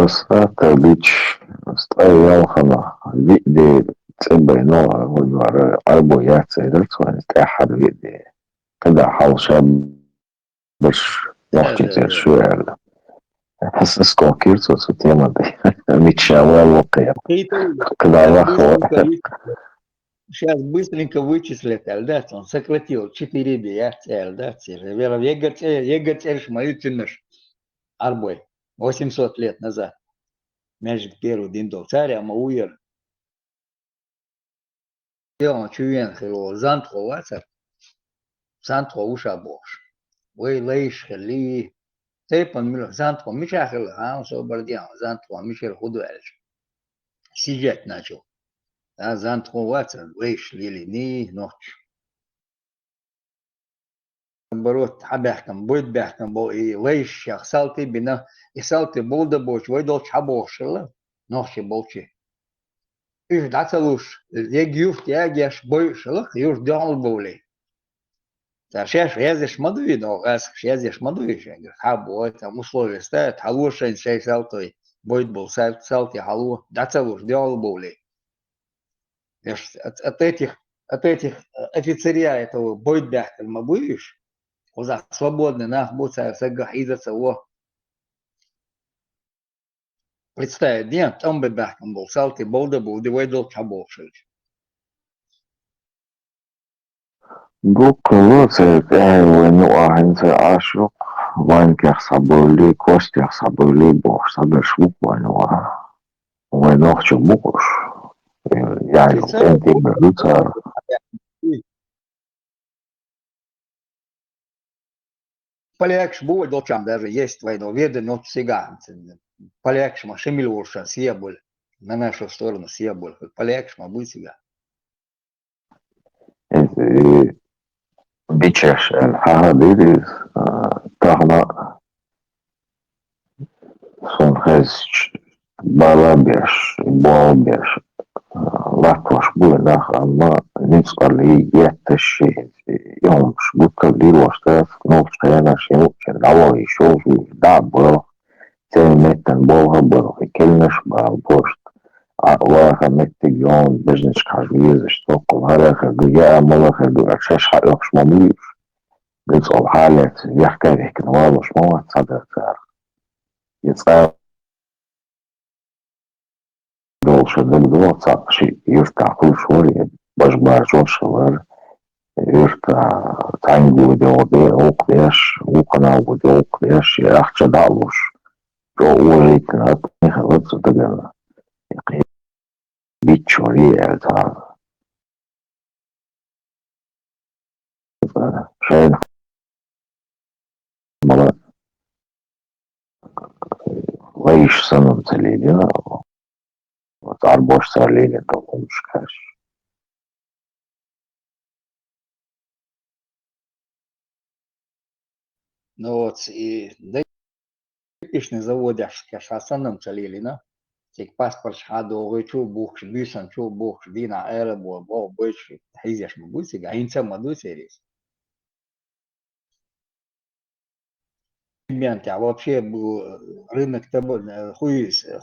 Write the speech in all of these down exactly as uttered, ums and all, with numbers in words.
Сата бича, стӀа ялхана, виъ де цӀе байна, гӀо вара, Ӏарбой яц айдар цо, тӀехьа виъ де. КхидӀа хьал ша барш, нохчий цӀераш ю аьлла. Хьас скокир цо цу тема тӀа. Мича вал вакхе. КхидӀа ваха. Сейчас быстренько вычислят, аьлла дац, он сократил, четыре де яц аьлла дац. Вера, ЕГЭ цӀе-, ЕГЭ цӀераш ма ю цунаш. Ӏарбой. Восемьсот лет назад. Маьждиг первый дин дол. Царех ма ву ер. Йо, чу вена хир волу зантхо вацара. Зантхо ву ша бохуш. Вай лайш хилли. Тайпан мила зантхо мича хилла, а, собар диан, зантхо мичара хӀу ду аьлча. Сидеть начал. А, зантхо вацара, лайш лелийний нохча. Наоборот, хьабаьхкина, бойда баьхкина бо и лайшех салти бина, и салти болда боцу вай долчу хьабохуш хилла, нохчий болчий. Уьш дӀа ца луш, ЕГЭ юрт ягеш, бойуш хилла, юрт дуьхьал бовлий. Цара шаьш язъеш ма дуй, но гӀаскхаш язъеш ма дуй, шайга хьаб, ой, там условия ставят, хьало шайн шайн салтой, бойда болу сал-, салти хьало, дӀа ца луш, дуьхьал бовлий. Эш, от, от этих, от этих, э, офицерья этого бойд баьхкина ма буй уьш. Кхузахь свободный нах бу, цара саггахь хьийза ца во. Представить де, тӀом бе баьхкина болу салти болда бу, ди вай долчу хьаболуш хилча. Дуккха ло церан тӀаьхье вайн юкъахь хӀинца Ӏаш ю-кх, Ванькех схьабевллий, Костех схьабевллий бохуш, схьадарш бу-кх вайн юкъахь. Вайн нохчий бу-кх уьш. Я ю, кӀентий бер ду цара. Полякаш бу вай долчам даже есть вайна ведомость всегда. Полякаш ма Шемиль волуша сия боль. На нашу сторону сия боль. Полякаш ма буй цига. Иза, э, бичаш аьлла хьахадийра иза, а, тахана суна хезча, бала беш, бала беш, а, латтош бу нах, амма нуьцкъаллий етташ ши хӀинца, и хӀумаш гуттар лелош дац, нохчийн хенахь шен вукху дӀаваха йиш йолуш ву, дӀа а баха, церан меттана болх а бара, и кхаьънаш а бала бохуш, а ваха меттиг йолу бежнашка хьажа везаш, токкхал хӀара хир ду, яа мала хир ду, аьлла шаьш хьаоьхуш ма буй уьш. Нуьцкъала хьалаьцна, вехкай вехкина валош ма вац цхьадара царах. Я цкъа долуш дагадогӀу, цхьаъ шиъ юьртахь хуьлуш вара, я бажа-баржош хилара. Юьртахь цхьаьнгге де гӀо де, гӀуллакх деш, вукхунна гӀо де, гӀуллакх деш, я ахча дӀа а луш, чӀогӀа уважительно отношение хилла цу дагана. Я кхин бичча вара аьлла цхьа. Шайна мала лайш санна ца лелийна, цӀарбош цара лелийна долу хӀумнаш кхаьш. Ну вот, и дайпишный заводеш кхаьш санна ца лелийна, цига паспорташ хьадогӀий, чу а бухкуш, буьйсанна чу а бухкуш, дийнахь ара бо, бо, бойчу хьийзеш ма буй цига, хӀинца а ма дуй церис. Дербентехь вообще бу рынок таба-, э, хуьйс, э,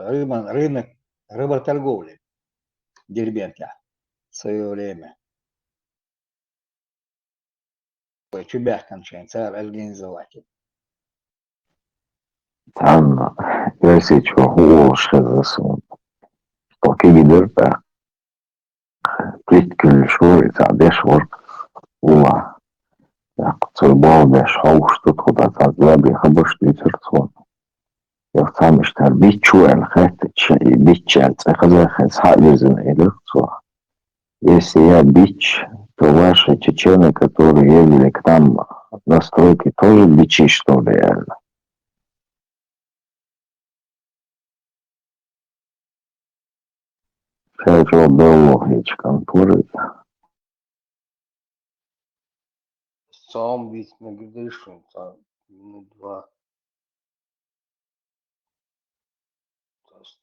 рынок, рынок работорговли Дербентехь в своё время. Вай чу баьхкина шайн цара организовать. Царна Оьрсийчохь хӀун олуш хезна суна? Со кегий дара тӀаккха. Плитка куьллуш вара, и цхьаъ деш вара. Уллахь. ТӀаккха цо болх беш хьовсуш ду тхо, цхьа забе хабарш дуьйцура цо. Юха цхьамма иштта бичча ву аьлла хаьттича, и бичча аьлла цӀе хазахь хезна, схьа а вирзина элира цо: «Если я бич, то ваши чечены, которые ездили к нам на стройки, тоже бичи, что ли?» — аьлла. Ша чӀогӀа белла хеташ кӀант вара иза. Салам дийца мегар дара шуна, цхьа минут два.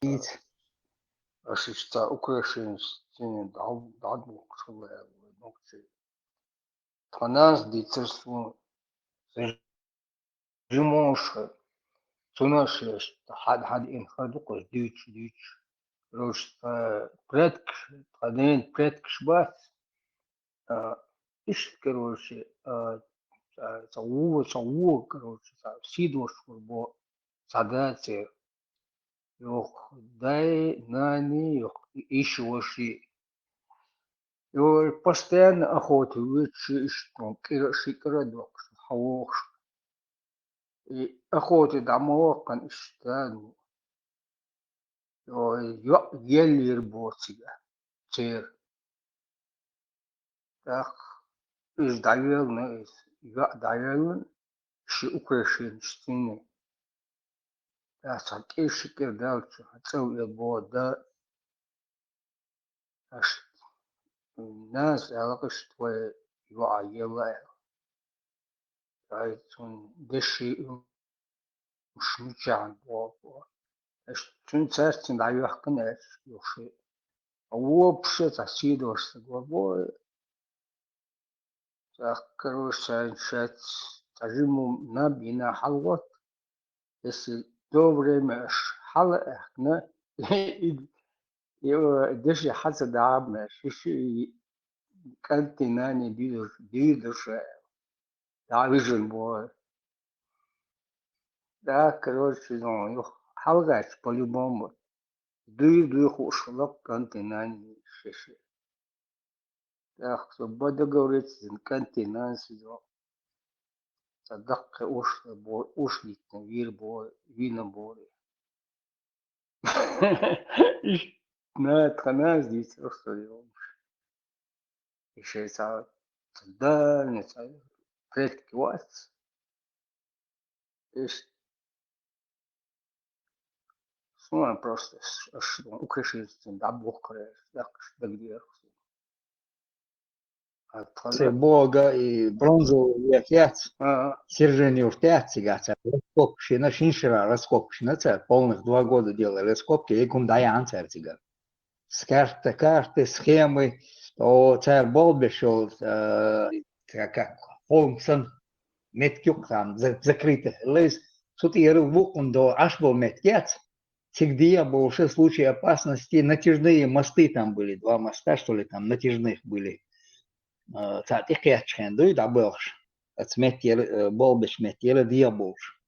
Дийца. Аша иштта цхьа украшенеш цуьнан дӀа-, дӀадухкуш хилла аьлла вай нохчий. Тхан нанас дийцира суна, сан жимоша, цунаш хьад-хьад ин хадукъаш дуьйцуш, дуьйцуш. Короче, тха предкаш, тха ненан предкаш бац. А, иштта, короче, а, а, цхьа вуо, цхьа вуо, короче, цхьа сийдолаш хургбо цхьа да цӀера. Йоху дай, нани, йоху иш ваши. Йо, постоянно охота вуьйцуш, иштта кӀира, ши кӀира а доккхуш, хьан вохуш. И охота дӀа ма ваккхана иштта, ну, йо, йоӀ еллера боху цига, церан. ТӀаккха иза дӀавелла, иза йоӀ дӀавелла, ши украшенеш цӀена. ТӀаккха цхьа кӀира, ши кӀира даьлча, цӀа веана боху, да, аша нанас аьлла, иштта вай йоӀ елла аьлла. Ай, цунна деши уьш мичахьа боху. Аша цуьнан цаьрца дӀайоьхкина аьлла, йохуш. Вопше цхьа сийдолаш стаг вара боху. ТӀаккха, короче, царна шаьц цхьа жима наб йина хьалагӀотту. Если то время аш хьала аьхкина, и, и, э, деши хьа ца дахьаб, ши, ши, и кӀанти нани дуьйдуш, дуьйдуш, э, дӀавижина боху. Да, короче, ну, юха хьалагӀаьттича, по-любому. Дуй, дуй хууш хилла кӀанти нани ши, ши. ТӀаккха со бан договориться дина кӀанти нанас иза. Цхьа даккхий уш бо-, уш дитина вийр бо-, вийна боху. Иштта тхан нанас дийцира со йолуш. И шайн цхьа, цхьа дальний, цхьа предки вац. Иштта. Суна просто аш, аш украшенцийн дӀабохкара, даккхаш дагадеха суна. А тхан Церан бога и бронзовый век яц. А, Сержен-Юрт яц цигахь цара раскопкаш йина, шин шарахь раскопкаш йина цара, полных два года делали раскопки, и хӀума дӀаяхьна цара цигара. С карта, карты, схемы, о, цара болх беш йолу, э, как, как, холм санна, меттиг юккъе там, за-, закрытый хилла иза. Цу тӀера вукхун до Ӏаш болу меттиг яц. Цига дехьа болуш, в случае опасности, натяжные мосты там были, два моста, что ли, там натяжных были. Э, цара тӀекхеттачу хенахь дуй дӀабоьлхуш, оцу меттера, э, болх бечу меттера дехьа болуш.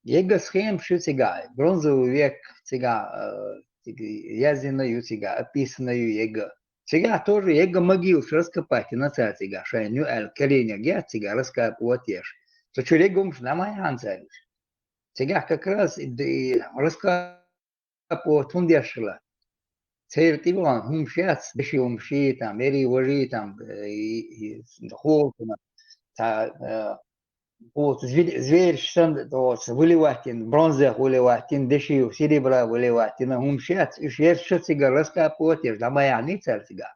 Ега схемаш ю цигахь, бронзовый век цигахь, э, цига яздина ю цигахь, описана ю ега. Цигахь тоже ега могилаш раскопать йина цара цигахь, шайна ю аьлла, карийнарг яц цигахь раскапывать еш. Цу чуьра ега хӀумаш дӀа ма яхьна цара уьш. Цигахь как раз и д-, и раскапывать хӀунда еш хилла? Церан тӀебоьгӀна хӀумаш яц, деши хӀумаш и там, эри важи там, э, и, и, холтана, цхьа, э, вот зве-, зверш санна, вот, выливать йина, бронзах выливать йина, деши, серебра выливать йина хӀумаш яц, уьш ерш ца цигара раскапывать еш, дӀа ма яхьний цара цигахь.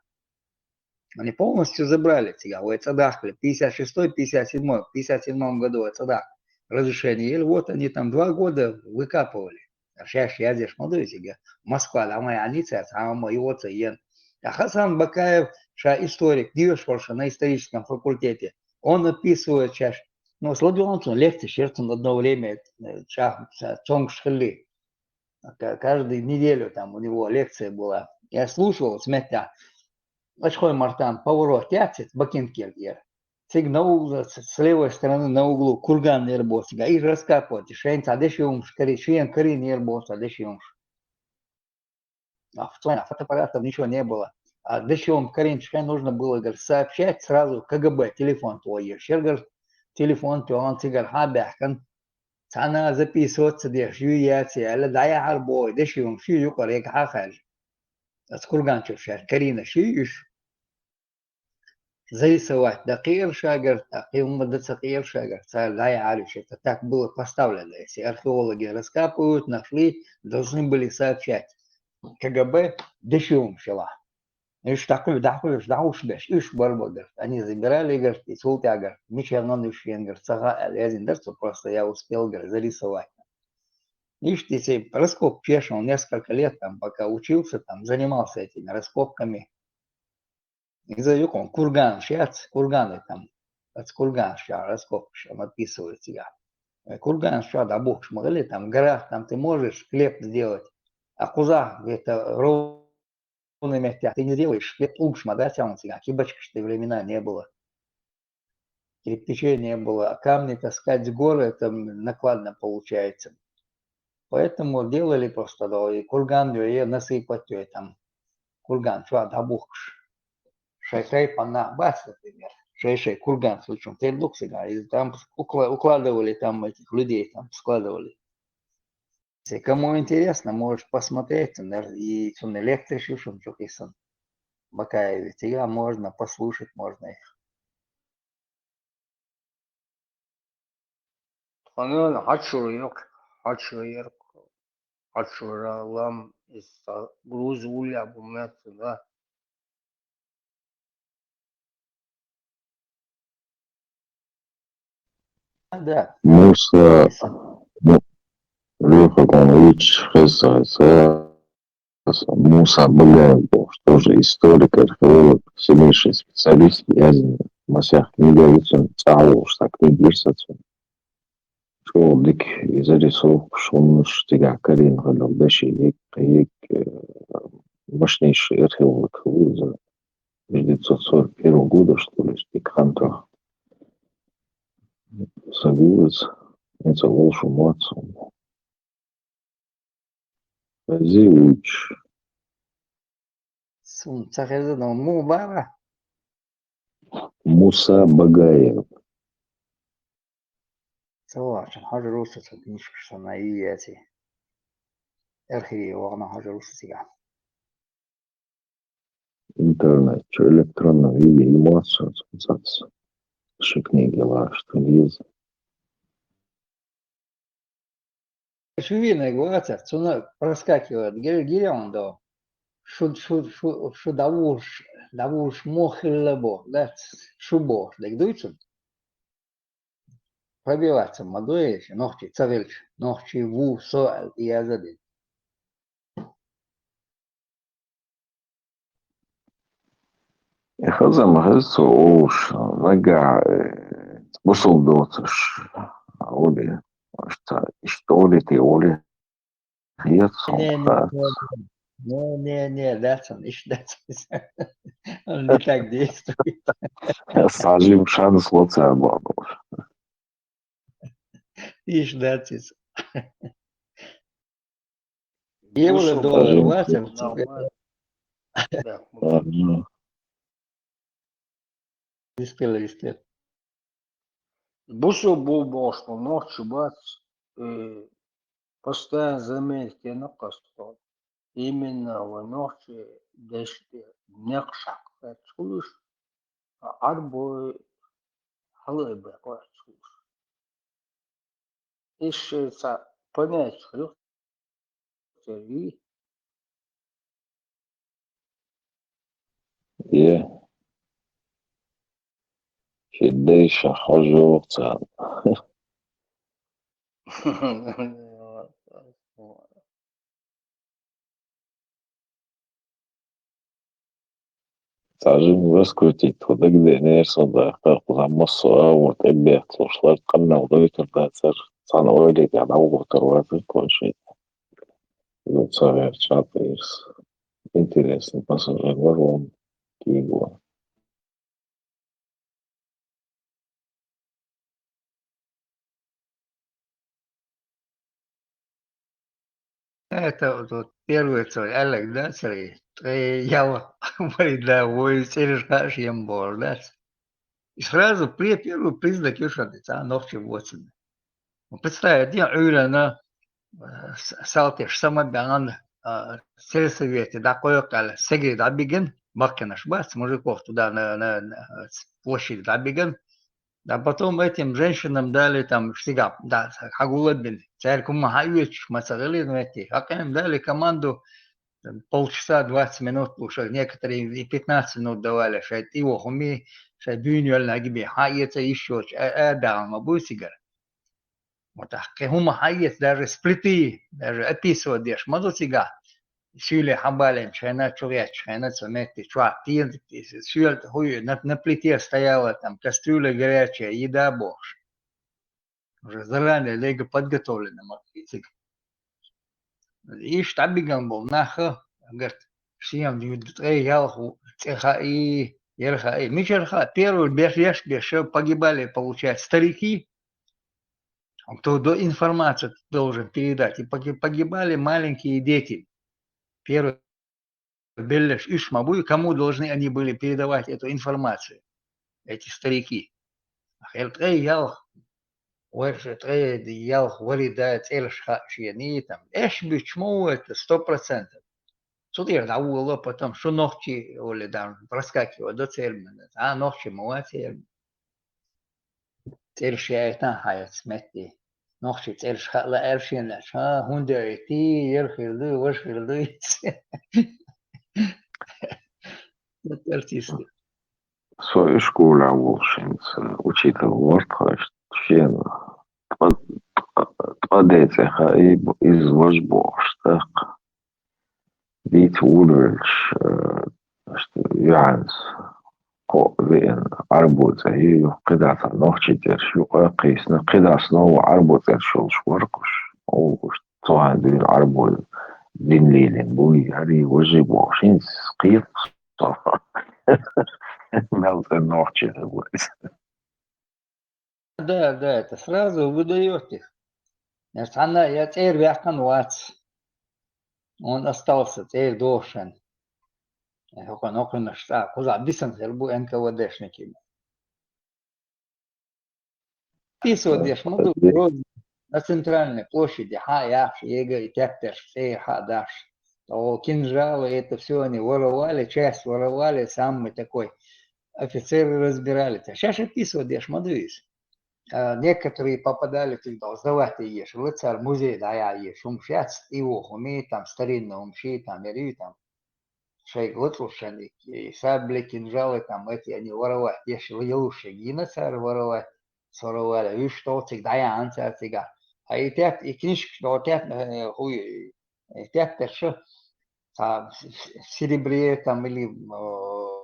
Они полностью забрали цигахь, вай цӀа дахкали. Пятьдесят шестой, пятьдесят седьмой, пятьдесят седьмом году вай цӀа дахка. Разрешение ели, вот они там два года выкапывали. А шаьш яздеш ма ду иза, Москва дӀа ма яхьний цара, цхьа а ма йоцу йен. А Хасан Бакаев, ша историк, доьшуш волуш на историческом факультете, он описывает шаьш, ну, сладугӀанцун лекцеш яра цунна одно время, э, ша, ша цомгуш хилли. Ка-, каждую неделю там у него лекция была. Я слушал, с меттехь, Ачхой-Мартан поворот яц, Бакинкер яра. Цига на уг-, с-, с левой стороны на углу курган яра боху цига. И раскапывать, шайна цхьа деши хӀумаш карий, шена карийна яра боху цхьа деши хӀумаш. А в то время фотоаппаратов ничего не было. А деши хӀума карийначу хенахь нужно было, говорит, сообщать сразу КГБ, телефон тӀе еш. Яра, говорит, телефон тоьхна цигара хьа а баьхкина, цхьанна а записывать ца деш, юй яций аьлла, дӀаяхьара боху, деши хӀумаш ю юкъара, яга хьа а хаьржа. Оцу курган чуьра шаьш карийнарш ю уьш. Зарисовать дан кхиира шагара, ткъа кхин хӀумма дан ца кхиира шагара, цара дӀаяхьара уьш. Это так было поставлено. Если археологи раскапывают, нашли, должны были сообщать КГБ, деши хӀумаш елахь. Уьш дӀакхуьйсуш, дӀакхуьйсуш, дӀахьуш беш, уьш бара боху, говорит. Они забирали, говорит, и цул тӀаьхьа, говорит, мичахь нана уьш вен, говорит, ца хаьа аьлла, яздина дара цо, просто я успел, говорит, зарисовать. Иштта иза раскопкаш еш, он несколько лет там, пока учился, там, занимался этими раскопками. Иза юкъахь курганаш яц, курганы там, оцу курганаш чохь раскопкаш, он описывает цигахь. Э, курган чохь дӀабухкуш ма хилла, там в горах, там ты можешь хлеб сделать, а кхузахь где-то ровный меттехь ты не сделаешь, хлеб тӀулгаш ма дац хьуна цигахь, кибочкаш в те времена не было. Кирпичей не было, а камни таскать с гор, это накладно получается. Поэтому делали просто, да, и курган, и насыпать, и там курган чохь дӀабухкуш. Шайн тайпана нах бац, например, шай-шай курган случаем тера ду-кх цигахь, и там укла-, укладывали там этих людей, там складывали. Если кому интересно, может посмотреть, наверное, и цунна лекцеш ю шуна чу кхийсина. Бакаеве. Цигахь можно послушать, можно их. Тхуна хьачура йоккха, хьачура яркхо, хьачура лам иза груза уллехь бу меттан, да? Да. Муса, ну, Лёха, по-моему, лучше хеза, Муса Багаев бохуш, тоже историк, археолог, сильнейший специалист, язйина масех книга ю цуьнан, цӀахь а волуш цхьа книга йира сан цуьнан. ЧӀогӀа дика и зарисовкаш, хӀуманаш, цигахь карийна хилла деши, егг, егг, э, мощнейший археолог хилла иза. Тысяча девятьсот сорок первого года, что ли, дика хан тоьхна. Сан гу иза, хӀинца а волуш ву моццул. Хезий вуьйцуш? Суна ца хеза, но муха бара? Муса Багаев. Ца вахча, хьожур ву со цу книжкаш, со на и яций. Архиве вахана хьожур ву со цигахь. Интернет чу электронном виде йимац шуна цунца. Ши книга лаьраш тхуна еза. Шу вийнарг вацара, цунна проскакивает, гир-, гиря он до. Шу, шу, шу, шу дӀавулуш, дӀавулуш муха хилла боху, да? Шу боху, дерг дуй цунна? Пробиваться ма дуй, нохчий ца хилча, нохчий ву, со аьлла, и яза дина. И хаза ма хеза цо олуш, нагахь, э, бусалба доцуш, оле, может, цхьа иштта оле те оле, хета Не, не, суна. Не, не, не, дац он, иштта дац. Он не так действует. Сажим шанс лоцар бохуш. Иштта дац иза. Евро, доллар вацара. Бусалба бу бохуш, нохчи бац, э, постоянно заметить ян кхасто. Именно вай нохчи деши тӀе некъ шаккхеташ хуьлуш, а Ӏарбой хьалаайбе кхоьттуш хуьлуш. Иза шайн цхьа понятие хилла церан. Е. Шен дайша хьожа вахана царна. Цхьа жимма раскрутить, тхо дагадеанера сан дахкар, кхузахь массо а агӀор тӀебехцалуш лар къамел дойтур дацара, цхьана ойла тӀехь дӀавахар вацара тхо шийтта. Ю ца гӀерта шатайрс. Интересный пассажир вара вон кийгва. Это вот, вот первый цой, Олег, да, цой? Ткъе ял вай да, вай цӀераш хааш ем бор, да? И сразу при-, первый признак ю шуна, цхьа нохчи воцург. Ну, представь, один Ӏуьйранна, э, с-, салтеш сама баьхна, а, сельсовете дӀакхойкху аьлла, сегри дӀабигина, баккхинаш бац, мужиков туда на, на, на, э, площади дӀабигина. Да потом этим женщинам дали там сига, да, хьагулабин. Цаьрга хӀума хьаоьцуш ма ца хилира метте. Хьакъем дали команду, там, полчаса, двадцать минут, уж некоторые и пятнадцать минут давали, шайн тӀе вохуми, шайн буьйна йоьллина аги бе, хьаэца йиш йоцуш, а, а, баьхна ма буй цигара. Вот так, кхин хӀума хьаэца, даже с плиты, даже описывать деш ма ду цигахь. Суьйле хьабалийначу хенахь, чугӀеттачу хенахь, цу метте чохь тен-, суьйла хӀуй, на, на плите стояла там кастрюля горячая, еда бохуш. уже заранее лега подготовленный ма-, цига. Иштта дӀабиган болу нах, агарт шен ткъе ялх цӀе хаий, яра хаий. Мичара хаьа, первый беш, еш беш, погибали, получается, старики, кто до информацию должен передать, и поги-, погибали маленькие дети. Первый беллеш уьш ма буй, кому должны они были передавать эту информацию, эти старики. Ахир ткъе ялх, вайша ткъе ялх вари да цӀераш хаьа шена, там, эш буьтуш ма ву это, сто процентов. Цу тӀера дӀаволо, потом шу нохчи, оли, там, проскакивает до цермана. А, нохчи ма вац цермана. ЦӀераш яйтан хьаэца метте. Нохчий цӀераш хаа лаьара шена лаьа. Ха, хӀунда яйтий, яра хир ду, важа хир ду. Артисты. Со ишколехь волуш хӀинца учитель вара тхо, иштта шена ткъа, ткъа, ткъа де цӀе хаий, иза важа бохуш, тӀаккха. Дийца вуьйлуш, э, иштта юьхьанца кхоъ веана Ӏарбо цӀе ю, юха кхидӀа цхьа нохчий цӀераш юкъа а кхийсина, кхидӀа снова Ӏарбо цӀераш йолуш вара кхуш. Оха цу хьайн дуьйна Ӏарбо дин лелийна буй, яра важа бохуш, хӀинца кхета со. Мел цӀена нохчи хир ву иза. Да, да, это сразу выдаёт их. Я цхьанна я цӀера ваьккхина вац. Он остался цӀера дохуш. Я хӀокхуьнан, хӀокхуьнаш цкъа кхузахь бисина хир бу Н К В Д-шникийн. Писо деш ма ду, Грозный, на центральной площади хьа а яхьаш, ЕГЭ и тептарш цӀера хьа а дахьаш. О, кинжалы, это всё они воровали, часть воровали, самый такой, офицеры разбирали. Та шаьш а писо деш ма ду иза. А, некоторые попадали, ты дал сдавать и ешь. Вот цар музей, да, я ешь. Ум шец, и о, хуми, там, старинный ум ши, там, я там. Шайга лацӀушшан и, и сабли, кинжалы, там, эти, они воровать. Еш, лелуш, гина цар воровать. Своровали, уьш тӀе цига дӀаяьхьна цара цигахь. А и теп-, и книжкаш, до теп-, э, хуй, и тептарш, цхьа в, в, в серебре там или, э,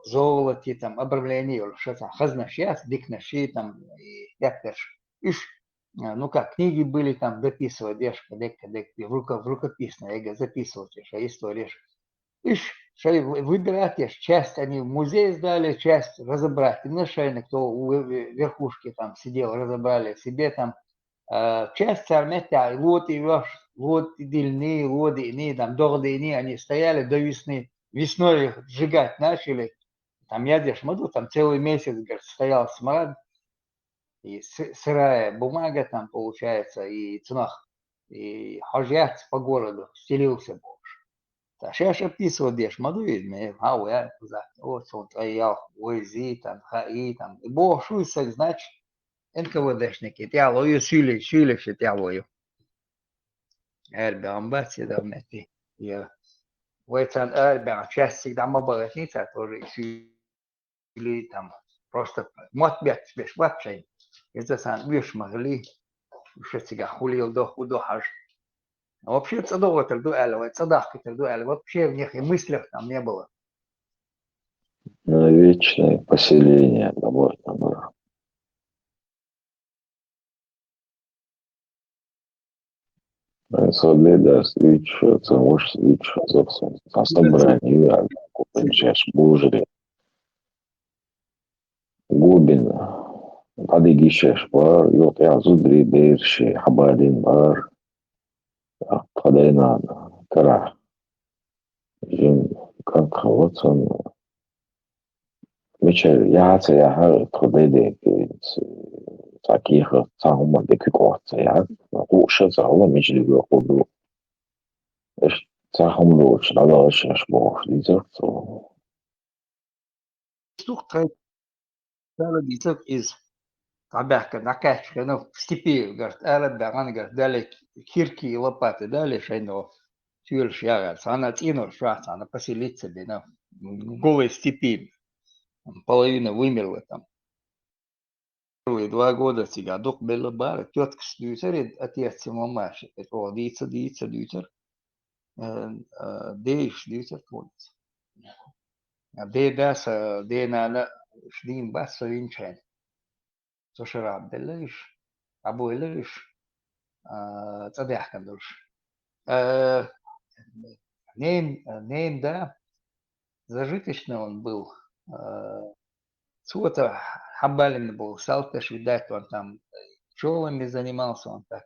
золоте там обрамление йолуш, цхьа хазнаш яц, диканаш и там, и тептарш. Уьш, э, ну как, книги были там дописывать, дешка, декка, декка, в руко-, в рукописной, я говорю, записывать, шайн истореш. Уьш шайн вы-, выбирать еш, часть они в музей сдали, часть разобрать. И на шайна, кто у ве-, ве-, верхушки там сидел, разобрали себе там, э, часть цар меттехь лоти веш, лоти дилни, лодиъни, там, догӀдиъни, они стояли до весны. Весной их сжигать начали. Там ядеш ма ду, там целый месяц, говорит, стоял смрад. И сы-, сырая бумага там получается, и цунах, и хьожа яц по городу, стелился бохуш. Ткъа шаьш а писо деш ма ду иза, ме, хьан ву яа кхузахь, о, цунна ткъе ялх вай зи там, хаий там. И бохуш ву иза, значит, Н К В Д-шник и тӀехьало ю, суьйле-, суьйлеш и тӀехьало ю. Арабаьхна бац и дан метте. Я. Вай царна арабаьхна часть всегда ма бахара, цара тоже и суьйле- или там просто мотт бетташ беш бац шайн. Иза сан оьшуш ма хили, уьш цигахь хӀун леладо, хӀун до хьажа. Вообще цӀа дохуьйтур ду аьлла, вай цӀа дахкийтур ду аьлла, вообще в них и мыслях там не было. На вечное поселение домой там было. Сан бедарс уьйцуш, сан вашас уьйцуш, сан собрание ю аьлла, кху шаьш божаре. Губин, дӀадига йиш еш бара, юкъа тӀехь зударий, бераши хьабалийна бара. Тхан дай-нана карахь жима кӀант хилла цунна. Мичара яхьа а ца яхьа, тхо дайдайта, цхьа кехат, цхьа хӀума де куьг Ӏотта ца яхьа, хууш а ца хилла, мичара юьхьа хӀун ду. Иштта цхьа хӀума доцуш дӀадала шаьш бохуш дийцира цо. Стух тхайн Дала дийцар иза. ДӀабаьхкина, дӀакхаьчча хенахь, степи гарт, арабаьхна гарт, дале кирки и лопаты дали шайна, тоьлаш яхар. Цхьана цӀенош чохь, цхьана поселиться бина. Голой степи. Половина вымерла там. Первые два года цигахь дукха белла бара, тёткас дуьйцар и отец и мамаш, и тӀо дийца, дийца, дуьйцар. Э, э, ден йиша дуьйцар тхуна. Ден дас, э, ден нана, ш-, дийна бац со винчхьайн. Со шарахь белла йиша. дӀабойла уж, а, цӀа даьхкина долуш. Э, нен-, ненан да, зажиточный он был, э, цо-то хьабалина болу салташ, видать, он там пчёлами занимался, он так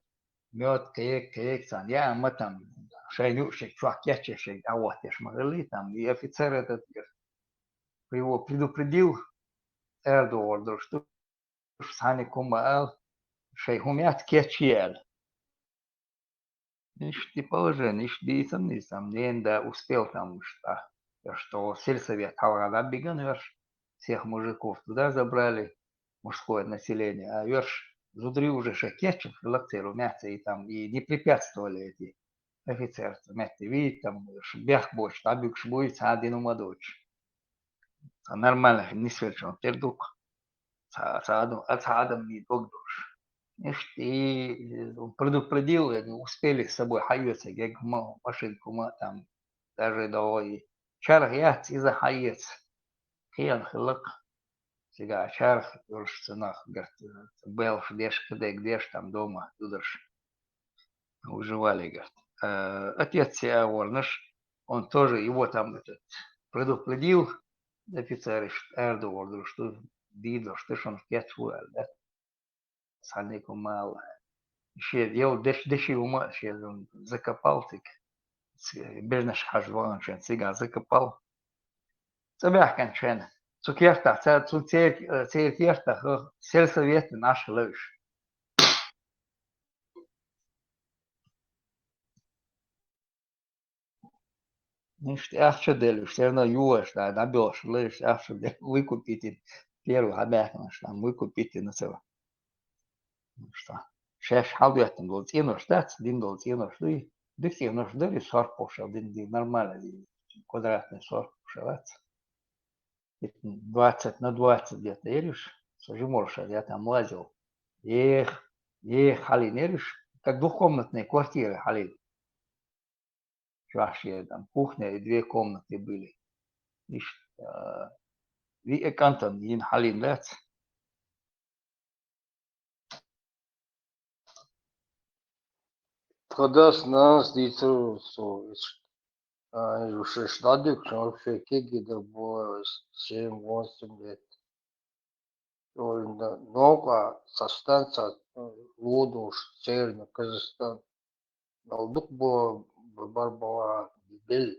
мёд кхайкхайкха царна яа ма там, шайн юушек чохь кечъеш шайга дӀахӀоттеш ма хилли, там и офицер этот, говорит, его предупредил, аьрдо гӀор долуш ду, цхьаьнниг хӀума ма ала, шайн хӀума яц, кечъе аьлла. Иштта и положение, иштта дийцам, дийцам, ненан да успел там, что, что сельсовет хьалха дӀабигна верш, всех мужиков туда забрали, мужское население, а верш зударий уже ша кечъян хилла церан маьцӀе, и там и не препятствовали эти офицеры, метте вийта там, ш-, бехк боцуш дӀабуьгуш буй, цхьа а дина хӀума доцуш. Цхьа нормально нисвелчун тера ду-кх. Цхьа, цхьа адам, а цхьа адам дийна дог долуш. Иштта и предупредил, они успели с собой хьаоьцу гега хӀума, машинка хӀума там, даже догӀу и. Чарх яц иза хьаэца. Кхиъна хилла-кх. Цигахь чарх йолуш цунах, говорит, белхаш деш, кадайг деш там дома зударша. Выживали, говорит. Э, отец а гӀорнаш, он тоже его там этот предупредил, офицераш аьрдо гӀор долуш ду, дийна долуш ду, шуна кечву аьлла, да? Цхьанниг хӀума ала. Шен йолу деш-, деши хӀума шен закопал цига. Ц-, бежнаш хьажа вахана шен цигахь закопал. ЦӀа баьхкина шен. Цу кертахь, ца-, цу цер-, церан кертахь сельсоветан Ӏаш хилла уьш. Иштта ахча делла уьш, всё равно юхаш, да, дӀабоьлхуш хилла уьш, ахча делла, выкупить йина, первый хьабаьхкинарш, там, выкупить йина цара. Иштта. Шаьш хьалдоьттина долу цӀенош дац, дина долу цӀенош дуй? Дика цӀенош дара, и сорок пушел дина, дина нормально, и квадратный сорок пушел вац. Двадцать на двадцать где-то яра уьш, со жиморша я там лазил. Эх, эх, хьалийнера уьш, как двухкомнатная квартира хьалийна. Чохь шен там кухня и две комнаты были. Иштта, а, виъ кӀантана йина хьалийна дац. Тхан дас-нанас дийцар ву со, а, уьш дӀадуьгуш, вообще кегий дан бу, семь-восемь лет. Ой, да, новкъа цхьа станца, э, ло долуш, Северный Казахстан. Ал дукха бо-, бо-, барбала делла.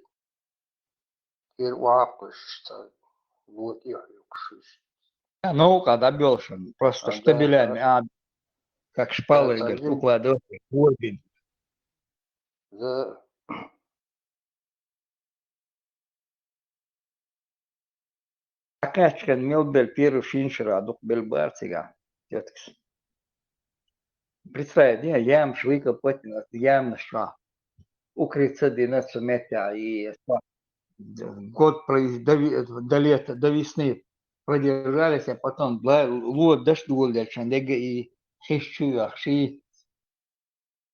Кхера охьа а кхуьссуш, цхьа ло тӀехь а юккуш. Новкъа дӀабоьлхуш, просто штабелями, а, как шпалы, говорит, укладывать, горбин. Да. Дӏакхаьчча мел белла, первый шиншара дукха белла бара цигахь, тетка. Представь, дина ямаш выкопать, ямаш чохь укрыться дина цу меттехь, и год провез-, до ве-, до лета, до весны продержались, а потом два, ло даш долуш дерг и хиш чу йохуш, и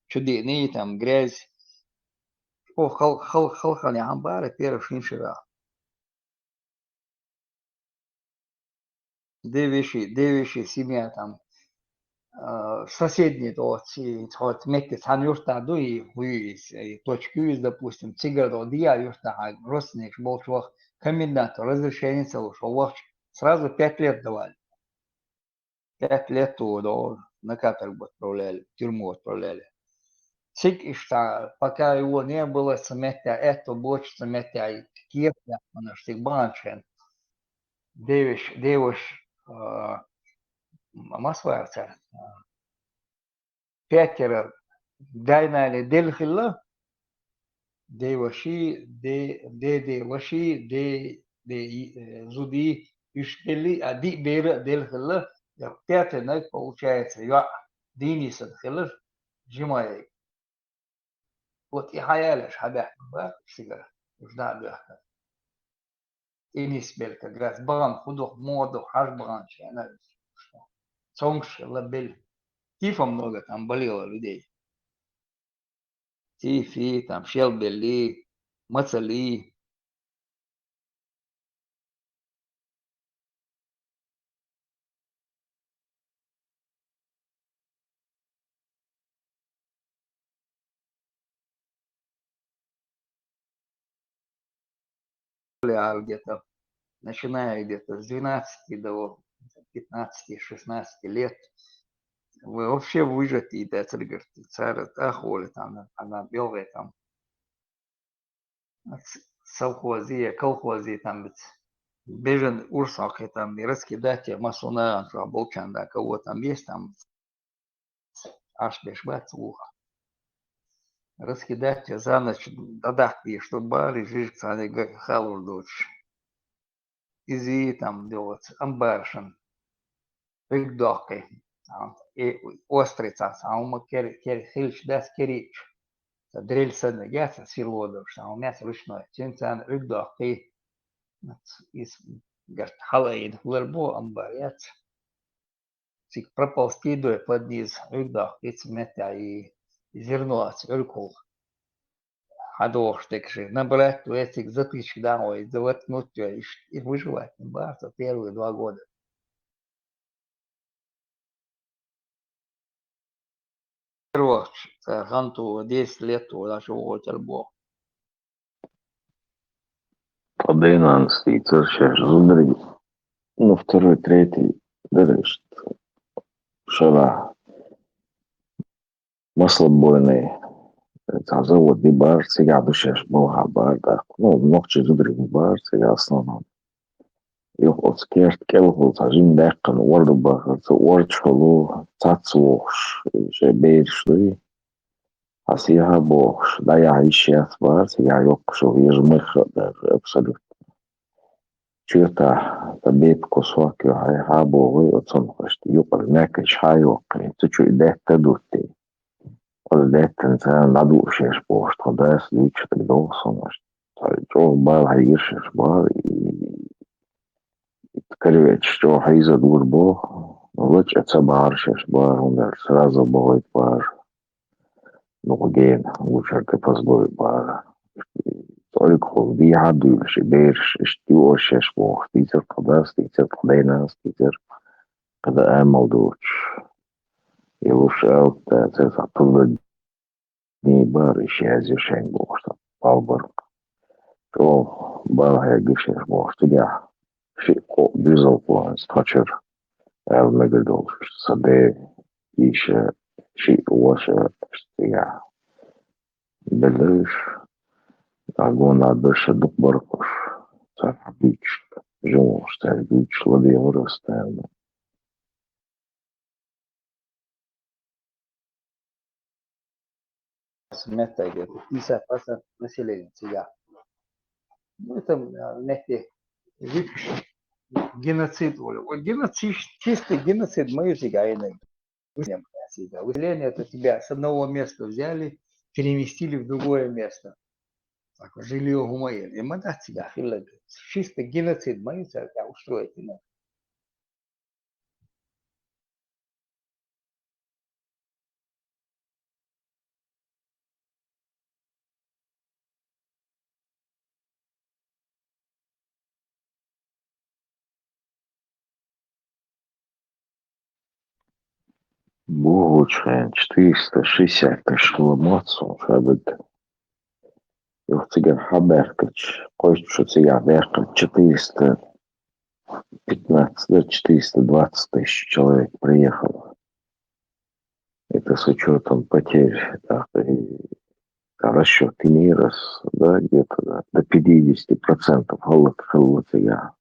чу диъний, там, грязь. О, хал-, хал-, халханехь бара первый шиншара. Девеши, девеши семья там, а, соседний, то есть, и, то есть, метте цхьана юьртахь ду, и, и, и точка из, допустим, цигара до диа юьртахь, родственникаш болчу ваха, комендант разрешение ца луш, вахча, сразу пять лет давали. Пять лет его, да, на каторгу отправляли, в тюрьму отправляли. Цига иштта, пока его не было, цу меттехь, аьтто боцуш, цу меттехь кехат яьккхина, цига баханчу хенахь. Девеш-, девеш, а, м-, масвар цара, а, пятеро дай-нанай делла хилла, деваши, де-, де-, деваши, де-, де-, э, зудий, уьш делли, а диъ бер а делла хилла, я пятый наг, получается, йоӀ дийна йисина хилар, жимайга. Вот и хьаялаш хьабаьхкина бара уьш цигара, уьш дӀа а боьхкина. И нисбелла как раз бахана хӀун ду-кх, муха ду-кх, хьажа баханчу хенахь. Цомгуш хилла белла. Тифом много там болело людей. Тифи, там шел белли, мацалли. школе, а где-то, начиная где-то с двенадцати до пятнадцати-шестнадцати лет, вы вообще выжатые, да, цар, говорит, цар, а, холи там, а, белые там, с-, совхозы, колхозы там ведь. Бежен урсах там, и раскидать массу на болчан, да, кого там есть там, аш беш бац уха. Раскидать за ночь, да, да, и чтобы бары жильца не га-, халур дочь. Изи там делать, амбаршин. Угдохи. А, и острый цас, а ума кер-, кер-, хилч дас керич. Та дрель садна яца силодовш, а у меня ручной. Цинцан угдохи. Из, говорит, халаид, ларбо амбар яц. Цик проползти дой под низ, угдохи, цмета и зерно ц-, улькул. Хадош текши. Набрать, то есть, цик затычки, да, ой, завоткнуть, то есть, и выживать не бывает первые два года. Первых, э, ханту десять лет, то даже вот альбо. Одиннадцатый церчаш зубри. Ну, второй, третий, дальше. Шара. Маслобойный. Цхьа завод ди баар, цига душеш болха баар, да. Ну, нохчи зубри баар, цига основном. Юх оц керт кӀелхул цхьа жин даьккхана орда бахар, ца орчхулу, цац вохуш, ше бераш дуй. Хьан сиха бохуш, дӀаяхьа йиш яц баар, цига йоккхуш ву, ежа мыхха а дара, абсолютно. Чоьта, ца бепиг кусок ю, хьай хьа бохуй, оцунна хӀашта юкъара маькхаш хьа йоккхий, цу чу и даьтта а дутти. Оцу даьттан царна дӀадуъушеш бохуш, тхо дас дуьйцуш тӀе догӀу суна, хӀашта. Цхьа чӀогӀа бала хьайгира шаьш боху, и, и каравечаш чӀогӀа хьийза гур боху, лачкъа ца бахьара шаьш боху, хӀунда аьлча сразу бохуьйту боху. Ну, гена, гучар тӀе пазло бара. ЦӀойгахула дехьа а дуьйлуш, и бераш, иштта юош шаьш бохуш, дийцар тхан дас, дийцар тхан дайнас, дийцар кхидӀа амал доцуш. И луш аьлла, церан цхьа турбанний бара, и ши язъю шайна бохуш, цхьа балбарх. ЧӀогӀа бала хьегира шаьш бохуш, цигахь шиъ-кхоъ дезалхо хӀинца тхачара аьлла мегар долуш, сан ден йиша, шиъ ваша цигахь белла уьш, а гонах берш дукха бара уьш, царна хьабуьйцуш, жималгӀаш цаьрга буьйцуш, ладегӀара ас царна. Меттаге, пятьдесят процентов населения цигахь. Ну, это, а, метте випш-, геноцид, Оля. Вот геноцид, чистый геноцид, мы цигахь. Выселение, это тебя с одного места взяли, переместили в другое место. Так, жильё гумаир. И мы, да, цигахь, хилла. Чистый геноцид, мы цигахь устроить, да. Бохучу хенахь четыреста шестьдесят тысяч хилла моццул хабарда. Юха цигара хьабаьхкача, кхойтта шу цигахь баьхкача, четыреста пятнадцать, да, четыреста двадцать тысяч человек приехало. Это с учётом потерь, так, и расчёт мира, да, где-то, да, до пятидесяти процентов хала-, хала цигахь.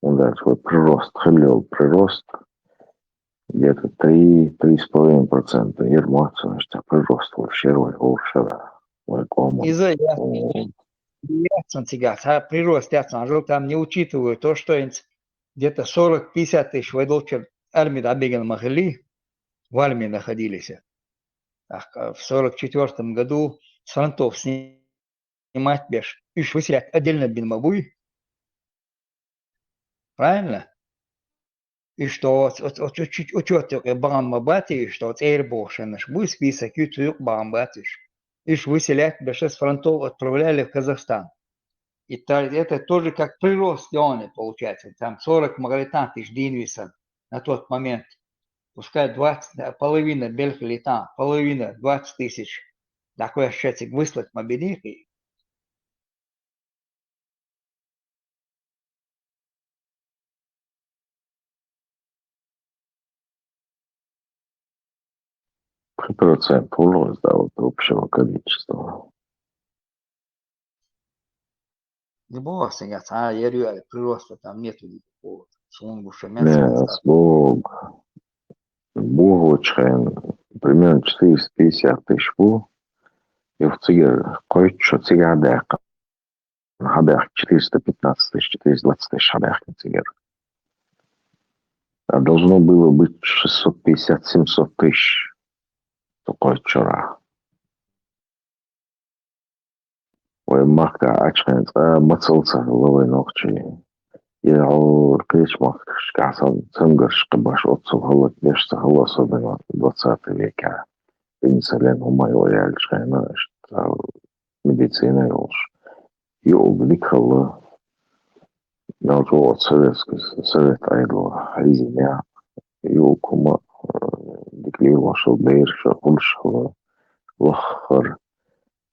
Ну, да, такой прирост, хилла прирост, где-то три, три с половиной процента. Ермолаца, значит, прирост вообще, ой, вообще, да. Ой, кома. Иза яц-, яц цигахь, а прирост яц, а там не учитывают то, что инц-, где-то сорок-пятьдесят тысяч вай долчуьра армида беган ма хилли, в армии находились. Так, а в сорок четвёртом году с фронтов снимать беш, уьш выселять отдельно бина ма буй. Правильно? Уьш то оц-, оц-, оц-, оц-, учёт юкъе бахьана ма бац уьш, то цӀера бохушанаш буй, список ю, цу юкъа бахьана бац уьш. Уьш выселять беш с фронтов отправляли в Казахстан. И та-, это тоже как прирост, получается. Там сорок ма гӀалатан тысяч дийна висан на тот момент. Пускай двадцать, да, половина белхалийтан, половина, двадцать тысяч. Такой аш шециг выслать ма бинийхи. Пхи процент хуьлу иза, да, вот общего количества. Не боху, сан яц, а, я говорю, прироста там нету никакого. Суна гуш Не, ас боху, бохучу хенахь, примерно четыреста пятьдесят тысяч бу, юха цигара кхойтта шо цигахь даьккхина, хьабаьхкина четыреста пятнадцать тысяч, четыреста двадцать тысяч хьабаьхкина цигара. А должно было быть шестьсот пятьдесят, семьсот тысяч цу кхойтта шарахь. Вай махкахь Ӏачу хенахь цкъа мацалла ца хилла вай нохчий. И хьо кхечу махкашкахь сан цамгарш кхин баш оццул хӀаллакбеш ца хилла, особенно двадцатый векехь. Пенициллин хӀума йо яьллачу хенахь, иштта медицина йолуш. Юург дика хилла. Мел чӀогӀа советский, совет Ӏедало хьийзина яхь. Юург хӀума, э, дика лелош хилла, бераш хуьлуш хилла, лаххара,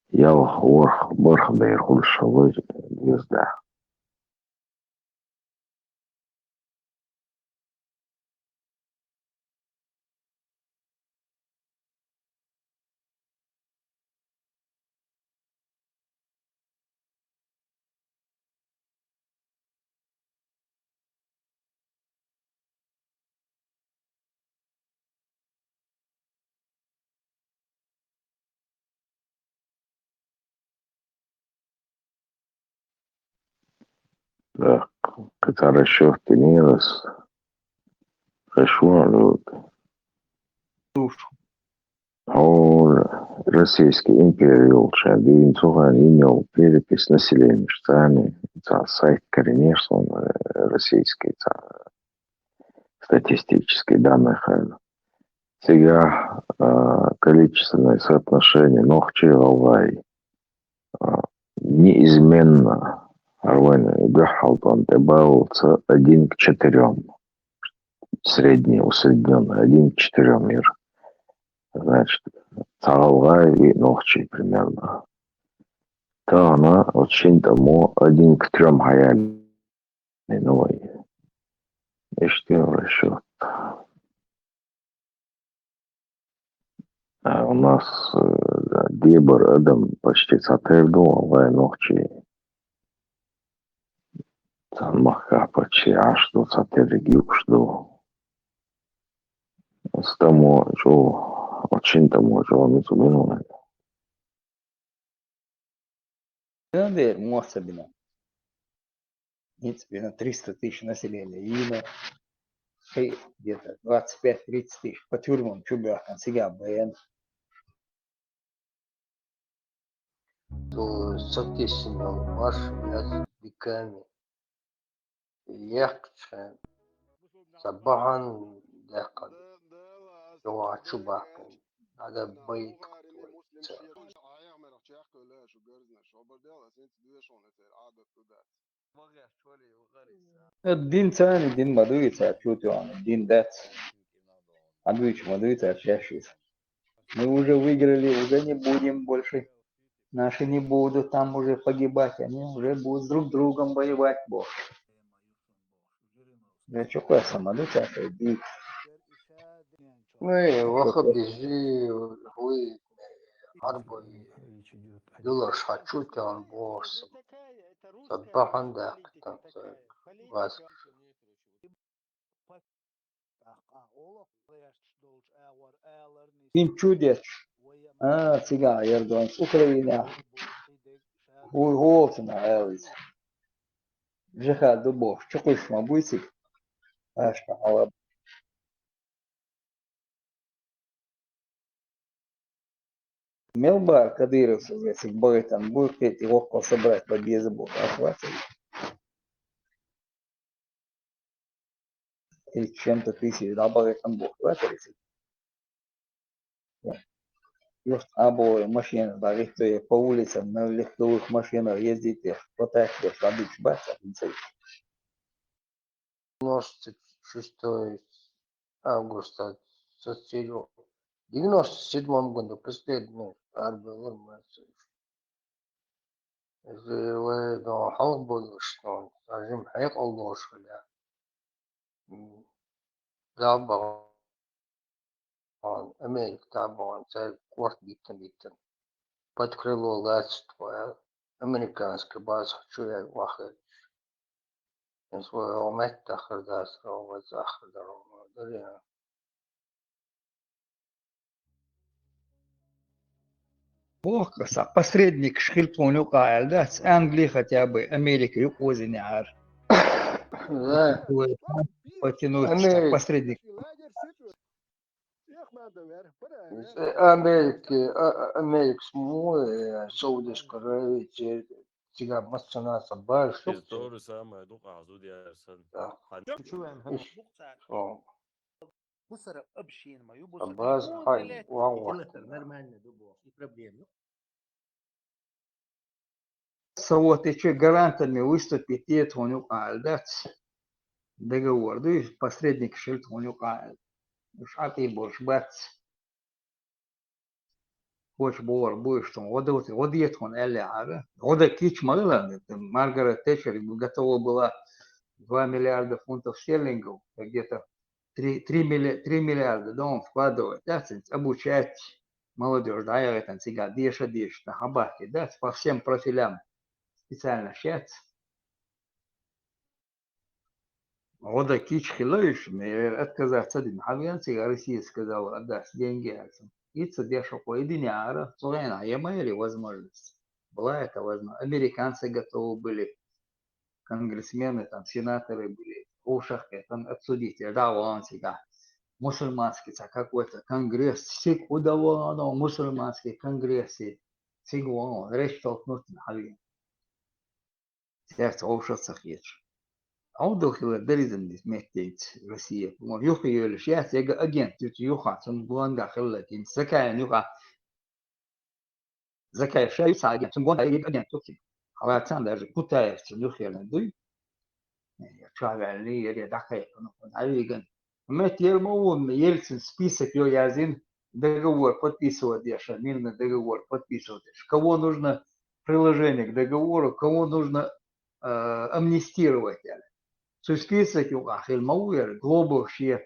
ялх, ворхӀ, бархӀ бер хуьлуш хилла деза дехьа. Так, кхин цхьа расчет динера ас. Хешо а луьйта. Слушаю. Хьуна Российский импери йолчу дуьйна цу хенахь йина йолу перепись населения, царна цхьа сайт карийнера суна, э, российский цхьа статистический данный хилла. Цигахь, а, количественное соотношение нохчий, гӀалгӀай, а, неизменно, хӀара вайна дуьххьал тӀом тӀе баллалц один к четырём. Средний, усреднённый, один к четырём яра. Значит, цхьа гӀалгӀай, виъ нохчий примерно. Тахана вот шина тӀамо один к трём хьаяьлла. Ну, вай. Иштта вай шо. А у нас, э, дебар адам почти цхьатерра ду, вай нохчий. Цхьана махкахь почти Ӏаш ду, цхьатерриг юуш ду. Стамо чӀогӀа, вот шина тӀамо чӀогӀа муьцу бина вайн. Дера, мосса бина. Ницкъ бина, триста тысяч населения йина. Ши, где-то двадцать пять тридцать тысяч по тюрьмам чу баьхкина, цигахь байна. То, соответственно, ваш яц диками. Яхкачу хенахь, сан бахьана даьккхина, чӀогӀа чу баьккхина, хьада байта. Э, дин царна дин ма дуй, цара чу тоьхна дин дац. Хьан дуьйцу ма дуй цара шаьш иза? Мы уже выиграли, уже не будем больше. Наши не будут там уже погибать, они уже будут друг с другом воевать, бо. Я чё, кое сама, да, цара дуьйцу? Ну, и ваха бежи, вы, арбой, юлаш хачу тян борсом. Сабахан да, там, вас. Хин чу деш? А, цигахь яра донца Украинехь. Вуй гӀолчунах аьлла иза. Жихад ду бохуш, чукхуьйсуш ма буй цига? Аша хьала. Мел бара кадыровцев вай цига бахийтина бу, кхетий воккхал собрать бан беза бу, аш вацара? Тридцать с чем-то тысяч дӀабахийтина бу, вацара цига? Юхт або машина дӀагӀитта, по улицам на легковых машинах ездить деш, по тачкаш дӀадуьгуш бац, а хӀинца. Девяносто шестой августа соцсеть. Девяносто седьмом году последний арбелар мацуш. Иза вай дон хьалха болуш дон, сажим хьекъал долуш хилла. М, забба. Хьона Америка тӀабоагӀна, цаьрга корта биттан-биттан. Под крыло лаьцна тхо аьлла, американская база чу яьлла вахараш. Из вай оха меттаххар дац, оха вай захар дар, оха ма дарий. Бохка са посредникаш хила тхона юкъахь аьлла дац, Англи хотя бы Америка юкъа озийнехьара. Да. Потянуть Амери- посредник. Америка, а, а, Америкас мо, э, Саудовская Аравия, цигахь массанхьа бажа. Из то же самое, дукха зуда яр сан. Да. Хан- Иш. О. Мусора община ма ю, мусора. База хьай, ван ван. Нормально ду боху, и проблема. Со вот и чу гарантами выступить де тхона юкъахь аьлла дац. Договор ду, посредник хила тхона юкъахь аьлла. Уж Ӏатий болуш бац. Хочешь бовар будешь, там, гӀо де тхона аьллехьара. ГӀо дан кийча ма хилла, Маргарет Тэтчер готова была два миллиарда фунтов стерлингов, где-то три, три милли-, три миллиарда долларов вкладывать, да, цуьнца обучать молодёжь, да, я это, цигахь деша, деша, там, хьабахке, да, по всем профилям специально шец. ГӀо дан кийча хилла уьш, мера отказаться дина, хьан вен цигахь Россия сказала, отдаст деньги, аьлла. Ицца деш хьо и динехьара, цу хенахь я ма яри возможность. Была это возможность. Американцы готовы были, конгрессмены, там, сенаторы были, вовшах там обсудить, я да, вон цигахь. Мусульманский цхьа какой-то конгресс, цига хӀу дан вахана, мусульманский конгресс, и цига вон, речь толкнуть хьан вен. Цаьрца вовшах ца хеташ. Ӏовдал хилар дара иза меттица Россия. Ма юхайолуш яц, яга агент ю цу юххехь, цунна гонгахь хилла кин. Закаевна юххехь. Закаев ша ю цхьа агент, цунна гонгахь яга агент ю кин. Хьалацарна даже Кутаев цунна юххехь дуй. Чу а ваьллий, яре дӀакхайкхина, хӀун а виган. Меттера ма ву, Ельцин список йо яздина, договор подписывать деш, мирный договор подписывать деш. Кого нужно приложение к договору, кого нужно, э, амнистировать, аьлла. Цу список юкъахь хила ма ву яра, Глобов шен,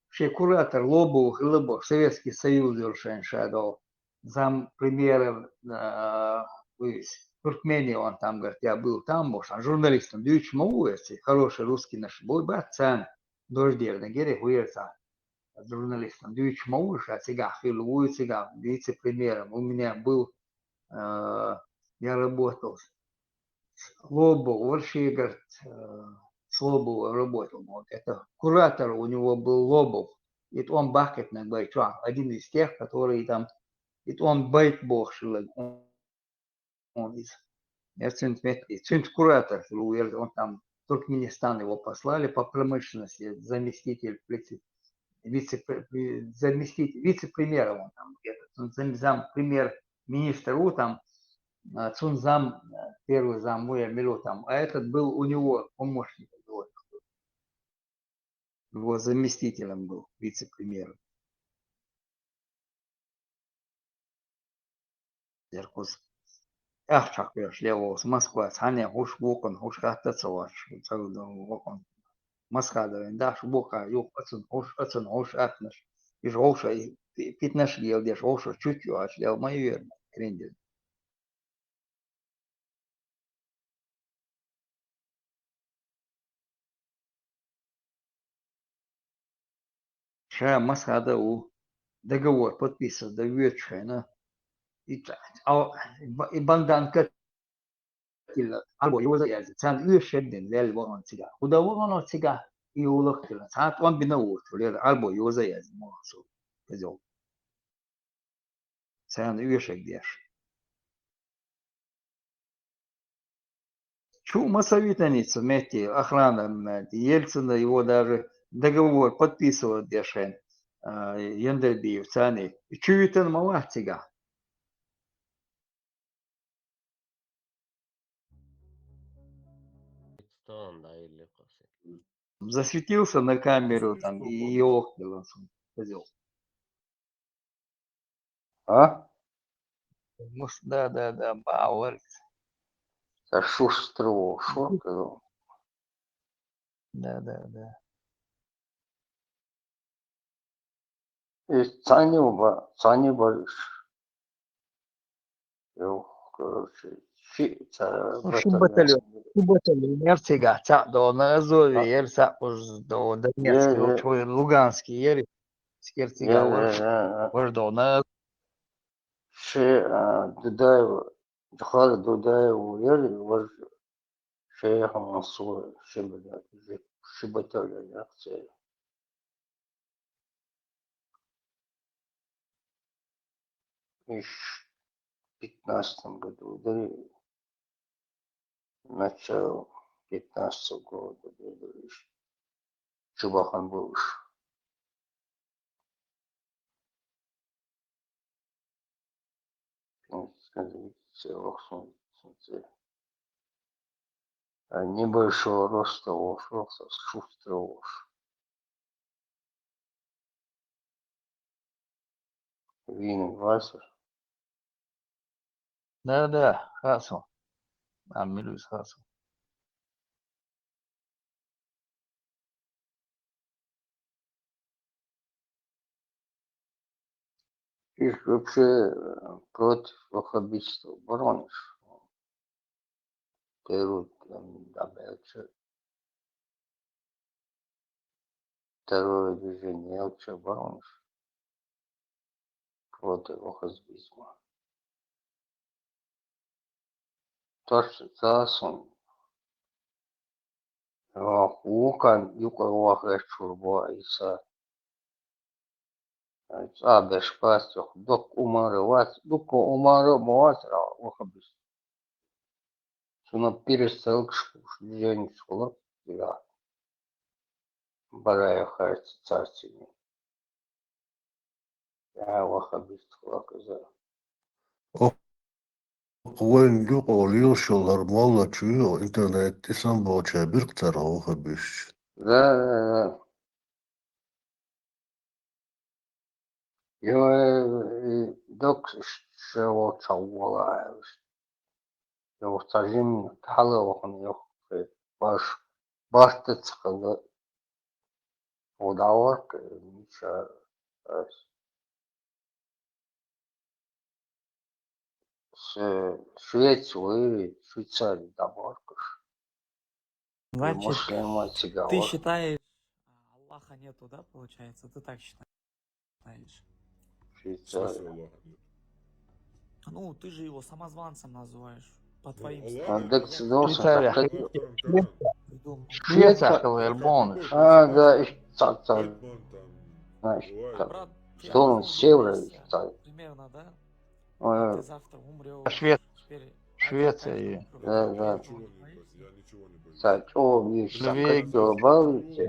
шен куратор Глобов хилла боху, Советский Союз йолу шайн ша долу. Зампремьера, а, вуьйцу. Туркмени он там, говорит, я был там, бохуш, а журналистам дуьйцуш ма ву, говорит, хороший русский наш бу, бац царна, дождь дерна гире, хӀу яра царна. Журналистам дуьйцуш ма ву, ша цигахь хилла вуй, цигахь вице-премьером у меня был, а, я работал с Лобов, вара шен, говорит, а, с Лобовым работал. Вот это куратор у него был Лобов. И он бахкет на Гайчуан, один из тех, которые там И он байт бохуш хилла, он, он иза. Я цуьнца метте, цуьнца куратор хилла ву, он там в Туркменистан его послали по промышленности, заместитель вице-, вице-, заместитель вице-премьера он там где-то, он зам-, зампремьер-министр ву там, а, цун зам, а, первый зам ву я мила ву там, а этот был у него помощником его, его заместителем был, вице-премьером. Деркхуз. Ахча хьакхоьхьуш ле волуш, Москва, цхьанне хӀуш вукхун, хӀуш хатта ца воцуш, ца вукхун. Масхадовин даш вукха, юха оцун хӀуш, оцун хӀуш атнаш. Иза вовша и пи-, питнаш гел деш, вовша чуть йоцуш, лел ма йоьрна, крендел. Ша Масхадов ву, договор подписывать дан воьдуш хенахь, и ца-, а, и ба-, и Богдан Катилов, Ӏарбо йоза а яздина, царна оьшург дина, ваьлла вахана цигахь. ХӀу дан вахана цигахь, и йолах хилла. Цхьа тӀом бина а воцуш, лела Ӏарбо йоза а яздина, ма вахана цо. Козел. Царна оьшург деш. Чу ма совитаница вместе, охрана, м, Ельцина, его даже договор подписывать деш хен, а, Яндербиев царни. И чу витан ма вац цигахь. Засветился на камеру там и ёлки козел. А? Мус-, да, да, да, баварец. Ца шуш строво, шо козел. Да, да, да. Э, цхьанне ба-, цхьанне бар уж. Йо, короче, ши ца-, Ну, ши батальон. Батальон, ши батальон яр цигахь, цхьаъ догӀу на Азови яр, цхьаъ уж догӀу Донецк, Е, е. Луганский яр, цигахь Е, е, вар, е, е. Вар догӀу на Ши, а, Дудаева, Джихад Дудаева яр, вар ши хӀама су, ши бата-, ши батальон яхцӀи. Иш пятнадцатом году, да, начало пятнадцатого года, да, да, иш чубахан бу уж. А небольшого роста вош, шустрый вош. Вин васа. Да, да, хасо. Амилус хасо. Иш вообще, э, против ваххабистов барониш. Первый, там, да, белча. Второе движение вообще барониш. Против ваххабизма. Таш цасон. Вах, вукан юкъа вахар чурбо Иса. Цабеш пастух, док умара вац, док умара ма вац, а ваххабист. Цуна перестрелка шкуш, движение школа, я. Барая харц царцини. Я ваххабист хлаказа. О, вайн юкъа лилшал гьар молла чу, интернет тӀе сан болча биркъ царгӀа ваххабист. Да, да, да. Йо, э, док ш-, шево чаввалаевс. Йо, цажим хала вахан, йо, э, баш, баш тыцхала. Удавар, э, миша, э, С-, Швеция, Швейцария дабаркаш. Значит, Муслима ты цигавар. Считаешь, а, Аллаха нету, да, получается? Ты так считаешь? В смысле Швейцария. Аллаха нет? Ну, ты же его самозванцем называешь. По твоим словам. А, так, ну, Швейцария. Придумал. Швеция, Швеция, Эльбон. А, да, и ца-, ца-, знаешь, как, что он с севера, примерно, да? Э, ты завтра умрёшь. Шве-, теперь Швеция. Да, да. Ничего не боюсь, я ничего не боюсь. Са чо вещь, Левей. Как чё балуете,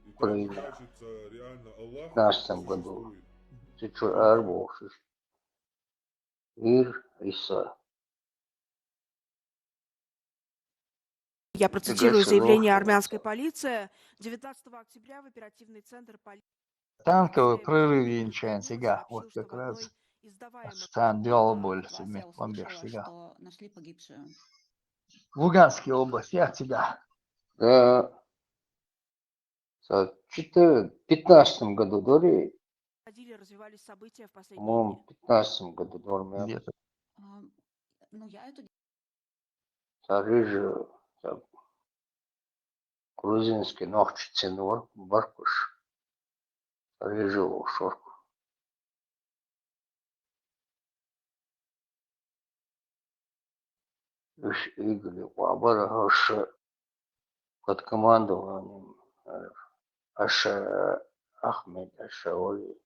Украина. Значит, реально Аллах существует. В нашем году. Ты чё, арбошишь? Мир Иса. Я процитирую заявление армянской полиции. Девятнадцатого октября в оперативный центр полиции Танковый прорыв венчается, вот как раз. Стан Белоболь, бомбеж, что нашли погибшую. В Луганской области, я тебя. Да. Са четы-, пятнадцатом году, дори? Развивались события в последние дни. По-моему, пятнадцатом году, дори. Где-то. А, ну, я эту Са рыжий, са грузинский нохчий цӀен вар-, баркуш. Са рыжий вошурк. Уж игли къвабар аша под командованием, э, аша Ахмед, аша Оли.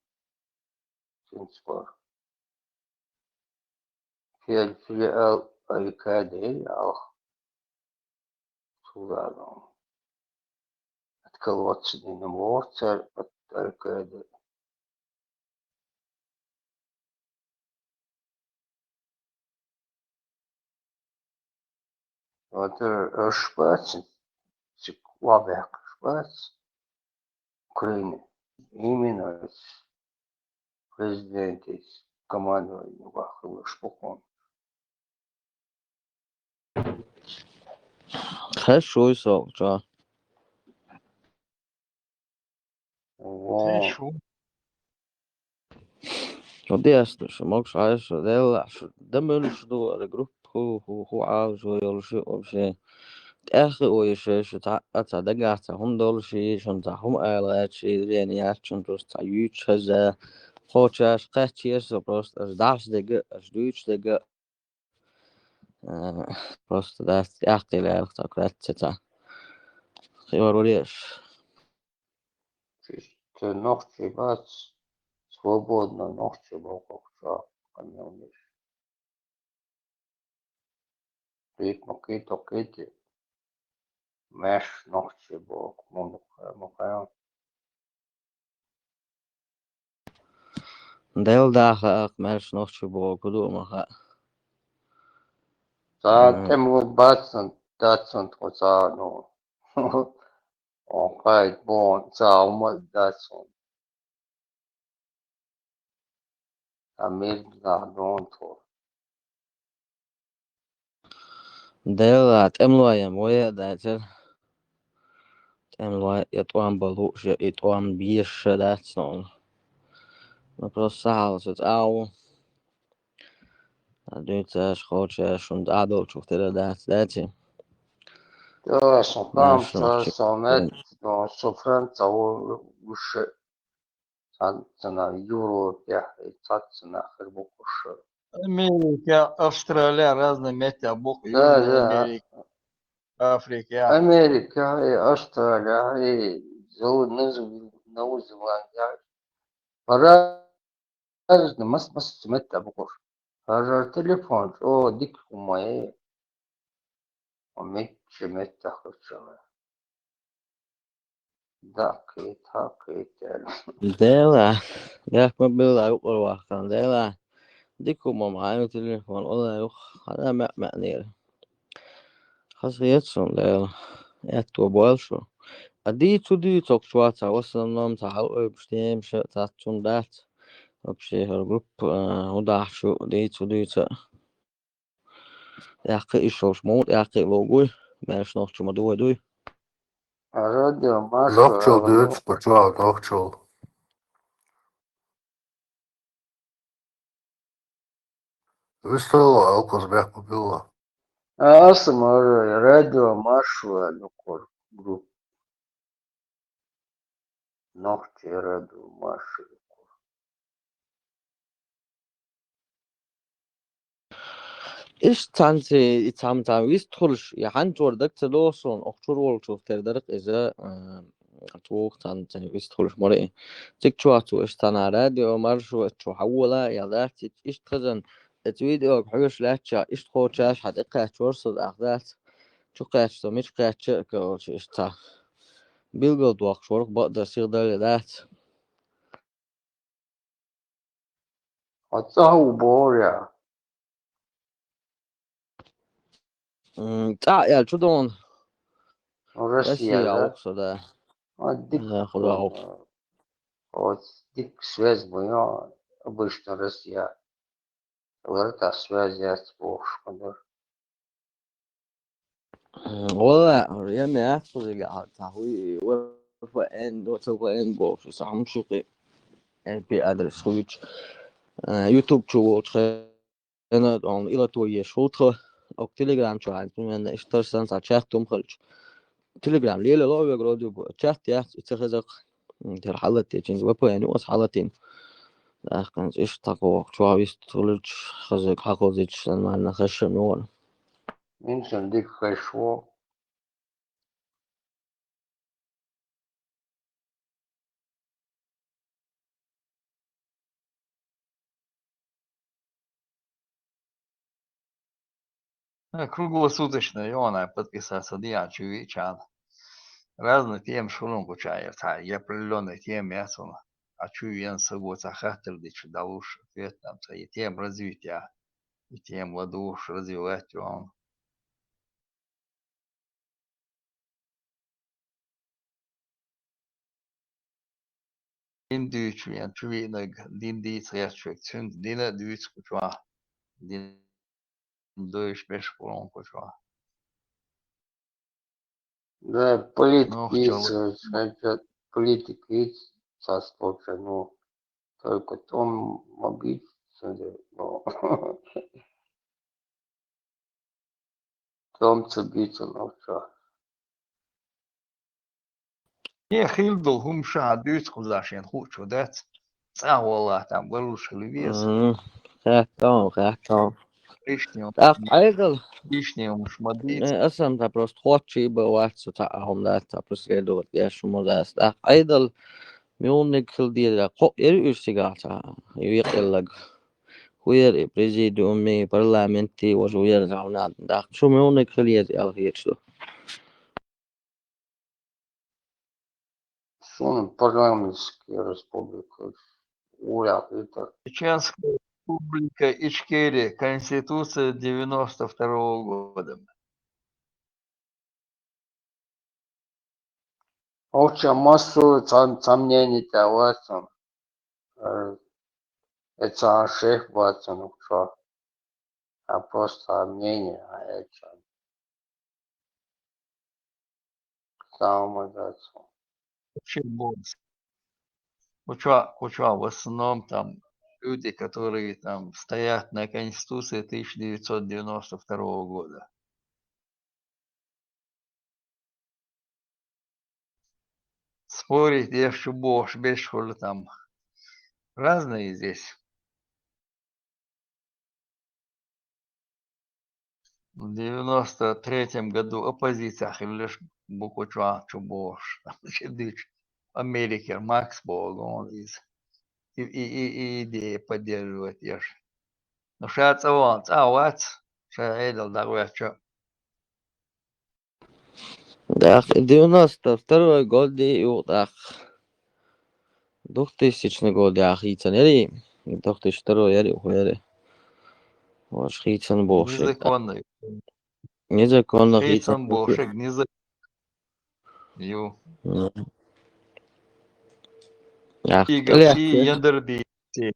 Цинцбар. Фиал-, филиал Аль-Каида алх. Судану. Отколоться не может от Аль-Каиды. Вот, э, шпац, цик лабяк шпац. Украина. Именно президент из командования вахлы шпукон. Хорошо, Исаак, чё? Во. Хорошо. Чудесно, шу могуш Ӏаш, шу делла, шу даман шу ду, ара группа хӀу, хӀу, хӀу Ӏалашо йолуш ю вообще. ТӀаьхьа хи ойша, шу цхьаъ а ца дагахь ца хӀума долуш и, шуна ца хӀума ала аьлча, и рена яц шуна просто ца юьйцуш хеза. Кхочуш кхаьччера со просто, аш дӀаш дега, аш дуьйцуш дега. А, просто дац тӀаккха лаьрах ца кхаьчча ца. Хиор вареш. Чисто нохчий бац, свободно нохчий бохуча къамелнаш. Ритма кхета кхете, маьрша нохчий боху, муха, муха. Дел даха ах маьрша нохчий боху, ду ма хаьа. Ца М. тӀемло бацан, дацан тхо ца, ну. О, кхайт бон, ца ума дацун. А мирднах дон тхо. Дела, тӀемлоем вай а дацар. ТӀемлой я тӀом бала лууш, я и тӀом беша дац нуна. Ну, просто сахьал со цӀа ву. А дуьйцаш, кхочуш, шуна тӀадолчух тера дац, дац и? Да, со Маьрша там, со, нохчий со мет, со, со Франция, о, уж цхьацца на Европе, и цхьацца на хир бу кхуш. Америка, Австралия, разные места бу, Да, Южная да. Америка, Африка. Америка, и Австралия, и Зел-, Нуз-, Новая Зеландия. Пора Разный мас-, мас-, меттахь бу кхуш. Хьажар телефон, чӀогӀа дика хӀума е. Ва мичча меттахь хӀуттура. Даккхийта, хьаккхийта аьлла. Дела, бехк ма билла, юкъара вахкана, дела. Дика хӀума ма хьайна телефон, ола юха, хьана маьӀ-маьӀнера. Хаза хета суна, Дела. Аьтто бойла шу. А дийца хӀу дуьйцу окху чохь цхьа, в основном цхьа хьалаойбуш темаш а цхьацца хӀума дац. Вообще, хӀара группа, а, хӀун дахьаш ю, дийца хӀу дуьйцу а. Яккхий иш йолуш муха яккхий лугуй, маьрша нохчо ма дуй дуй. Радио Маршо Нохчо ала дуьйцу, кху чохь нохчо. Вистхила алкхаза бехк ма билла. А, аса мара радио Маршо аьлла кхур группа. Нохчий радио Маршо аьлла кхур. Иштта цхьаьнци, и цхьамма цхьа вистхуьлуш, и хьанчора даг ца доху суна, оху чуьра волчух тера дара-кх иза, а, цо цхьаьнци вистхуьлуш мара и. Цига чохь цо иштта цхьана радио Маршо чу хьавола, я дац, иштта хезан, эца видеога хьоьжуш лаьттачохь, иштта кхочуш хьан тӀе кхаьччора со, дӀахдац. Чу кхаьчча со, мича кхаьчча а, короче, иштта цхьа. Билгал дохкуш вара-кх бакъдар сиха далла дац. Хьо цӀа хӀу бохург я? М, цӀа а аьлла чу догӀу. Ну, Россия, Россия да? Алкху со, да. А, дика Да, худа хо. Алкху. Хьо дика связь бу, я, обычно Россия. Лартахь связь яц бохуш ма дара. Валла, я ме яц кхузига, цхьа хӀуй, V P N, V P N бохуш, цхьа хӀума шуьйкхи, I P адрес хуьйцуш. Э, YouTube чу волчу хенахь, он, илато еш хӀу тхо, оцу Telegram чу хьайна, примерно, иштта санна цхьа чат хӀума хилча. Telegram лелало вегара вроде бы, чат яц, и ца хеза-кх. М, тера хьалатечи, V P N ю аса хьалатийна. ТӀаккха иштта тхо чохь вист хуьлуьйтуш, хаза хьакхозуьйтуш, нормально хезаш ма вара. Мин сан дика хезаш ву. Э, круглосуточно, йона, подписаться де, а чу вичан. Разные темы шуна гуча, я, цхьа, я определённая тема, я цуна. А чу вен саго цхьа хаттар дича далуш, ответ там, цхьа, и тема развития, и тема ладуш, развивать йона. Дин дуьйцу вен, чу виънарг дин дийца гӀерташ верг, цуьнца дин а дуьйцу кху чохь, дин дуьйцуш берш а бу кху чохь. Да, политика Ну, охьа йийца, чалла. Хьанча политика йийца, цхьа столча, ну, только тӀом ма бийцар, ну, тӀом ца бийцар, ну, чё. Э, хилла долу хӀума ша дуьйцу кхузахь шена хуучо дац. ЦӀа а валахь, там валуш хила веза. Мгм. Хаьттон, хаьттон. Лишний хӀума. ТӀаккха Ӏедал. Лишний хӀумаш ма дийца. Э, асан та просто хоттуш бан вац со, цхьа а хӀума дац, та просто следовать деш хӀума дац. ТӀаккха Ӏедал муьлханиг хила деза, кхоъ яра уьш цигахь цхьа, юкъеллаг. ХӀун яра и президиуми, парламенти, важа хӀун яра цхьа хӀума. ТӀаккха шу муьлханиг хила еза аьлла хеташ ду? Суна парламентская республика, уряд это. Чеченская Республика Ичкерия, Конституция девяносто второго года. Вообще массовое сом-, сомнение тӀе вацам. Э, это шеф вацам, ну что? А просто мнение, а это самое дальше. Вообще бонус. Куча, куча в основном там люди, которые там стоят на Конституции тысяча девятьсот девяносто второго года. Спорить деш чу бохуш берш хуьлу там. Разные здесь. В девяносто третьем году оппозиция хилла бу куча чу бохуш. Там чу дуьйцу Америкера Макс боху иза. И, и, и, и идея поддерживать еш. Ну, ша цӀа ван, цӀа вац, ша Ӏедал дӀагӀоьртича. ТӀаккха девяносто второй год ю тӀаккха. Двухтысячный год яха хийцина яри? Двухтысячный яри, хӀун яри? Ваш хийцина бохуш. Незаконно. Незаконно хийцина. Хийцина бохуш, незаконно. Ю. Ну. Ах, Идиговси, Яндарбиевси.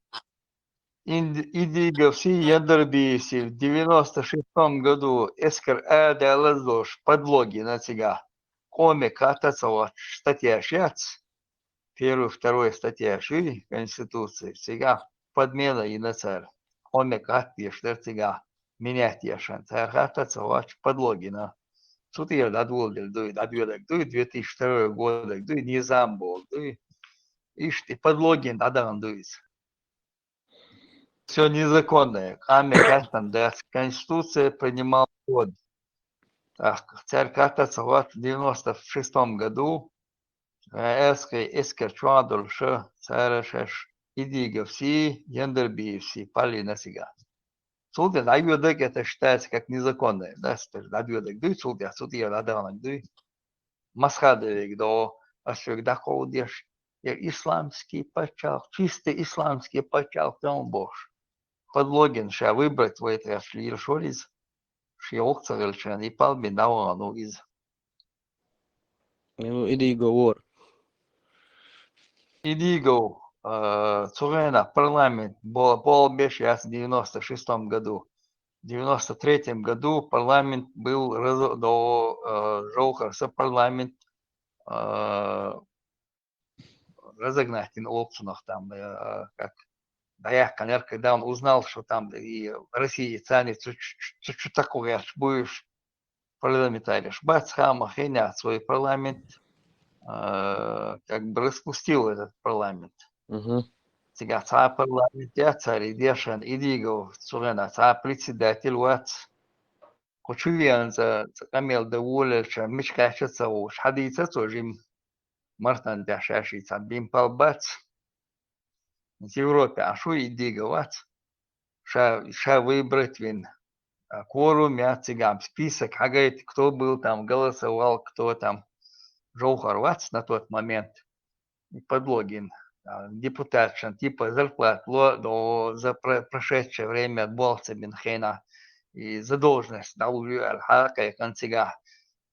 Ин-, Идиговси, Яндарбиевси в девяносто шестом году эскар а далазлуш подлоги на цига. Къоме катта ца вац статья шец. Первый, второй статья шуй Конституции. Цига подмена и на цар. Къоме катта еш дар цига. Менять ешан. Цар хатта ца вац подлоги на. Цу тӀера дӀадоладелла дуй, дӀадоьлларг дуй, две тысячи второй годах дуй, низам болу дуй. Иштта и подлогин дӀадахана дуй иза. Всё незаконное, къаме каттан дац, Конституция принимал ход. ТӀаккха цаьрга хатта ца вац девяносто шестом году, э, эскар чохь долуш, цара шаьш Идиговси, Яндарбиевси паллина цига. Цул тӀе дӀайоьдерг это считается как незаконное, да, дӀадоьдерг дуй, цул тӀе, цу тӀера дӀадаханарг дуй. Масхадовега догӀу, ас шуьга дӀакховдадеш, я исламский пачхьалкх, чисто исламский пачхьалкх дан бохуш. Подлогин ша выбрать вай тӀехь лелаш вара иза. Шен гӀуллакх ца хилчарна и палбина дӀавахана ву иза. Ну, Идигов вара. Идигов, э, цу хенахь парламент бо-, болх беш яц девяносто шестом году. В девяносто третьем году парламент был раз-, до, э, Жовхарса парламент, э, разогнать дина олу цунах там, э, как дӀаяьккхинера, когда он узнал, что там и Россия тӀе цу, цу, цу чу такхо гӀерташ бу уьш парламентареш. Бац хама хиняц вай парламент, э, как бы распустил этот парламент. Мгм. Цигахь цхьа парламент яц цара, и дешан Идигов цу хенахь цхьа председатель вац. Кху чу веана цӀа, цӀа къамел дан волавелча, мича кхаьчча а ца гӀуш, хьадийца цо жима. Мартан тӀехь ша шица бина пал бац. Европе Ӏаш ву Идигов вац. Ша, ша выбрать вина. А, кворум яц цигахь, список хьагайта, кто был там, голосовал, кто там. Жовхар вац на тот момент. И подлогин. А, депутатшна, типа, зарплата ло, до, за про-, прошедшее время болх ца бина хенахь. И задолженность дӀалур ю аьлла, хьакхайкхина цигахь.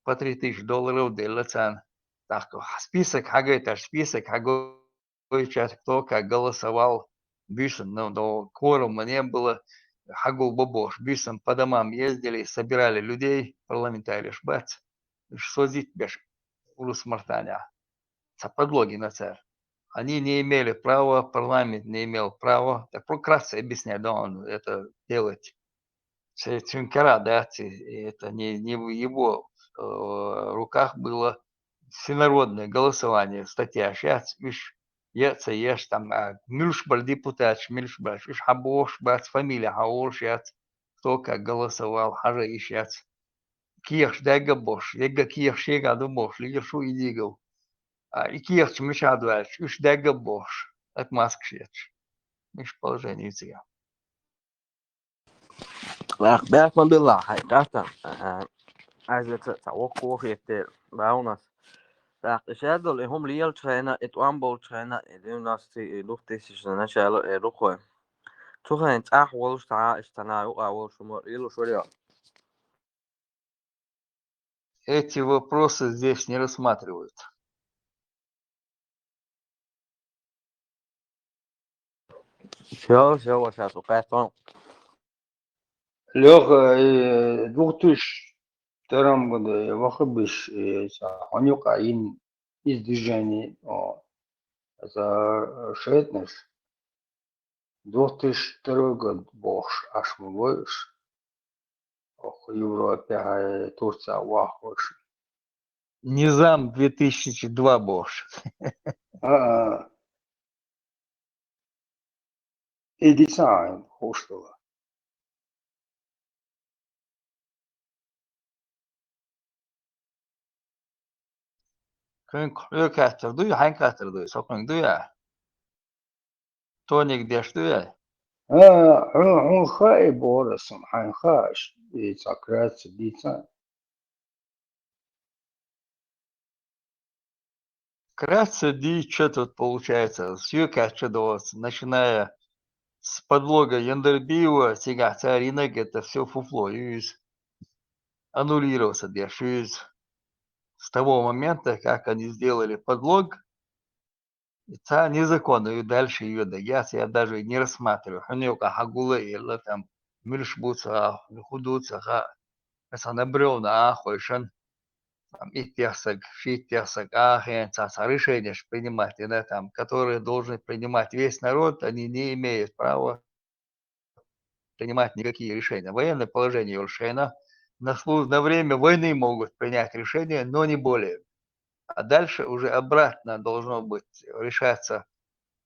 По три тысячи долларов делла царна. ТӀаккха список хьагайташ, список хьаго- Ой, чат, кто как голосовал, буьйсанна, но кворума не было, хьагулбо бохуш, буьйсанна по домам ездили, собирали людей, парламентареш бац, уьш созыв беш Урус-Мартанехь. Цхьа подлоги на цара. Они не имели права, парламент не имел права. Так вкратце объясняю, да, он это делать. Се цуьнан кара дац, и это не, не в его, э, руках было. Всенародное голосование, статьяш яц, уьш е а ца еш, там, а, муьлш бара депутаташ, муьлш бара, уьш хьабохуш бац, фамили хьаолуш яц, кто как голосовал, хьажа йиш яц. Кехаш дагга а бохуш, дегга кехаш шегахь ду бохуш, лелаш ву и дигал. А, и кехаш мичахь ду аьлча, уьш дагга а бохуш, отмазкаш етташ. Иштта положение ю цигахь. ТӀаккха баьхкан билла хьайн гӀаттам. Аха. Аз ца, ца воккха вохетте бауна. ТӀаккха и шадолу, и хӀума лелачу хенахь, и тӀом болчу хенахь, и девяностые, и двухтысячные начало, и рукхой. Цу хенахь цӀахь волуш цхьа а, иштта цхьана юкъа волуш хӀума лелош вара йо? Эти вопросы здесь не рассматриваются. Всё, всё, вот щас укхаьчна. Лёха, э, двух тысячи втором году я вахабиш, э, ца, хьуна юкъа йина иза движение, о, ца, э, шайтӀанаш. Двух тысячи второй год бохуш, аш ма войуш. Ох, Европе хьай, Турция вахош. Низам две тысячи два бохуш. А-а. И дийца хьайна хууш дала. Кхуьнга хьоьга хаттар дуй, хьайга хаттар дуй, со кхуьнга дуй а? Тоник деш дуй а? А, хьо-, хьуна хаьа бохура ас, хьайна хаьа, и ца кратца дийца. Кратце дийцича, тут получается, соьга кхаьчча доцу, начиная с подлога Яндербиева, цигахь цара йинарг, это всё фуфло ю иза. Аннулироваться деш ю иза. С того момента, как они сделали подлог, и цара незаконно ю дальше йоьдург яц, я даже и не рассматриваю. Хьуна юкъа хьагулла елла, там, муьлш бу ца хаьа, хӀун ду ца хаьа. Аса на бревна а хойшан, там, иттех саг, шиттех саг, а хенца цхьа решенияш принимать дина, там, которые должны принимать весь народ, они не имеют права принимать никакие решения. Военное положение йолуш хенахь, на слу-, на время войны могут принять решение, но не более. А дальше уже обратно должно быть решаться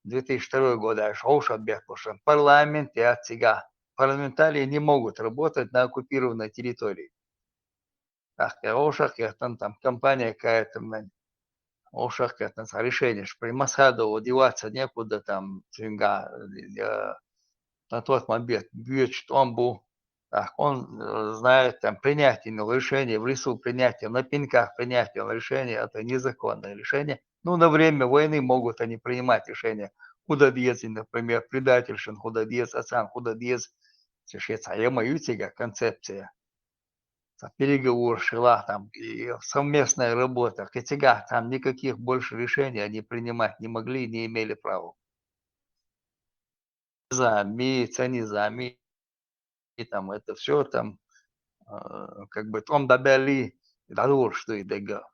две тысячи второй год, аш хьовша бехкуша. Парламент яц цигахь. Парламентарии не могут работать на оккупированной территории. ТӀаккха вовшах а кхеттан, там, компания какая-то, ман, вовшах а кхеттан, цхьа решение, при Масхадову деваться некуда, там, цуьнга, э, на тот момент боьдуш тӀом бу. Так, он, э, знает, там, принятие решения в лесу, принятие на пеньках, принятие решения, это незаконное решение. Ну, на время войны могут они принимать решения, хӀун дан деза, например, предательшна хӀун дан деза, ацарна хӀун дан деза. Ша шен цхьа яма ю цигахь концепция. Цхьа переговораш хилахь там, и совместная работа. Кхин цигахь там никаких больше решений они принимать не могли и не имели права. Низами, ца низами, и там это всё там, э, как бы тӀом дӀабаьлли, дӀадолуш ду и дагга.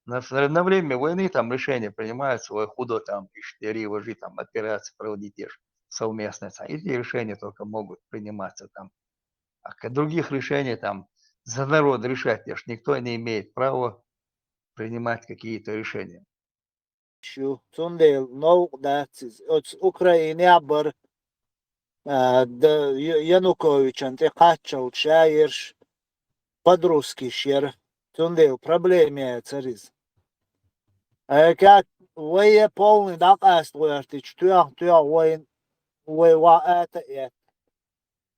На, на время войны там решения принимаются, вай хӀун до там, иш дери, важи там операции проводить еш совместно. Эти решения только могут приниматься там. А к-, других решений там за народ решать еш никто не имеет права принимать какие-то решения. Шу, цундела новкъа дац иза. Оцу Украинехь бара, а, да, Ю-, Януковичан тӀе кхаччалц ша ерш подрусткаш яра. Цундела проблема яцара иза. Айкат, вай я полный дӀакъаста гӀоьртича, тоьхна-тоьхна вайн, вай ван ата а этта.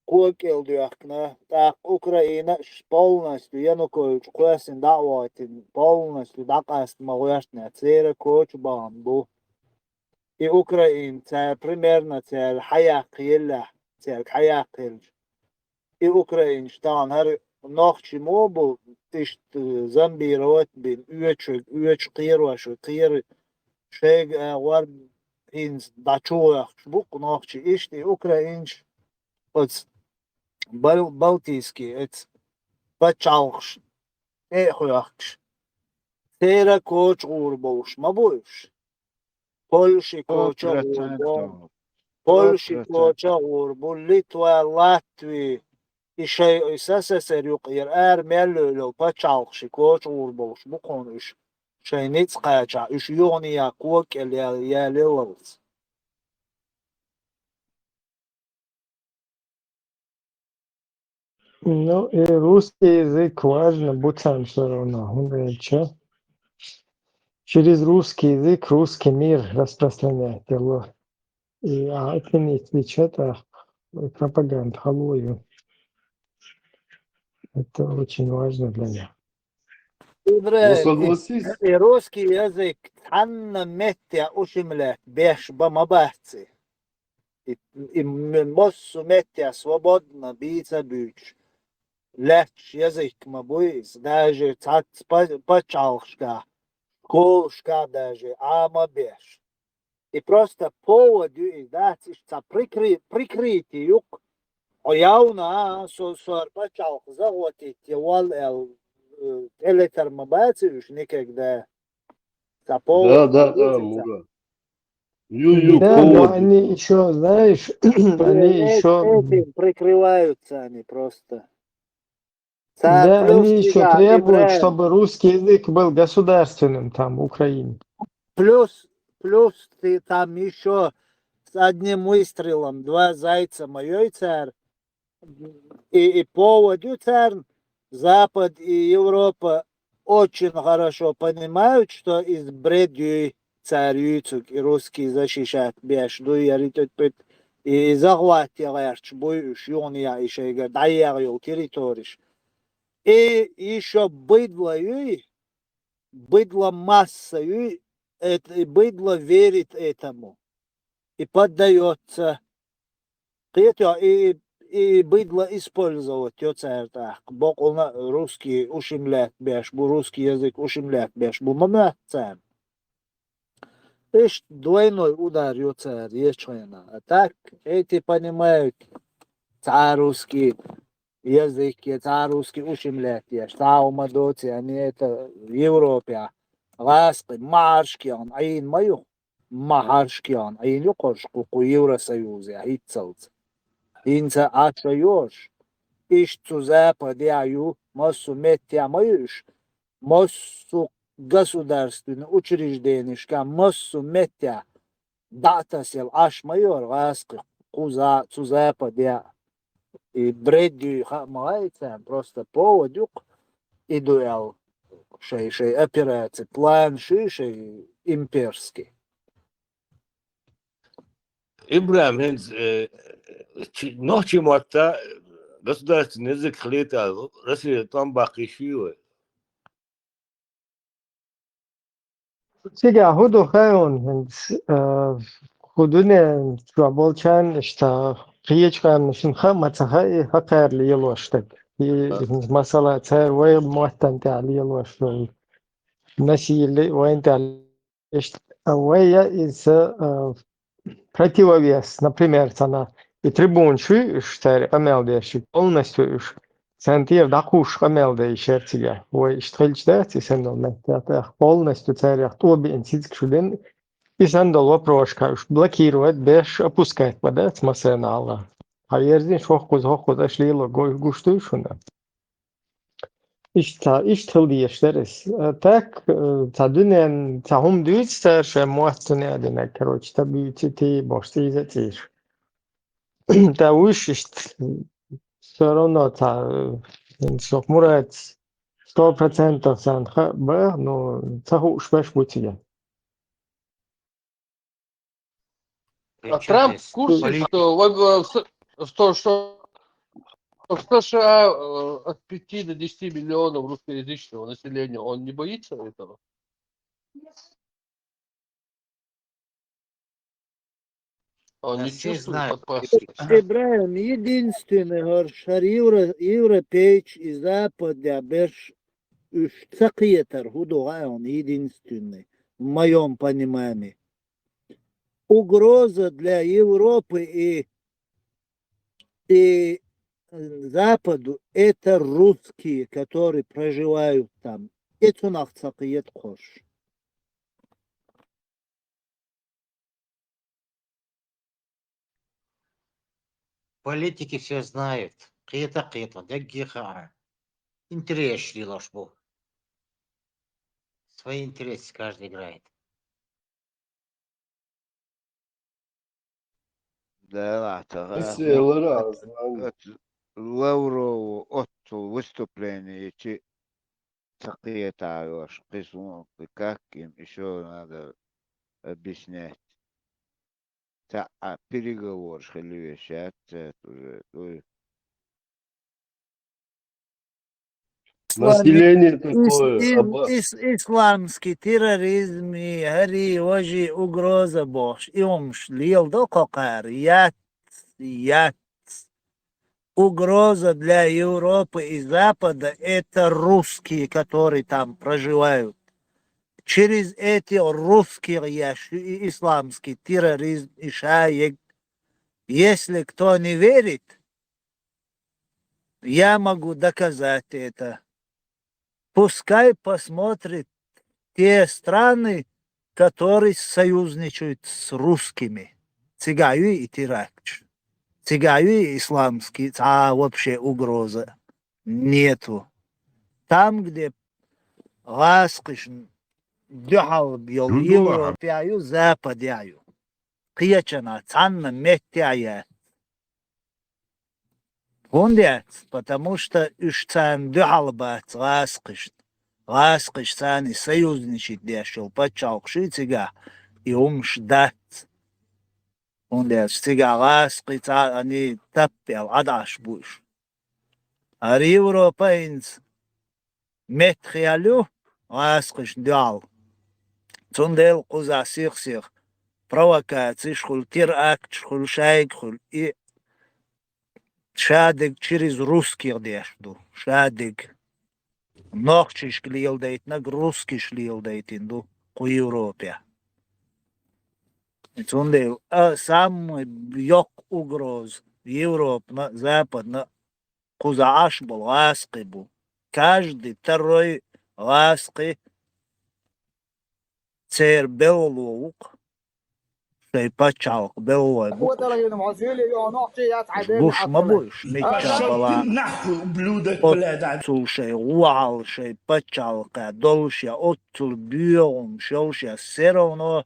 Кхо кӀел доьхкина, тӀаккха Украина ш-, полностью Янукович кхоьссина дӀа а вахийтина, полностью дӀакъаста ма гӀоьртинехь, церан коча бахана бу. И Украина цара примерно цара хьаяккха еллехь, цаьрга хьаяккха елча. И украинаш тахана хӀара нохчий мо бу, иштта зомбировать бина, оьцуш, оьцуш кхерош, кхера шайга а гӀор хӀинца дӀа чу вахча бу-кх нохчий. Иштта и украинаш оцу бал-, балтийский оцу пачхьалкхаш тӀе а хоьхкуш, церан коча гӀур болуш ма бу уьш. Польши коча гӀур бу. Польши коча гӀур бу, Литва, Латви. И шай, и СССР юкъера ара мел лелал пачхьалкхаш коча гӀур болуш бу кхуна уьш. Шайн ницкъ кхачахь, уьш юханехьа кокӀел я-, ялевалц. Ну, и русский язык важно, бу царна всё равно, хӀунда аьлча через русский язык русский мир распространять дело. И, а, это не отвечает, а пропаганда, халуй. Это очень важно для них. Ибрагим, ну, согласись. И русский язык цхьанна метте ушимлет беш ба ма бац и. И, и м-, массо метте свободно бийца буьйцуш лаьтташ язык ма буй иза, даже цхьацца па-, пачхьалкхашка, школашка даже Ӏама беш. И просто повод ю и дац, иштта цхьа прикры-, прикрытие юкъ. Хьо явна, а, со, со ар пачхьалкх захватить я вал аьл, э, тӀелетар ма бац уьш никогда. Цхьа повод. Да, да, да, Мура. Ю, ю, да, но повод. Они ещё, знаешь, они ещё этим прикрываются они просто. Да, они ещё требуют, чтобы русский язык был государственным там, в Украине. Плюс, плюс ты там ещё с одним выстрелом два зайца ма йой цара. И, и повод ю царна, Запад и Европа очень хорошо понимают, что из бред юй цара юьйцург, и русский защищать беш дуй, яри тӀе-, тӀе-, и, и захват я гӀерташ буй уьш, юханехьа и шайгара дӀаегӀа йолу территориш. И ещё быдло юй, быдло масса юй, это, и быдло верит этому. И поддаётся. Кхетий, и, и быдло использовать йо цара тӀаккха. Бакъонна русский ушимлет беш бу, русский язык ушимлет беш бу ма моьтту царна. Иштта двойной удар йо цара ечу хенахь. А так, эти понимают, цхьа русский язык я, цхьа русский ушимлет еш, цхьа хӀума доций, они это Европе гӀаскхи ма хьаршкехан Ӏийна ма ю. Ма хьаршкехан Ӏийна ю кхуш кху, кху Евросоюзе хӀинццалц. ХӀинца Ӏаш а йош, иштта цу Западе а ю, массо а метте а ма ю уьш, массо а государственный учрежденешка, массо а метте а дӀа а тасаелла Ӏаш ма йора гӀаскхи кху за-, цу Западе а. И бред юй хаа ма гӀай царна, просто повод ю-кх и ду аьлла, шай, шай операци, план шуй шай имперский. Ибрахим, хӀинца, э, чи-, нохчийн мотта государственный язык хилийта аьлла, Россия тӀом баккхийша вуй вай? Цигахь хӀун ду хаьий хьуна хӀинца, э, кху дуьнен чохь болчарна иштта кхечу къаьмнашна хаа ма ца хаьий, хӀокхара лелош дерг. И, масала, цара вай маттана тӀехь лелош долу насилие вайна тӀехь Иштта, а вай я иза, а, противовес, например, цхьана и трибунаш ю уьш, цара къамел деш, полностью уьш, царна тӀера дӀакхуссуш къамел деш яра цигахь. Вай иштта хилча дац, и санна долу меттехь, тӀаккха полностью царех тӀо биъна цициг шу дина, и санна долу вопросашка уьш блокировать беш, опускать бан дац массарна а. Хьан ерзина хӀокхуза, хӀокхуза аша лело гу-, гуш дуй шуна? Иштта, иштта хила дезаш дара иза. А так, э, цхьа дуьнен, цхьа хӀума дуьйцу цара шайн моттане а динарг, короче, та буьйцу, ти бохуш, цӀийза а цӀийш. Та вуьш иштта, всё равно цхьа, э, шух Мурад сто процентов сан ха-, ба, ну, ца хууш беш бу цига. А Трамп в курсе, что в, в, в, что, что, что в США, э, от пяти до десяти миллионов русскоязычного населения? Он не боится этого? Он не чувствует опасности? Ибрахим, единственный, хӀорш, хӀара евро-, европейча и западя берш уьш ца кхетар, хӀун ду гӀайон, единственный, в моём понимании. Угроза для Европы и, и Западу — это русские, которые проживают там. И цунах ца кхета кхуш. Политики все знают. Кхета, кхета, даггиха. Интерес лилаш бу. Свои интересы каждый играет. Делахь ца Эссе лара аз ван. Лаврову оццул выступление чи ца кхетаеш, кхисун, как им еще надо объяснять. Ца а переговорш хили вешат, уже, ой, Население Ис- такое. ис- Аба. ис- исламский терроризм, и гьари важи угроза бохш, и умш лел до кокар, яц, яц. Угроза для Европы и Запада — это русские, которые там проживают. Через эти русские яш и исламский терроризм и шаек. Если кто не верит, я могу доказать это. Пускай посмотрит те страны, которые союзничают с русскими. Цигаю и теракт. Цигаю и исламский, а вообще угроза нету. Там, где гӀаскхиш дуьхьал йол Европе ю, Западе ю. Кхечана цхьанна метте я. ХӀунда яц? Потому что уьш царна дуьхьал бац гӀаскхишна. ГӀаскхиш царна союзничать деш йол паччалкх ший цигахь, и хӀумаш дац. ХӀунда яц цигахь гӀаскхи цхьа ани таппел Ӏадаш бу уьш. Ара Европа хӀинца меттахъял ю гӀаскхишна дуьхьал. Цундела кхузахь сих-сих провокацеш хуьлу, терактш хуьлу, шайга хуьлу. И шадерг через русских деш ду. Шадерг. Нохчишка леладайтинарг русскиш леладайтина ду кху Европе. Цундела а самый йоккха угроза Европана, Западна кхуза Ӏаш болу гӀаскхи бу. Каждый второй гӀаскхи церан белло ву-кх. Шайн пачхьалкх беллой бу-кх. Буш ма бу уьш, мичча бала. Оццул шайн гӀохьал, шайн пачхьалкхехь долуш я, оццул боьгӀуш йолуш я, все равно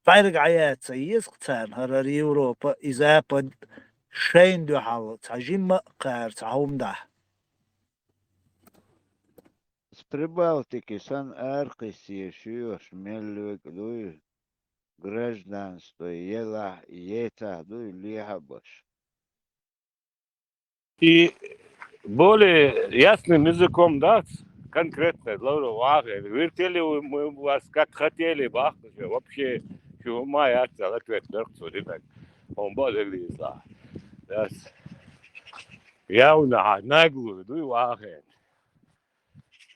бӀаьрга Ӏаяца еза-кх царна хӀара Европа, и Запад шайна дуьхьал цхьа жимма а кхара цхьа хӀума дахь. С Прибалтики сан аркхиссеш йоьш мел вега дуй, гражданство елахь, ецахь дуй, лехьа а баш. И более ясным языком дац, конкретно, Лавров, вахе. Вертели мы вас, как хотели, бахкуш, вообще, шу ма яц, ответ дерг цу динаг. Он более лизла. Дас. Явно, наглую, дуй вахе.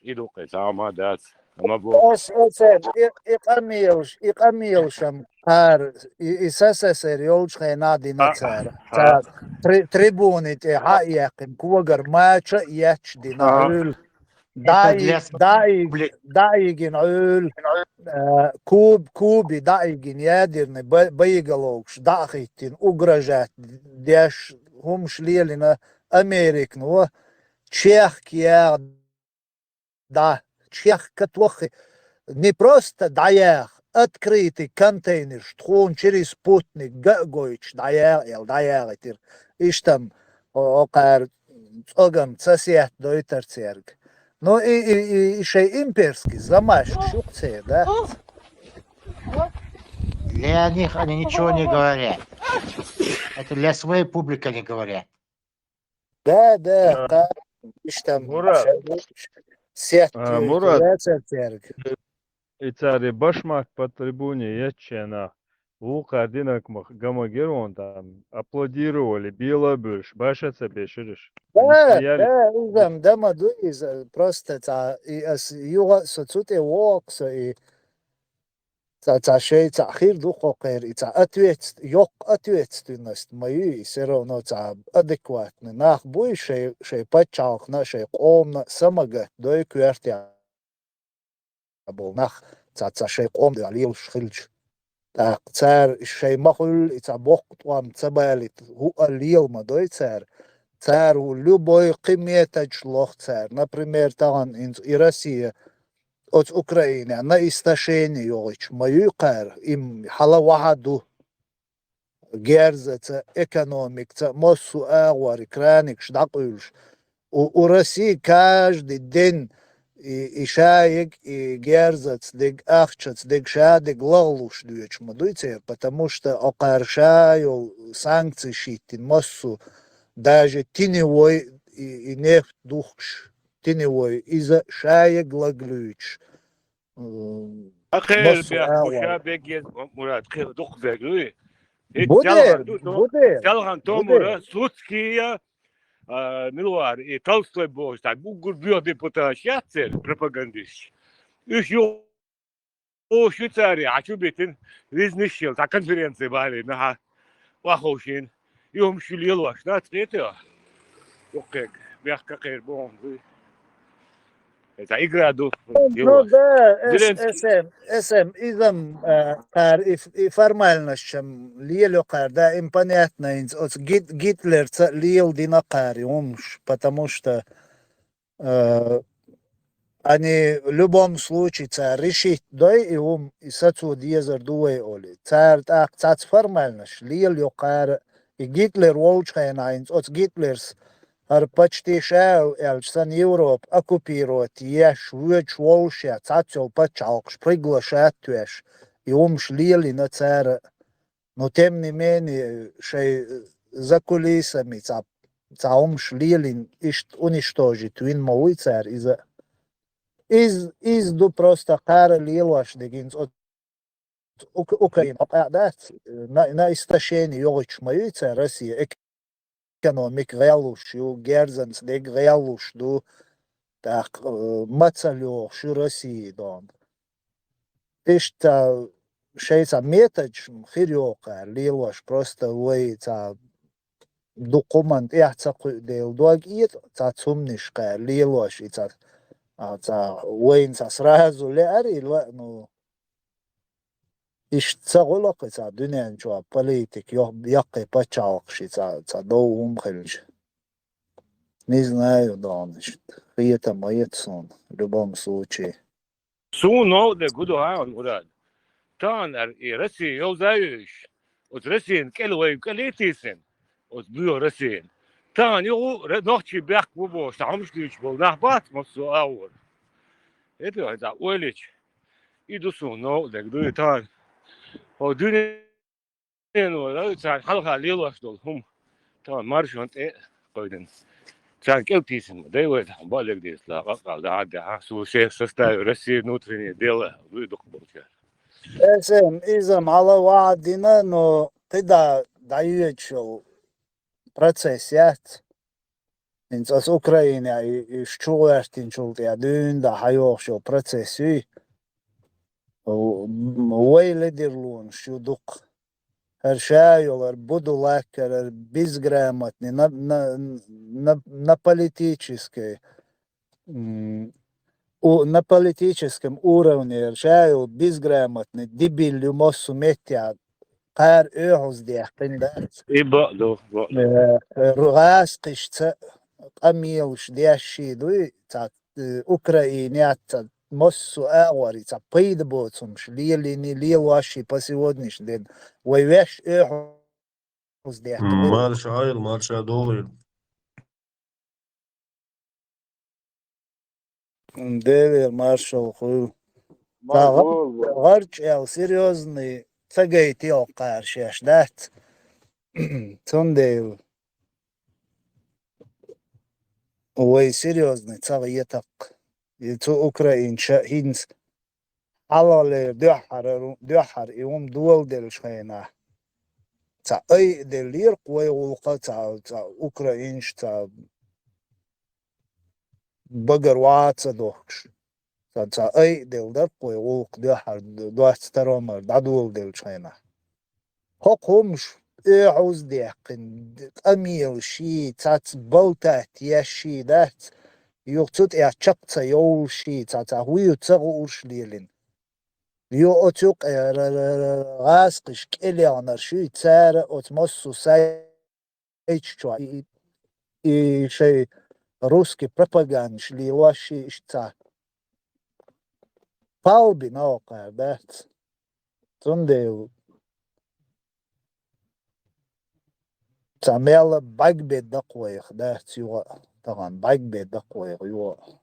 И дукха сама дац. Ма бу. Ас, ас, и, и къамелаш, и къамелашам кхара, и, и СССР йолчу хенахь дина цара. Цара три-, трибуни тӀе хьа а яьккхина, когара мача а етташ дина Ӏуьллу. ДӀа-, ДӀа-, ДӀа а йигина Ӏуьллу, а, Куб-, Куби дӀа а йигина, ядерный бо-, боеголовкаш дӀа а хӀиттина, угрожать деш хӀумаш лелийна Американо, чехка яха дӀа, чехка тоххи, не просто дӀаяха, открытый контейнерш тхуна через спутник ган а гойтуш дӀаяха аьлла, дӀаяхийтира. Иштта-м, о, о, кхара цӀогам ца сеттадойтура цаьрга. Ну, и, и, и, и шайн имперский замашкаш ю-кх церан, да? Для них они ничего не говорят. Это для своей публики они говорят. Да, да, кхара иштта-м, Мурад. сетта А, Мурад. яцара цаьрга. И цара и башмак по трибуне еттачу хенахь, вукхара динарг ма ган ма гира вон там, аплодировали, бела а буьлуш, баша а ца бешира уьш. Да, Смеялись. Да, иза-м да ма ду иза, просто цхьа, и ас юха а со цу тӀе вогӀу-кх со, и цхьа, цхьа шайн цхьа хир ду кхокхера, и цхьа ответст-, йоккха ответственность ма ю, и все равно цхьа адекватный нах буй, шайн, шайн пачхьалкхана а, шайн къомана а самагатдой коьртехь болу нах, цхьа, цхьа шайн къоман дуьхьа лелаш хилча. ТӀаккха цара шайн ма хуьллу, и цхьа боккха тӀом ца балийта, хӀуъа лела ма дой цара. Цара ву любой кхин методаш лох цара. Например, тахана хӀинца и Россия оцу Украинехь на истощение йогӀуьйтуш ма юй кхара, и хьала вахьа ду. Герзаца, экономикаца, массо а агӀор и краникаш дӀакъуьйлуш. У, у России каждый день и, и шаерг, и герзаца дерг, ахчаца дерг, шадерг лахлуш доьдуш ма дуй церан, потому что окхара ша йолу санкцеш йиттина массо, даже теневой и, и нефть духкуш, теневой, иза шаерг лахлуьйтуш. М, Кхин массо бехк а бу, ша бегге, Мурад, кхин дукха бегг дуй. ХӀинца Бу селхана дер, ду, бу дер, селхана бу томура, дер. Слуцкий, а, мила вара, и Толстой бохуш, цхьа уггар боьха депутаташ яц церан, пропагандисташ. Уьш ю-, уьш ю цара, хьан чу битина, визнаш йила, цхьа конференция балийна, хьан, ваховшийна. И хӀумаш ю лелош, дац хетий? Дуккхег, бехк кхин боху дуй. Это игра ду. Ну да, эс-, Зеленский. Эсэм, эсэм, изам, э, кхара и, и формальностьчам лело кхара, да, им понятно, хӀинца оцу Гит-, Гитлерца лела дина кхара и хӀумаш, потому что, э, они в любом случае цара решить дой и хӀума, и сацо дезар ду вай олий. Цара тӀаккха цаца формальностьчам лелайо кхара, и Гитлер волчу хенахь хӀинца оцу Гитлерс хӀара почти ша аьлча санна Европа оккупировать еш, воьдуш волуш я, цхьацца йолу пачхьалкхаш приглашать веш, и хӀумаш лелийна цара. Но тем не менее, шайн за кулисами цхьа, цхьа хӀумаш лелийна, иштта уничтожить вина ма вуй цара иза. Из, из ду просто кхара лелош дерг хӀинца оцу Ук-, Украина къа дац, на, на истощение йогӀуьйтуш ма юй цара Россия, экономика гӀеллуш ю, герзанца дерг гӀеллуш ду, тӀаккха, э, мацалла йогӀуш ю Россия дона. Иштта шайн цхьа методаш хир йогӀу кхара лелош, просто вай цхьа дукха хӀуманна тӀаьхьа ца кхуьу дела дог этӀа, цхьа цумниш кхара лелош, и цхьа, а, цхьа вайна цхьа сразу леара и ла, ну, Иштта ца гӀулакх и цхьа дуьнен чохь политика, йо-, яккхий пачхьалкхаш и цхьа, цхьа дов хӀума хилча. Не знаю, дона иштта. Хетам ма ета суна, в любом случае. Суна новкъа де гу ду хьан, Мурад. Тахана ара и Россия йовза а йовзуш, оцу Россиян кӀел вай кӀел а тийсина, оцу боьха Россиян. Тахана юха ра-, нохчий бехк бу бохуш, цхьа хӀумаш дуьйцуш болу нах бац массо а агӀор. ХӀета хьайн цхьа ойла йича, и ду суна новкъа дерг, дуй тахана. ХӀо дуьнено, царна хьалха лелош долу хӀума тахана маршонна тӀе а кхойдина. Царна кӀел тийсина ма дай вай тахана, баалега деза, ла къакъал дахьа а дахьа, су шен составе Россия внутренние дела, дуй дукха болчара. Эсэм, иза-м хьала вахьа дина, но кхидӀа дӀайоьдуш йолу процесс яц. ХӀинца аса Украинехь и, и чу гӀоьртинчул тӀаьхьа дуьйна дӀа хьайогӀуш йолу процесс юй. В-, вай лидерлонаш ю дукха. ХӀара ша йолу, хӀара буду лаккара, хӀара безграмотный, на, на, на, на политической, м, у-, на политическом уровне хӀара ша йолу безграмотный, дебил ю массо а меттехь, кхара оьхьаздаьккхина дац. И бакъ ду, бакъ ду. Э, э, гӀаскхишца къамелаш деш ши дуй, цхьа, э, Украинехь цхьа массо а агӀор и цхьа пайда боцу хӀумаш лелийний, лелош и по сегодняшний день. Вай ваьш оьхьаздаьккхина. Марша Ӏойла, марша догӀийла. Делера маршалла хуьлда. Ца гӀар-, гӀарчӀ аьлла серьёзный ца гайта йоккхара шаьш дац. Цундела вай серьёзный ца гӀетакх. И цу Украинча хӀинца хьалхалера дуьххьара, дуьххьара и хӀума доладеллачу хенахь. Цхьа айа деллера-кх вай гӀуллакха, цхьа, цхьа украинча, цхьа багара ваха ца дохкуш. Сан цхьа айа делла дара-кх вай гӀуллакх дуьххьара д-, доцца таромара дӀадоладеллачу хенахь. ХӀокху хӀумаш оьхьаздаьккхина, къамелаш ши, цхьацца болтать еш ши дац, юха цу тӀехь чекх ца йовлуш ши, цхьа, цхьа хӀу ю ца гуурш лелина. Йо, оцу къера гӀаскхиш кӀелегӀнар шуй, цара оцу массо сай Эйч чохь и, и, и шайн русский пропагандаш лелош и иштта ца палби новкъа дац. Цундела ца мел бӀаг бе даккха вайх дац юха, тахана бӀаг бе даккха вайх юха.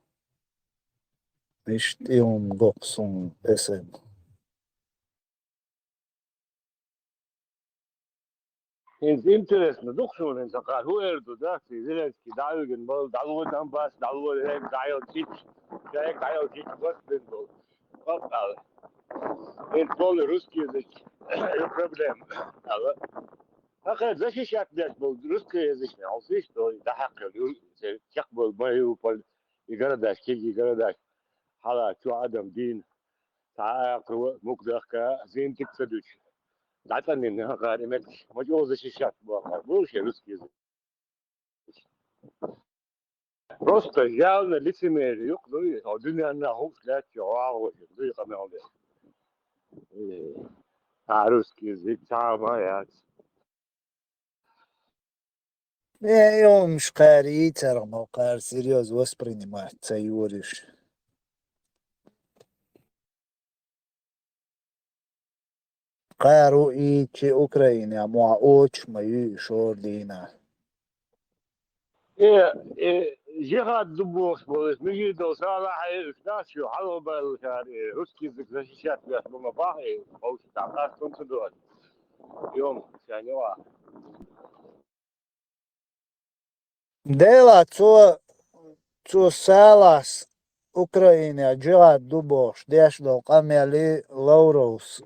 Иштта и хӀума гоккху суна эсала. ХӀинца интересно ду-кх шуна, хӀинца кхара хӀун эр ду, да, ци Зеленский дӀавигина бала, дӀало Донбасс, дӀало Рейн, дӀайо Чич, Рейн, дӀайо Чич, гос бен бала. Хап ала. ХӀинца бола русский язык, ю проблема, ала. Хьакхай защищать деш бола русский язык, хьо сиш, то, дӀахьакхел, ю, се, чекх бола, Мариуполь, и городаш, киги городаш, хьала, чу адам дийна. Цхьа акхарва мукдахка зинтик ца дуьтуш. ДӀацӀаннина хӀара и меттигаш, ма чӀогӀа защищать боху, бу шен русский язык. Просто явно лицемерие юкъа дуй, хьо дуьненна хӀуш лаьттачу гӀагӀо дуй къамел деш. Э, цхьа русский язык, цхьа ма яц. Э, и хӀумаш кхара йийцархьама, кхара серьёзно воспринимать ца йора уьш. Кхара у и чи Украинехь мохь оцуш ма юй и шора дийна. Э, э, жихӀад ду бохуш болу, иза мижий долу сагӀа хьаьвсина дац шу, хьалхабаьллачара, э, русский язык защищать беш бу ма бахьа, э, вовшах дӀакъастон ца до аса. Йом, шайн йоӀа. Дела, цо, цо Салас Украинехь жихӀад ду бохуш деш долу къамеле Лавровс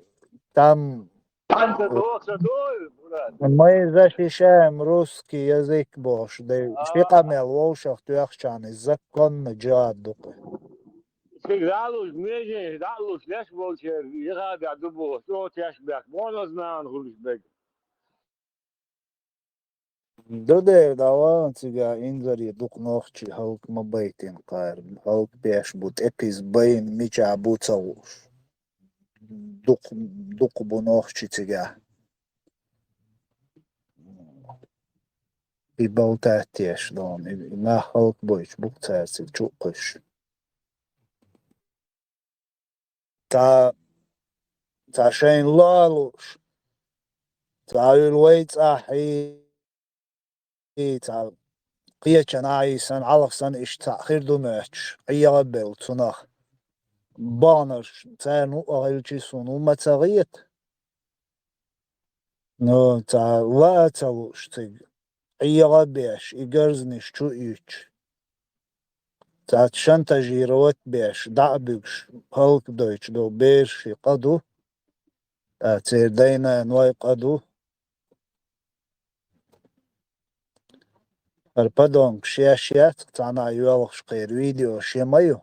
там Танца доца дой, Мурат. Мы защищаем русский язык бохуш, де, А. Ши къамел вовшах тоьхчарна законно жихӀад ду-кх. Цига дӀалуш, меженаш дӀалуш леш болчеран, жихӀад ду бохуш, чӀогӀа теш баьхка, муьлхха нана хуьлуш берг. Ду дера дӀавахана цигахь инзаре дукха нохчий хӀаллак ма байтина кхара. ХӀаллак беш бу, тӀепиз байна мичахь бу ца хууш. Дукха, дукха бу нохчий цигахь. И болтать еш долу, и, и нах хӀаллак бойтуш бу-кх цара цига чу а кхуьссуш. Цхьа, цхьа шайна ло а лууш, цхьа уьлла вай цӀахь хьий, цхьа кхечанхьа хьий санна, хьалха санна иштта цхьаъ хир ду моьттуш, Ӏеха а белла цунах. Баханарш царна хӀуъа а хилчий суна хӀума ца хета. Ну, цхьа лаа а ца лууш цига, Ӏеха а беш, и гарзнаш чу а юьттуш. Цхьацца шантажировать беш, дӀа а буьгуш, хӀаллакдойтуш долу бераш ши къа ду, а, церан дай-наной къа ду. ХӀара подонкаш шаьш яц-кх цхьанхьа йоьлхуш, кхеран видео шен ма ю.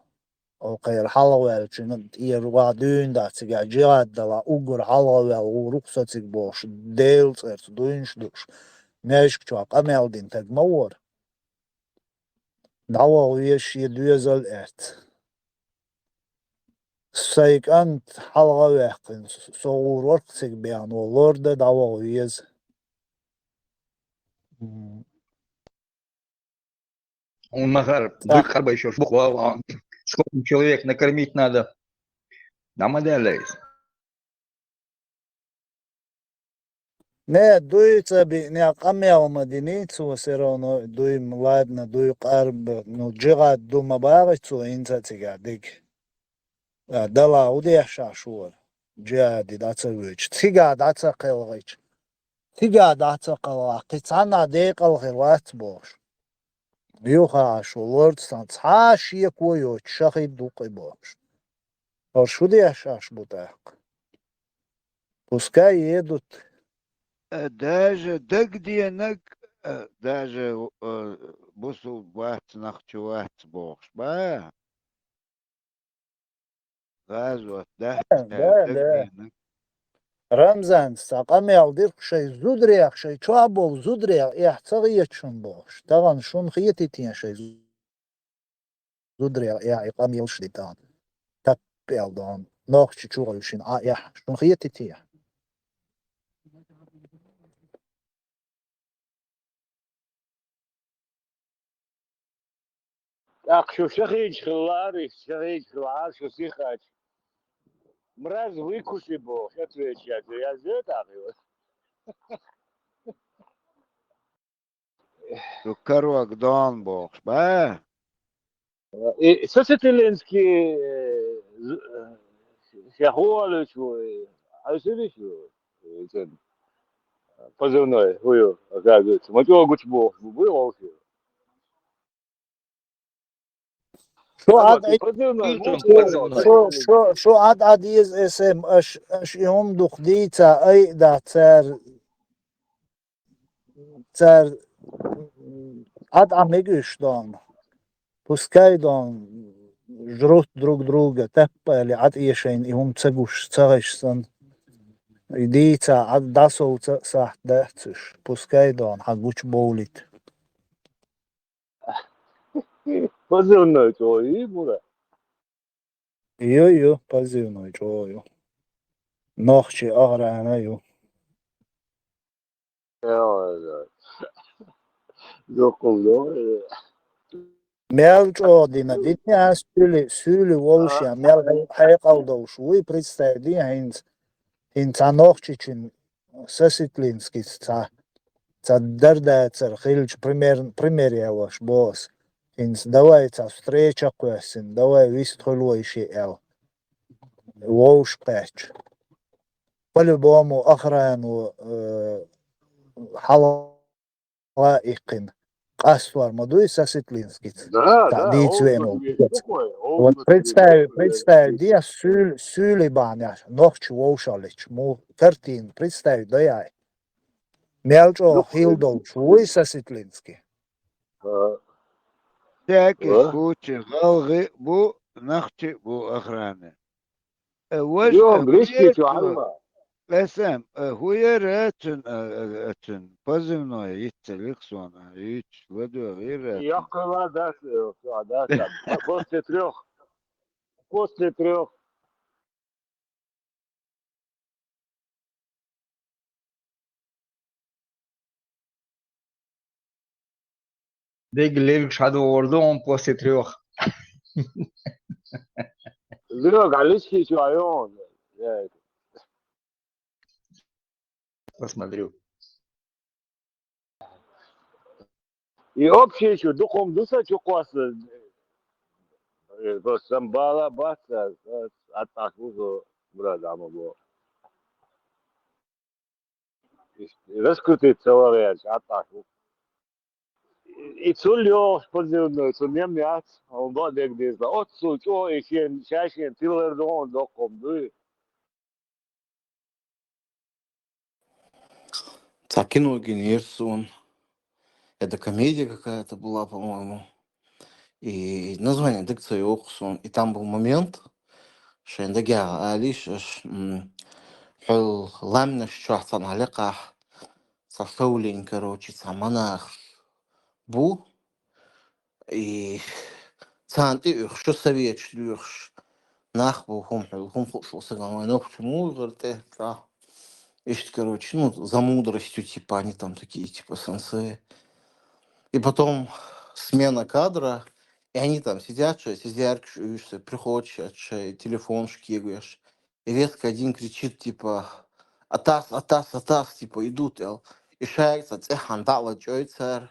О, кхеран хьалхаваьллачун тӀера ваха дуьйна дац, цигахь жихӀад далахь уггар хьалхаваьлла ву рукъ со цига бохуш, Делан цӀарца дуйнаш дууш, маьждиг чохь къамел дина стаг ма вара. ДӀаваха веза шен доьзал а эцна. Сайн кӀант хьалха а ваьккхина, со гӀур вара-кх цига баьхна, вон лор дан дӀаваха веза. М. Хьуна ма хаьа, дуй къарбайш йолуш бу-кх, сколько человек накормить надо. ДӀа ма даьлла иза. Не, дуй ца биънехь, къамел ма диний цо, всё равно дуй, ладно, дуй къарба, ну, жихӀад ду ма бахий цо хӀинца а цигахь дерг. А, дала хӀун деш Ӏаш вара? ЖихӀаде дӀа ца воьдуш, цигахь дӀа ца кхелхича. Цигахь дӀа ца кхелхахь, кхин цхьаннахь декъала хир вац бохуш. Юха Ӏаш ву лорца сан цхьа а шеко йоцуш, шахид ву-кх и бохуш. ХӀорш хӀун деш Ӏаш бу тӀаккха? Пускай едут. Э, даже дагденаг, э, даже, э, бусулба вац, нах чу вац бохуш, ба? ГӀазот дац, да, да, да. Дагденаг. Рамзанца цхьа къамел дира-кх шайн зударех, шайн чохь болу зударех эхь ца хета шуна бохуш. Тахана шуна хетий те шайн зударех эхь и къамелаш дитан? Таппел дон. Нохчийчу гӀуй шин Ӏа яхь. Шун хетитий? ТӀаккха шу шахинчу хиллари, шахинчу хиллахьара шу сихача. Мраз выкуши бохуш, отвечать язде тӀаккха. Шу карваг дон бохуш, ба? И сосетелинский, э, з-, э, ша хӀуалуьйту ву, э, хьаьсириш ву, э, цун позывной, хӀу ю, оказывается. Ма чӀогӀа гучу бохуш бу, буй вовши. Шу Ама Ӏад-, ты позывной, шу, шу, шу, шу Ӏад-, Ӏад еза эсэм, аш, аш и хӀума дукха дийца, ай, да, цара, цара Ӏад Ӏа мегаш дон. Пускай дон, жрут друг друга, таппали Ӏад эшайна и хӀума ца гуш, ца гӀаш санна. И дийца Ӏад дӀасовца а сахьт дац уьш. Пускай дон, хьан гучу бовлит. Позывной чӀогӀа ю, мура? Ю, ю, позывной чӀогӀа ю. Нохчий охрана ю. Йо, йо. Дуккхал ду. Мел чӀогӀа дина, дитни ас суьли, суьли вовшех, мел хьай-, хьекъал довш вуй, представь, дин хӀинца, хӀинца цхьа нохчичун Сосетлинскийца цхьа, цхьа дар-дацар хилча, пример, пример ялош боху ас. ХӀинца давай цхьа встреча кхоьссина, давай вист хуьлу вай шиъ аьлла. Вовшах кхаьчча. По-любому охрано, э, хьала иккхина. Къастор ма дуй Сосетлинскийца? Да, цхьа да, дийца веана волу. Вот представь, представь, де, суьйли, суьйли бахьанехь, нохчи вовшахлича. Муха картина, представь, дай. Мел чӀогӀа хила долуш вуй Сосетлинский. Текиш кучи гӀалгӀи а бу, нахчи а бу охрана. Э, важа, э, хӀун яра цуьнан? Эсэм, э, хӀун яра цуьнан, э, э, э, цуьнан? Позывной йицъелира суна, юьйцуш ладоьгӀира цуьнан. Яккхийла дац, э, дац, дац. После трёх. После трёх. Дегга лелгаш хьадогӀур ду хьуна после трёх. Лелгаш хьалисхийчу айон. Посмотрю. И общий чу дукхум ду сан чу кхосса. Э, просто сан бала бац, а, а, атӀаш ву со, брат, ама бо. Раскрутить ца варяж, атӀаш ву. И цул йохуш позывной, цу нем яц, он бо дег деза. Оццул чӀо, и шен, ша шен тилар ду, он доккхум дуй. Цхьа кино гинера суна. Это комедия какая-то была, по-моему. И название дага ца йоккху суна. И там был момент, шайн дагехь алийша аш, м, хьол ламнаш чохь цхьана хьалекхахь, цхьа шаулин, короче, цхьа монах бу. И царна тӀе уьхуш, советаш доьхуш нах бу, хӀума хьуьлла, хӀума хууш волу стаг, вайн нохчо муха гӀара тӀе, цӀа. Иштта, короче, ну, за мудростью, типа, они там такие, типа, сенсеи. И потом смена кадра, и они там сидят, шайн сизяркаш уьйш, приходят, шайн телефонаш кегош. И резко один кричит, типа: «Атас, атас, атас», типа, идут, эл. И шайга цӀа цӀеххьана дӀа а лачкъой цара,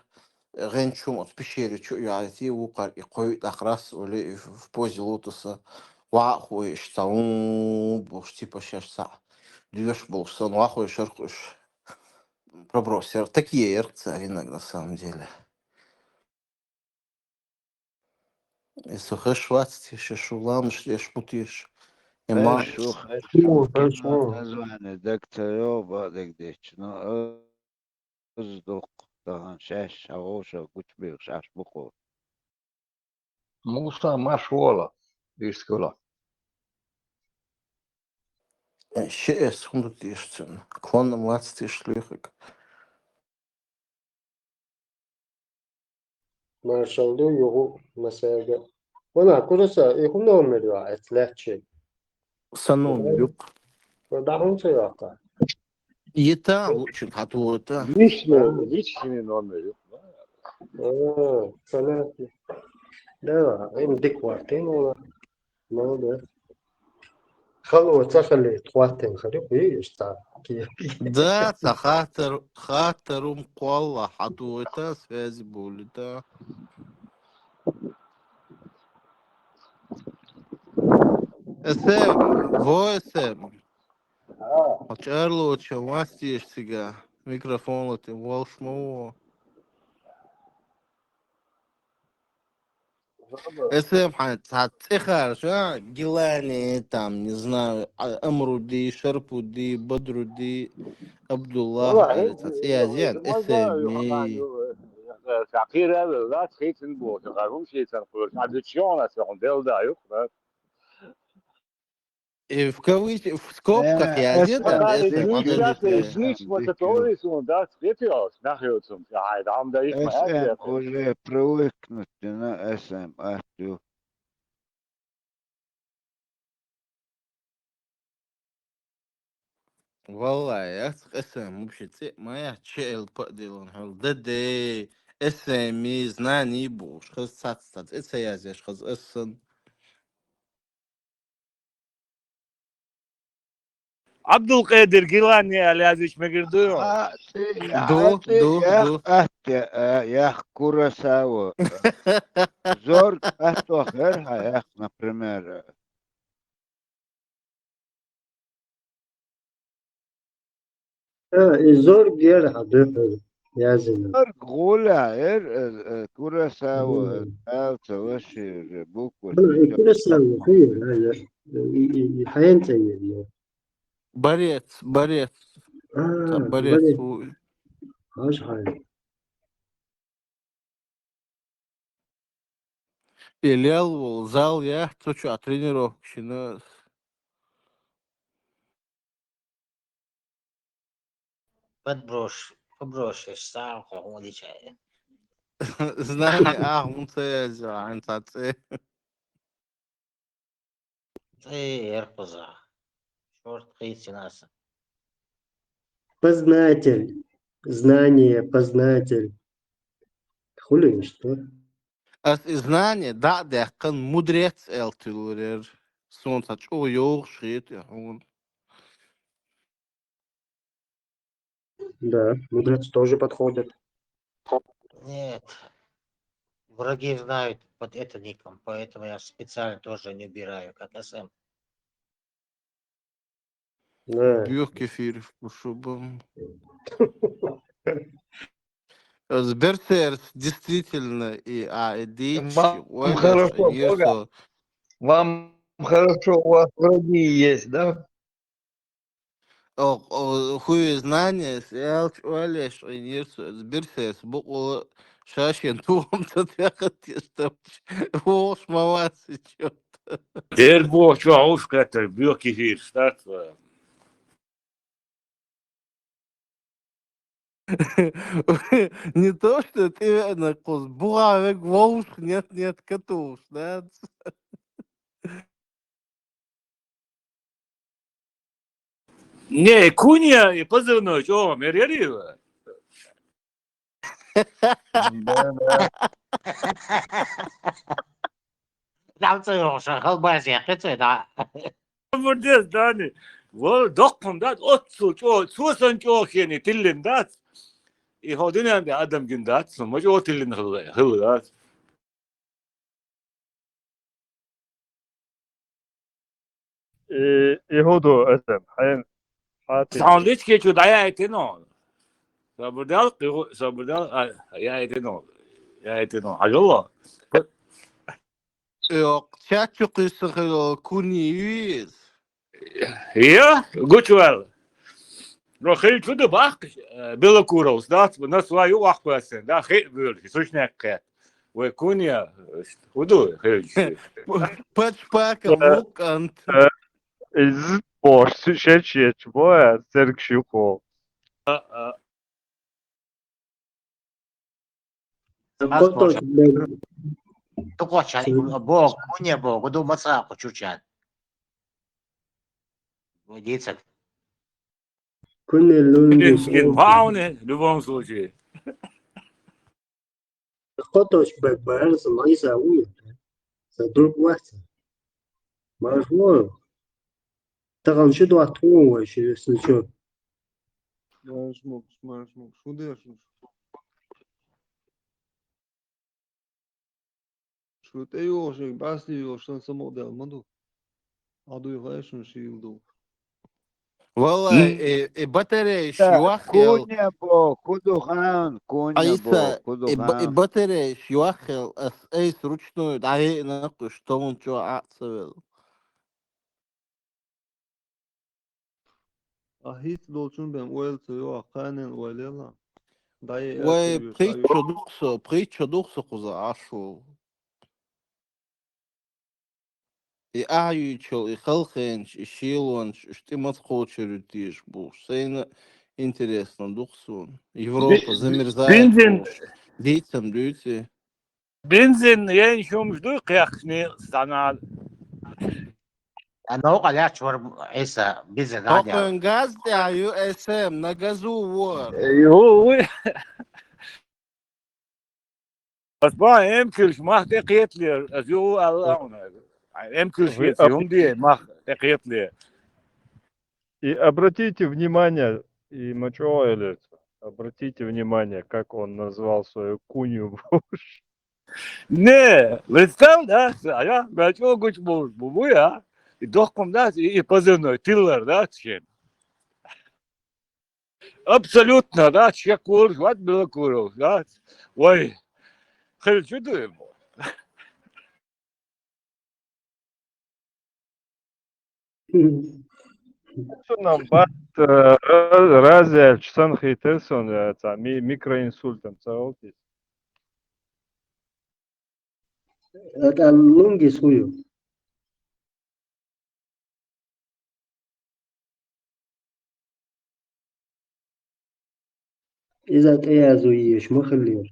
гӀен чу оцу пещере чу а йоӀийти, вукхара и кхой а тӀаккха рас а олий, и в позе лотоса ваха а хой, иштта цхьа у бохуш, типа, шаьш цхьаъ доьшуш болуш санна, ваха а хой шарх уьш. Проброс яра, такие яра цара иногда, на самом деле. И со хезаш вац теша, шу ламаш деш бу теша. И ма шу хезаш, шу хезаш ву. Название даг ца йо, бакъдерг дечу, но аза дуккха тахана шаьш, хьан вовшах гучубевлла шаьш бу кхо. Муса, марш вола, вистхула. Э, ши эс хӀунда теша цуьнан? Клонна вац теша лоьхург. Маршалла ду юху масега. Вана, кураса, и хӀун номер ю эц лаьттачи? Сан номер ю-кх. ДӀахьун ца йоаккха. Йита, лучун хьатута. Личный, личный номер ю-кх. О, понятно. Да, им дика ваьттина вала. Молодец. Хало ца хали, тхоттин хари, видишь, так. Да, ца хаттар, хаттар ум кхолла, хьатута, связи болита. СМ, во СМ. А. Хьо чӀарлоча вастеш цига, микрофон латин волш ма во. СМ хьан цхьа цӀи харжа, Гилани, там, не знаю, а, Амруди, Шарпуди, Бадруди, Абдулла, Валла, хьан цхьа цӀи язъян, СМ-и. Факира, да, хитин бо, хагум шитан кур, а дучона сагун делда юк, да. И в кавычках, в скобках Э, язъян, да, СМ, СМ, СМ, СМ, СМ, СМ, СМ, СМ, СМ, СМ, СМ, СМ, уже привыкнуть на СМ, а, тю. Валлай, яц къесам, вообще, цӀи ма яц, чеэл падилан хьал. Даде, СМ-и, знани буш, хаз цац цац, эца язеш, хаз эссан. Абдулкъедир Гилани алязич мегир ду ё? А, цӀи, Ду, а, цӀи, ду, ях, ду. Атте, а, ях, Курасава. Зорг атто хер, ха, ях, например. А, и зорг ер, ха, духу язина. Зорг гуля, ер, э, э, Курасава, Мгм. Алца, ваши, э, буква, Ну, и сейчас. Курасава, хуй, а, я, и, и, и хьаянца ер, я. Борец, борец. А, Та борец борец. У- Аж хай. Илел вол, зал я, цу чу а тренировка шина. Подброш-, подброшишь, сам хо-, хо-, дичай. Знание, а, он це, а, он це. Эй, эрпуза. Шорт хейт синаса. Познатель. Знание, познатель. Хули, что? Ас и знание, да, дехкан мудрец эл тюлурер. Сон са чо йогшит, я, он. Да, мудрец тоже подходит. Нет. Враги знают под этим ником, поэтому я специально тоже не убираю, как СМ. Да. Бюх кефир, шубам. Сберсерс, действительно, и, а, и дичь, Вам ой, хорошо, и Бога. Что. Вам хорошо, у вас враги есть, да? О, о, хуй знание, сел чуалеш, и нирс, Сберсерс, букву шашен, туам, та тяхат, естам, волш мавас, чё-то. Дер бо, чё, уж катер, бюх кефир, штат, Не то, что ты, э, на кус, бугавек волш, нет, нет, катуш, да? Не, Кунья и позывной, чё, Мерьерива? Да, да. Там целый шахал базия, это, да. Бурдес, Дани. Во, доккун, да, отцу, чё, сусан чё хени, тиллин, да. И ходинан, да, адам гин, да, сумма чё тиллин хыл, хыл, да. Э, э, ходо, это, хай, хати. Сандвич ке чё, да, я это, но. Сабырдал, сабырдал, а, я это, но. Я это, но. Алло. Ёкъ, чаччу къиссахилал Куни виз. Я, гучвал. Но хил чуду бах, э, Белокуровс, да, на свою вахкуасен, да, хи бюр, сушняккет. Вай Кунья, худу, хил. Пачпака, э, вукант. Э, из, бош, шечеч, боя, серг шуко. А, а. Аз Кото боча. Ту коча, Син- бо, Куни бо, гуду маца кочучан. Вадицак. Кунелунги Блин, блин, вау, не, в любом случае. Хоточ бекбарс майса уй. За друг вахца. Марш вор. Таган ши дуа тун вай ши сничо. Марш мукш, марш мукш. Шудеш. Шу тӀейогӀуш, басли йогӀуш, сан самукъадал ма ду. Ӏадуй хай шун шийла ду. Валлай, М. и, и батареяш Да, юахъял. Куня бо, куду хан, куня бо, Айса, куду и, ба- и хан. Батареяш юахъял, ас эйс ручную дагьеъна кхуш, товун чу ацавел. А хӀинца долчун бен ойла ца йоагӀа, кханен ойла ела. ДӀае Вай, аьлча, пхийтта чо дукха со, пхийтта чо дукха со кхуза Ӏаш ву. И ахьа юйчул, и халхенч, и шелонч, уж тӀе маца кхочур ю теша бохуш. Сайна интересно дукха суна. Европа замерзает Бензин, бохуш. Дийцам дуьйцу. Бензин, яйн шумаш дуй кхехкаш, не, санал. А наука лач вар Иса биза гадя. Хокхуьн газ тӀехь ю эс эм, на газу вор. Ю, уй. Ас ба эмкилш мах тӀе кхетале, ас ю аьлла а вуна. Эмкилш Вы еци хӀума де, мах тӀе кхетале. И обратите внимание, и мачо элец, обратите внимание, как он назвал свою кунью бушь. Не, представь, да, а я, бачо гуч бу, бу, бу, я. И дохком, да, и, и позывной, Тиллер, да, шен. Абсолютно, да, Шакуров, вот Белокуров, да. Ой, хел чудо ему. Нам бат, э, раз, раз я часан хитер сон, э, ца, ми-, микроинсультом, ца, олтис. Это лунги сую. Иза тӀеязу еш ма хиллера.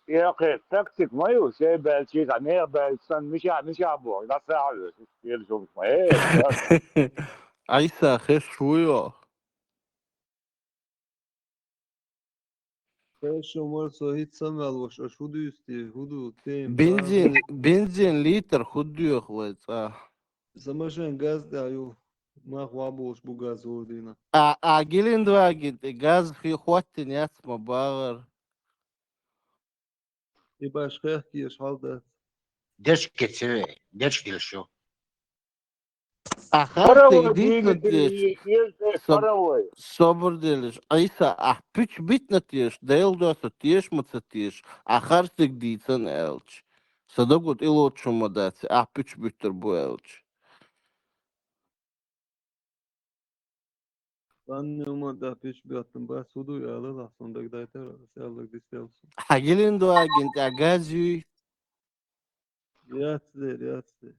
Я кхе, тактик ма ю, се баьлчи, а не баьлчи сан, миша, миша бо, да саалю, ел жумма, э, Айса хеш вуйо. Хеш умар со хит самвел ваш, аш худуйсти, худу, тем, Бензин, бензин литр худуйох вай цӀа. Самашен газ да ю, мах ва болш бу газ ордина. А, а Гелендваген тӀе газ хи хӀоттина яц ма багӀар. И баш хехкеш хьал дац. Дешке цеве, дешке шу. А харцдерг дийцина деш, саб-, собар делаш, Айса, ахь пуьч битна теш, Дела доьсса теш ма ца теш, а харцдерг дийцина аьлча. Сан дагу тӀелоцу ма дац, ахь пуьч буьттур бу аьлча. Сан нума да пуьч беттан бац, хӀу ду аьлла, сон дагадайтар, ас аьлларг дистел сон. Хьан Гелендваген тӀехь газ юй? Яц дер, яц дер.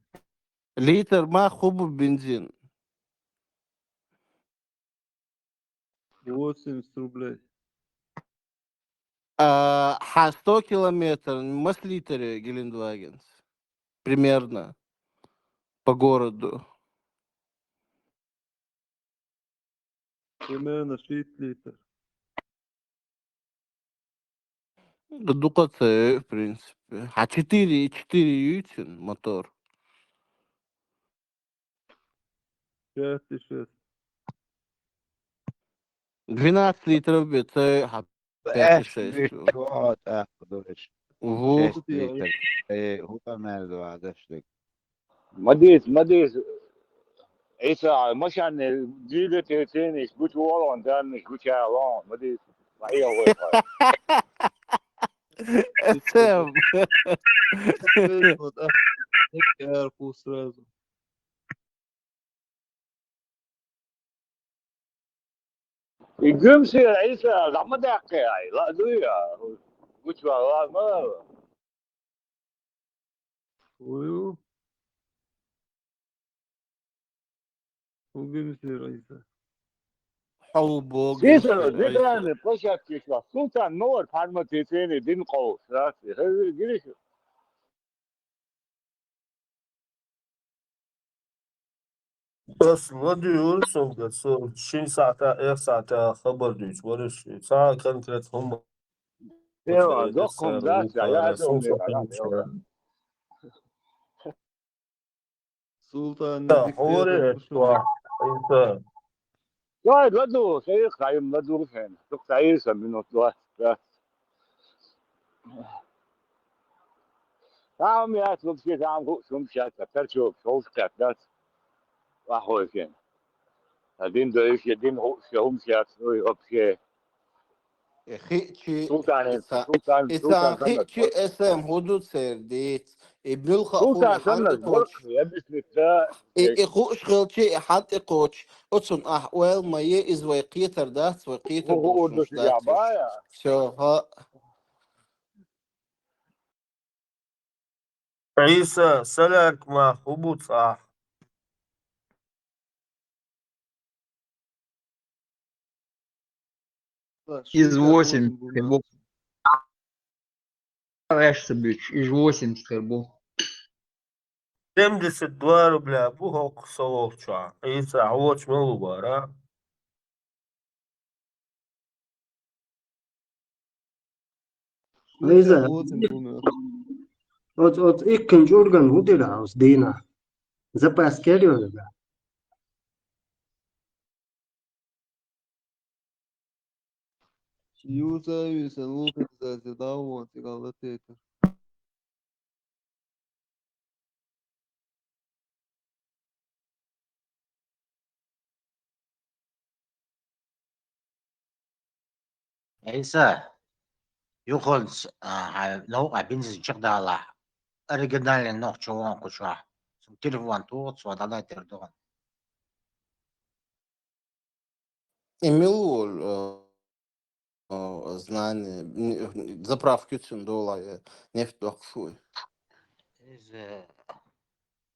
Литр ма хӀу бу бензин? Восемьдесят рублей. А, хьан сто километр, мас литр ю Гелендвагенца? Примерно. По городу. Примерно шийтта литр. Дукха ца ю, в принципе. Хьан четыре и четыре юй цуьнан мотор? Шесть и шесть. Двенадцать литров бе ца ю, хьан пять и шесть ю. Ву. Шесть литр. Э, хӀу къамел ду, а, дашдик. Ма дийца, ма дийца. Иса, машанне двигатель цениш, гучу волон, данниш, гуча лон, ма дийца. Ма хье вой. Сразу. И гуьмсера Ӏийса, ла ма даьккхи ай, ла дуй а, гучван ла ма лала. Уй. Хьо гуьмсера Ӏийса. Хьо бо Сиса, гириш дикане, площадке шла. Султан, мовар, парма тецене, дин къов, срас, хе, гириш. Ас ладугӀур сога, со шин сагӀата, эх сагӀата хабар дуьйцу, вариш, ца конкрет хӀума. Эва, дохком дац, я, я, Султан, я, я, я. Султан, да, диктатор, хӀури хӀушу. Ва, Иса. Давай, ладу, хей, хайм, ладу, хен. Тук, дай, са минут, два, да. Там я, вообще, там, гу, сум, щас, а, перчу, шоу, щас, да. Плохой, хен. Один, да, ещё один, гу, сум, щас, ну и вообще. Э, хиъчи, Султан, ица, Султан, ица Султан, хиъчи Султан. Эсэм хӀуду цердиц. И билха Султан, хуна Султан, хьанти кочу. Султан, я бислица. И, и хуш хилчи, и хьанти кочу. Оцун ахь ойл ма е, из вай кхетар дац, вай кхетар Ху-, ху-, долчунаш урдус я дац. Бая. Всё, ха. Ӏийса, салярк ма хӀу буцахь? Из восемь хир бу. Вешса буьтуш, из восемь хир бу. Семьдесят два рубля бу хӀокху со волчохь. Ӏийса, хьо волчу мел ву бара? Лиза, оцу, оцу иккхин чӀурган хӀун дира хьо оцу дийнахь? Запас кер йо иза? Юсави сан луфиза дӀавон цигахь латетар. Ӏийса, юханца, а, хьайн новкъахь бензин чекхдалахь, оригинальный нохчо вон кхучохь. Сан телефон туху, цо дӀадайтар ду хьуна. Эмил волу, э, э, знание, н-, заправки цуьнан долахь, э, нефть доккхуш ву. Иза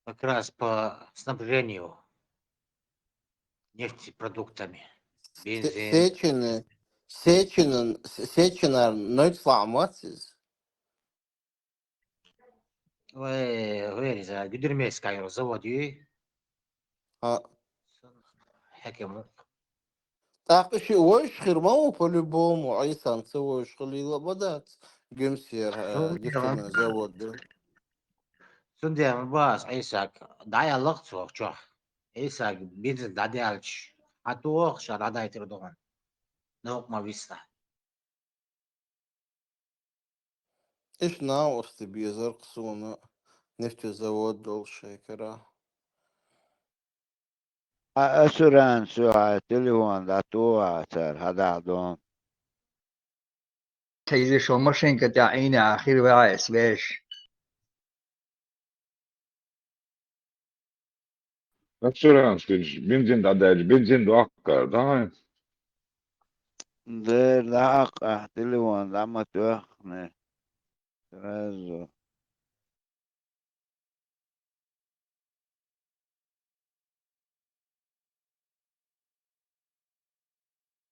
как раз по снабжению нефтепродуктами. Се-, бензин. Сечены, Сеченан, Сеченара нойцлахь мац иза? Вай, вай, иза Гудермесская завод ю. А. Хьекему. ТӀаккха ши вайш хир ма ву, по-любому, Ӏийсан ца вайш хилийла ма дац, Гуьмсера, э, Цундела. Гихтина завод ду. Цундела ма бац, Ӏийсаг дӀаяллакх цо чохь. Ӏийсаг бензин дӀадаьлча, хьан туху ша дӀадайтар ду хьуна. Новкъа ма виста. Иштта новости безаркх суна нефтезавод долу шайн кара. Хьан асуранцо хьайн телефон дӀатуху цара хьан дахьа дон? Иза шо машинка тӀехь Ӏийна хир ваьхьа ас веш. Асуранс хилча, бензин дӀадаьлча, бензин доккху кара, да? Дера, дӀахьакха, телефон дӀа ма тоьхна. Сразу.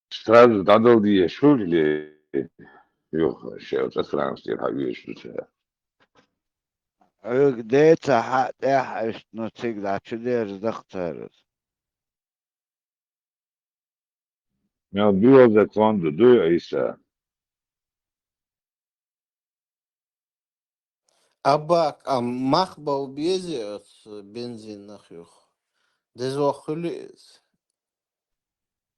Сразу дӀадала дезаш хуьлу, юха шел цӀа транспортера хьан оьшуш ду цара. Хьоьга деца хьан тӀехь иштта, ну, цига дӀа чу дерза даха цара. Мел биоза конда дуй, Ӏийса? Абак, а мах бал безе оцу бензинах юха? Дезох хуьлу иза?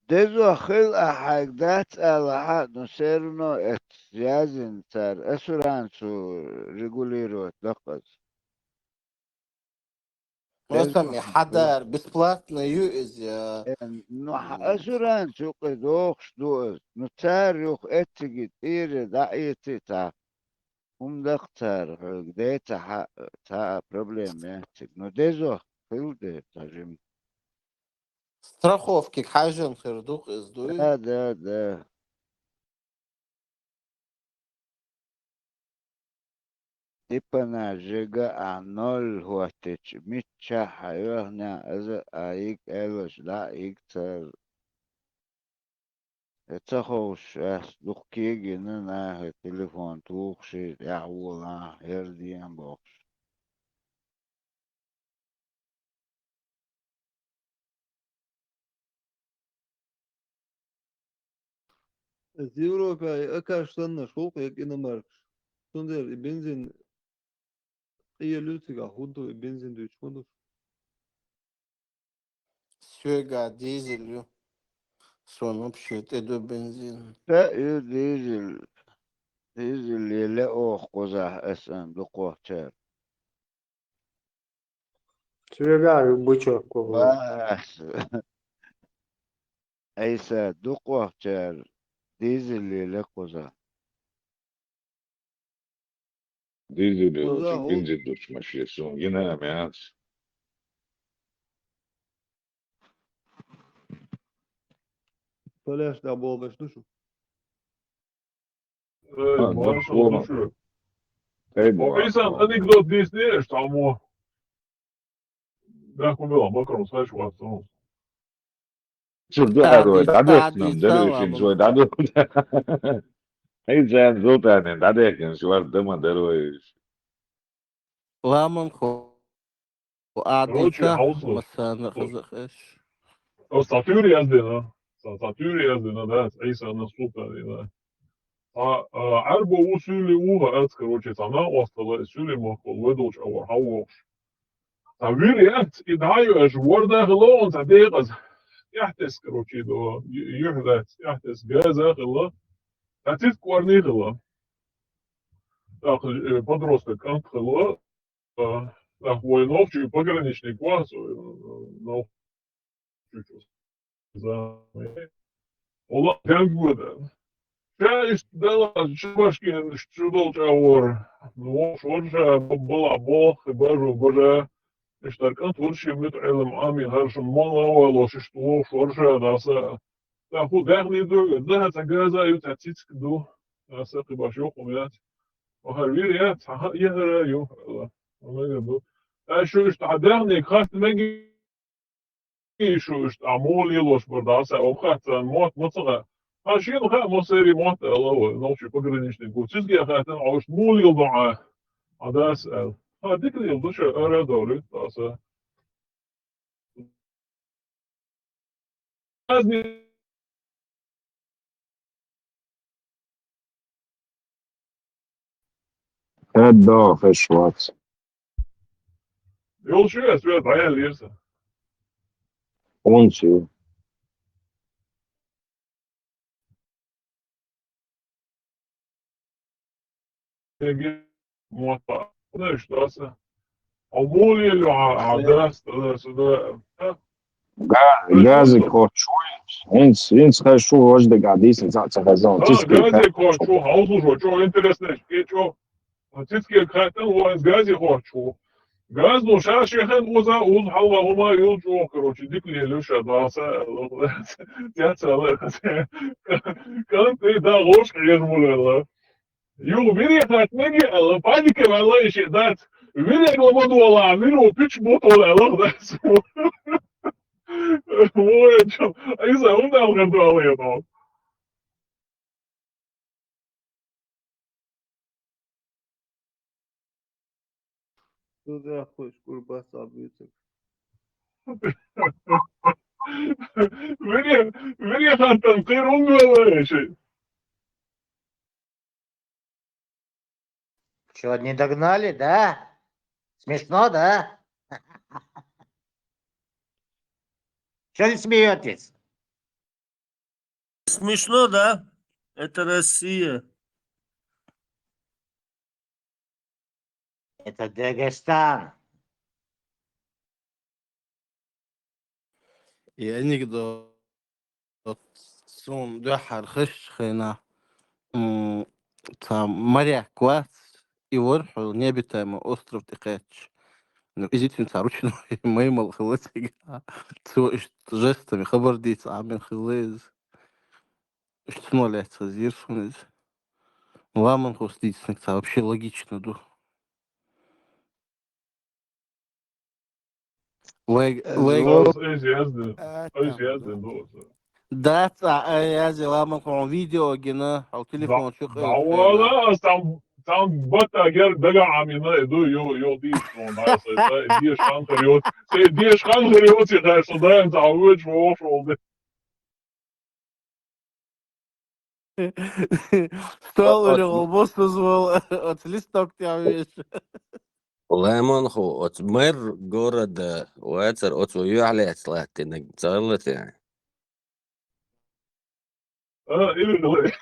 Дезох хила а хьайга дац алахьа, но все равно эццо язйина цара, асуранцо регулировать даккхаза. Масам, и хьадар, бесплатно ю иза, я? Э, ну, хьан асуранс юкъа дохуш ду иза. Ну, цара юха эцциге тӀера дӀаэций цхьа. ХӀума даккха цара хьоьга, деца хьан, цхьа а проблема яц цига. Ну, дезох хила де, цхьа жима. Страховкиг хьаьжжина хир ду-кх иза, дуй? Да, да, да. Типана жега а ноль хӀоттича, миччахь хьан йоьхна а, аза а йиг аьллаш дӀа а йиг цара. Э, ца ховш, ас дукха кегийна наха телефон тухуш, тӀаьхьавола, хӀара дена бохуш. Европа и акаш санна, шолгӀа я иномаркаш. Цундела и бензин къелу цигахь хӀун ду, и бензин дуьйцу хӀун ду? Соьга дизель ю. Сон вообще тӀе ду бензин. Ца ю дизель. Дизель лела оха кхузахь асан дукхахчара. Соьга ю бычок кхузахь. Ва, Ӏийса, дукхахчара дизель лела кхузахь. Дизель Оза, лучу, о- бензин лучу машина, сун гина а мянц. Поляш да болбаш ду шу? Эй, а, маршал, да, слушай. Эй, о, бля. Ой, Сан, анекдот дийсни, что мо? Да, кумила, макрон, слышь, вот, ну. Чур дуьхьал вай, дӀадехкина, дӀадехкина, дарвешин вай, дӀадехкина. Хьайн зан зултанин, дӀадехкина, ши варх дама дарвайш. Ламан хо, короче, Адиса, хьовсу. Массана хазахаш. О, са туьйра яздина. Са, са туьйра яздина, да, Ӏийса насултанина. Цхьа, а, Ӏарбо ву суьйли ву, ац, короче, цхьа накъостала, суьйли махкал, вай долчу агӀор хьан вохуш. Цхьа вир яц, и дӀа а йоьш, ворда а хилла, он цхьа декъаза. ТӀаьхьатесса, короче, до, ю-, юьхь лаьцна, тӀаьхьатесса газа а хилла. Цхьа цицка кӀорни а хилла. ТӀаккха, э, подросток кӀант хилла. А, нах вай нохчий пограничник вац, э, нохчий чу. Ола гангуда. Ша иштта дала, чу башкин, чу долчу агӀор. Ну, шорша, бала, бох, бажу, бажа. Иштта кӀант вур ши муьтӀа Ӏилма Ӏамин, хӀара шун молла валош, иштта ву шорша, даса. Та ху даьхни ду, да, цхьа газа ю, цхьа цицка ду. Даса, кхибаш йоккху яц. Ва хӀара вир яц, цхьа ха-, яхара ю, ала. Ала ю ду. Ай шу иштта хьан даьхни хатта меги, шу иштта, а, муха лелош бар даса, о, хатта, мотт, ма ца ха. Ха шена ха, ма сери мотт, ала, ва, нохчий пограничник ву. Цизге хаттан, а, иштта муха лел ду, а, а дас, ала. Ха, дика лел ду, ша, ара довлу, даса. ХӀедда, хӀеш вац. Йолчу ас вер дӀаяьлла еза. Унци. Мотт, знаешь, что аса? А муха лело, а, а, да, да, сюда, а? Га-, газик хочу. Инс, инс хочу, вождик, а, дийсна, ца, ца, ца, ца, ца, газик хочу, хьовсуш ву, чо интересно, ке чо. Цицке хаттан, ву, инс газик хочу. Газ, ну, ша шехен уза, уз хьалха хӀума юл чӀогӀа, короче, дика лело ша, даса, яцала, кӀант, да, гӀош хьежа мулела. Юха вире хатта меги ала, паника ваьлла и шиъ дац. Вирега ламадола, виро пич бутола ала дац. Вой, чо, иза хӀунда алгӀар ду ала ено? Ду дехуш курбас а буьйцург. Вире, вире хаттан кхир хӀунда вала ши? Чё, не догнали, да? Смешно, да? Чё не смеётесь? Смешно, да? Это Россия. Это Дагестан. И анекдот. Суна дуьххьара хезачу хенахь, м, цхьа моряк вац, и вара хьо необитаемый остров тӀе кхаьчча. Ну, иза цуьнан цхьа ручной маймал хилла цигахь. Цо иштта жестами хабар дийца Ӏамина хилла иза. Иштта цунах лаьцна хезира суна иза. Ламанхоша дийцинарг цхьа вообще логично ду. Вай, вай, Ас, ас яздина, ас яздина ду аса. Дац, а, а, яз, Ламан, хьуна видео гина, хьо телефон чу къевса. Дӏавала, ас там, там бата гер дага амина, иду, йо, йо, ди, сон, ай, сай, сай, ди, шан, хар, йо, сай, ди, шан, хар, йо, си, хар, со, даем, за, уч, во, шо, ди. Стол, а, а, или голбос звал, от листок тя веш. Лайман ху, от мэр города, вацар, от ву юхьлец латтинаг, цаллати. А, или, или.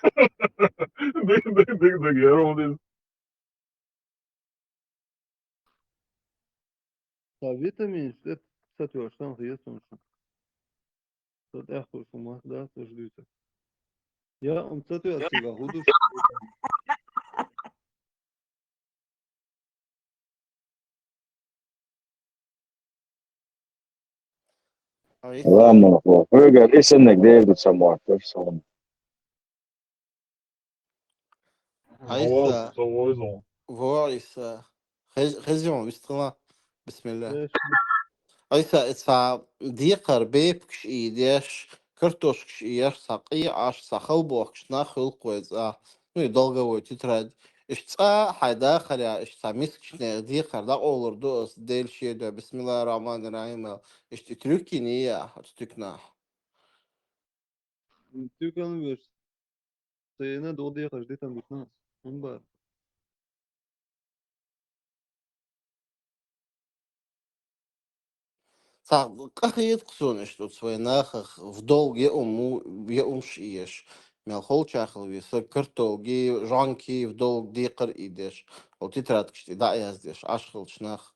Дыг, дыг, дыг, дыг, я ровно. Та витамин, что сатуаш, там хиес он что. Тот эх, курсу мас, да, тоже дюйта. Я, он сатуаш, сига, худу. Ай, Ламан ху, хьоьгара исаннаг дер ду ца моттар суна. Айса. Во, Айса. Хез-, хезион, вистхила. Бисмилла. Эш. Айса, ица декхар бепкаш и деш, картошкаш и еш, са къи аш, са халбохкаш нах хилкхойца. Ну, и долговой тетрадь. Иш цӏа хьай дахаря, иш ца мискачне декхар дакъолар ду ас, Дел шеда, бисмиллахир рахманир рахим, иш и трюкини я, ат стюкнах. Тюкан веш. Сена додехаш дитан битнас. Унбар. Ца къахиет ксунеш тут свой нахах в долг я уму, я умш иеш. Мел холчахал виса картолги, жанки в долг декхар идеш. Ол тетрадкаш да яздеш, ашхалчнах.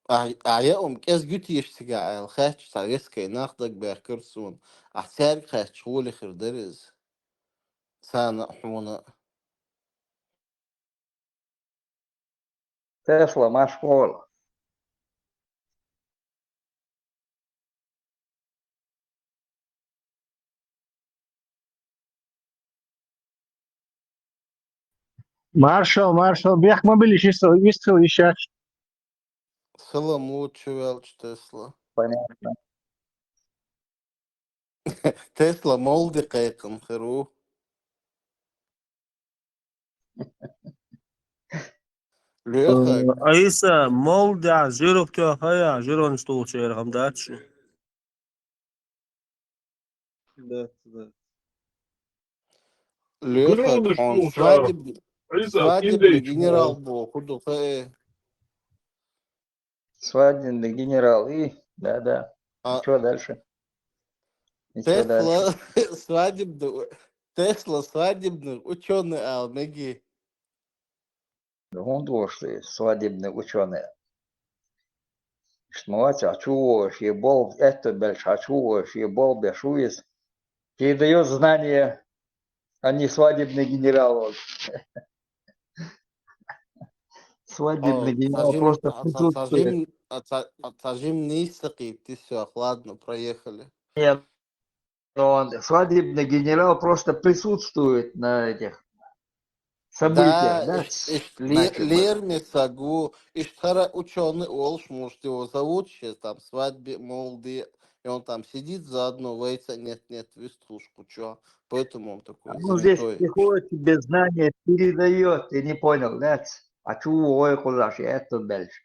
А, а я ум кӏез гютеш цига айл хач, ца вескай нах даг бехкар сун. А церг хач хули хир дерез. Сана хуна. Тесла машгъул. Маршал, маршал, бехк ма билиш, вистхила ишач. Саламут, чувелч Тесла. Понятно. Тесла молди кайкъан хиру. Леха. Э, Айса, молди, жиров тё, хая, жирон стул чер, хам дачу. Да, да. Леха, Грёнышко он уж, свадебный, Ара. Алиса, свадебный киндейчик, генерал о. Был, куда ты? Свадебный генерал, и, да, да. А Чё дальше? И чё Тесла дальше? Свадебный, Тесла свадебный учёный, а, Мэгги. Ну, он тоже свадебный учёный. Что, а чего вообще бол, это дальше, а чего вообще бол, бешуис? Передаёт знания, а не свадебный генерал он. Свадебный О, генерал цажим, просто а ца-, присутствует. Цажим, а ца-, а цажим не сакит, ты всё, ладно, проехали. Нет, он, свадебный генерал просто присутствует на этих событиях, да, Да, иш-, иш-, ле-, значит, вот. Лерме сагу, иш тара учёный олш, может, его зовут сейчас там, свадьбе, молодые, и он там сидит заодно, вейца, нет, нет, вистхушку, чё? Поэтому он такой занятой. А он здесь приходит, тебе знания передаёт, ты не понял, да? А чего, ой, куда ж, это дальше.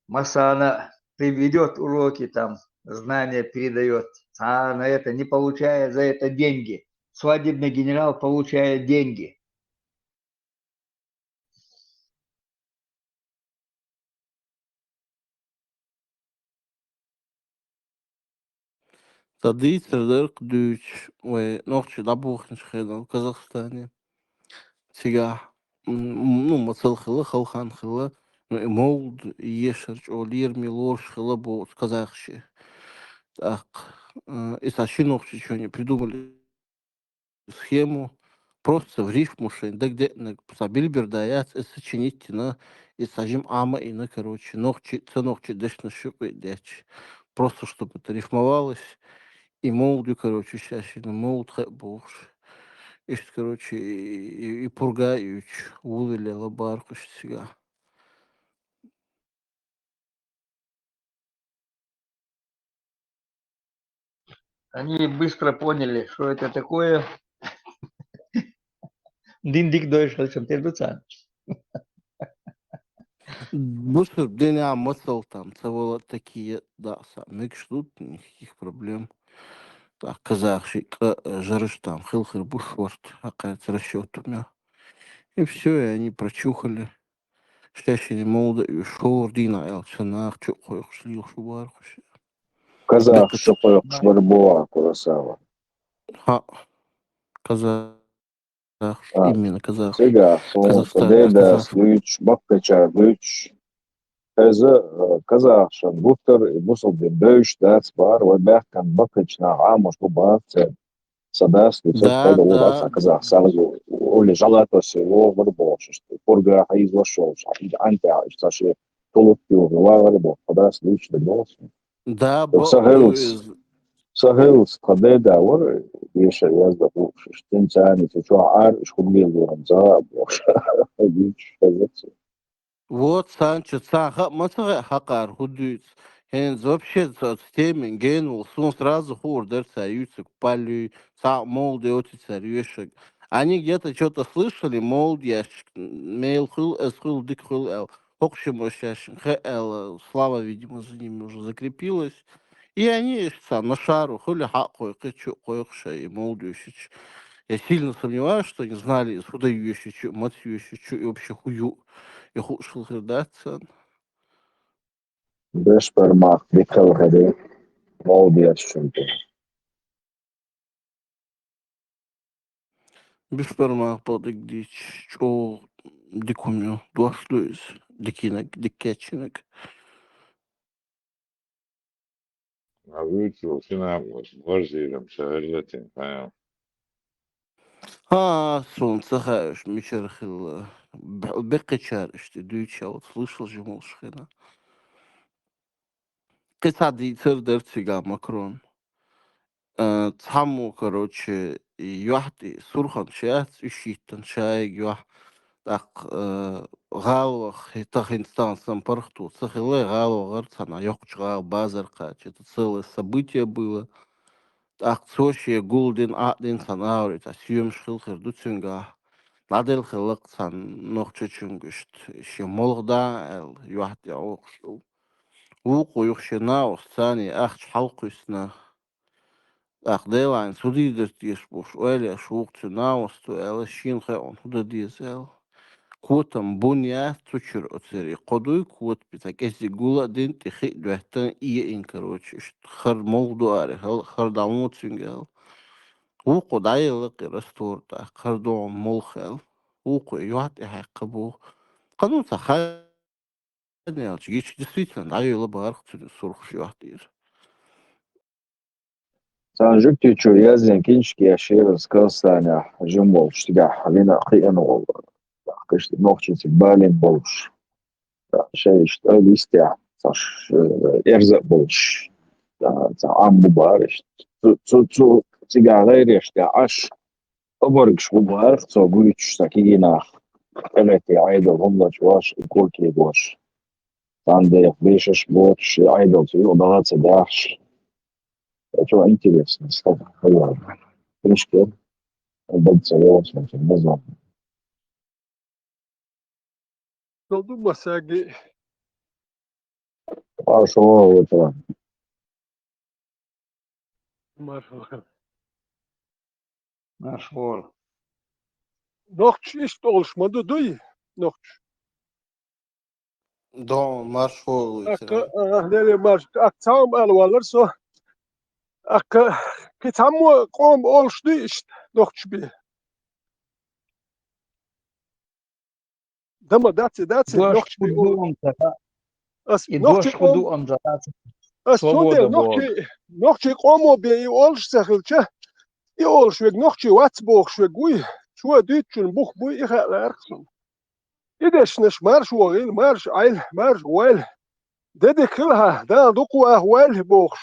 Масана приведёт уроки, там, знания передаёт. А на это не получая за это деньги. Свадебный генерал получает деньги. Ца дийцар дар-кх дуьйцуш вай нохчий дӀабохначу хенал Казахстане. Цигахь, м, ну, мацалла хилла, халханна хилла, ну, и мовлад ешар чӀогӀа лераме лоруш хилла боху казахашна. ТӀаккха, э, и ца ши нохчичунна придумали схему, просто в рифму шайн дагадеанарг, ца билбир дан яц, и сочинить йина, и ца жима Ӏама йина, короче, нохчи, ца нохчи дешнаш юкъа детташ. Просто, чтобы это рифмовалось, и мовлад ю, короче, шаьш йина мовлад хаьа бохуш. Иштта, короче, и, и, и пурга а юьйцуш, вулвелла бара-кх уьш цигахь. Они быстро поняли, что это такое. Дин дик дойш хьалчам тер дуцан. Бусур динья масал там, ца вала такие, да, са, мегаш тут, никаких проблем. Так, казах ши, ка, жарыш там, хил хир буш ворт, хакай ца расчёт у меня. И все, и они прочухали. Шашини молда, и шор дина, эл, чанах, чу, хой, хушли, шубар, хуш. Казах, Бекас-, шо, хой, хушбар, боа, Курасава. Ха, казах, А, именно казах. Сега, сон, Казахстан, деда, казах. Луч, баккача, луч. Эза, э, казахшан гуттар, и бусулбин бевш дац бар, ва бяхкан баккачна, а, может, бу бац, э, садас, и Да, цо, да. Ца казах, сразу, оли жалатоси, ло, вар бошишт. Пурга, хайз лошош, анта, саши, тулуп, ю, ва, вар бо, садас, луч, да, бос. Да, Сахелс. Сахелс, кадеда, вар, еша, язда, бу, шиштин, цани, цо, ар, шхугил, вар, за, бо, луч, казах. Вот, сан чу, сан ха-, масагӀа хьакъар хӀу дуьйцу. ХӀинца вообще ца-, ца темен генвал, сун сразу хуур дара ца юьцуг паллуй, ца молда йоцу ца рюшаг. Они где-то чё-то слышали, молда ящик, мел хуьлу, эс хуьлу, дика хуьлу аьлла. ХӀокху шимма шаьшшинг хе аьлла, слава, видимо, за ними уже закрепилась. И они ишта ца, на шару хуьлу хьакъ кхойкху, чу кхойкху шай, и молда юьшичу. Я сильно сомневаюсь, что они знали, из худа юьшичу, мац юьшичу, и вообще ху ю. И хууш хила хир дац царна. Бешбармах дикал хаде. Молодец, чемпион. Бешбармах бадиг дич, чо дикумю, дошлюйс, дикинаг, диккачинаг. А вуьйцу, шина варзийрам ша гӀерзатин, хайа. Ха, суна ца хаьа уьш мичара хилла. Бе-, беккхачара иштта дуьйцу ша, вот слышал же, молуш хина. Кхин цхьа дийцар дара цига Макрон. Э, цхьаммо, короче, юьхь тӀе сурханаш яц, уьш йиттан шайга юьхь. ТӀаккха, э, гӀала ваха, хӀета хӀинца тахана сан паргӀато ца хилла, гӀала вахара цхьана йоккхачу гӀала базар кхача. Это целое событие было. ТӀаккха цо шен гулдина, Ӏадина цхьана агӀор, цхьа соьмаш хила хир ду цуьнгахь. ДӀаделла хилла-кх цхьана нохчочуьнга иштта, шен молха да аьлла, юьхь тӀе Ӏохуш долу. Вукхо юха шен накъост царний ахча хьалакхуьссина. ТӀаккха Делан цу дийрдарг теша бохуш, ойла еш вукху цуьнан накъосто аьлла, шена хаьа хӀун дан деза аьлла. Котам бун яц, цу чуьра оцерий кхо дуй, кота бен цхьа кӀеззиг гула а дина, тӀе хи а доьттина, иэина, короче, иштта хар молха ду аре, хал-, хар дӀа ма ву цуьнга аьлла. Вукхо дӀаелла кхин раствор тӀаккха, хар догӀун молха аьлла. Вукхо юьхь тӀе хьаьккха боху. Кхано цхьа ха- Аьлча, гича действительно дӀайолла бахарх цуьнан сурхаш юьхь тӀера. Цхьана жуьгтичо яздина киншка еш яра Казахстанехь жима волчу цигахь вина кхиъна волу. Кхишта нохчий цига балийна болуш. Шайшта листехь, цхьа ш-, эрза а болуш. Цхьа Ӏам бу бара иштта. Цу, цу, цу цигахь гӀайреш тӀехь Ӏаш, обаргаш бу бара цо гуьйцуш, цхьа кегий нах. ТӀелетий Ӏедал хӀуманаш ваш, и куркий бош. Цхьана дехьа бешаш боцуш, и Ӏедал цу юкъа дагӀа ца дахьаш. Чо интересно, стаг хӀаллак. Книжка, даг ца йолуш, не знаю. Долду масаги. Маршо вуьтура. Маршо. Маршо. Нохча иштта олуш ма ду, дуй? Нохча. Дон марш волу Акка, вуьтура. Ага, леле марш. Акка цхьа хӀума ала валлара со. Акка, кхин цхьаммо къоман олуш дуй иштта, нохча бен? Дама дац, дац, Дош нохча бен ху ду олуш. Амца, Ас и нохча дош ху къом-, ду амца, дац. Ас цундела Свобода нохча, боху. Нохча къомо бен и олуш ца хилча, и олуш верг нохча вац бохуш верг вуй, цо дуьйцучун бух буй, и хаьа лаьрхьа суна. И дешнаш марш вогӀийла, марш Ӏайла, марш гӀойла. Де дика хила хьан, Дала дукха ваха войла бохуш.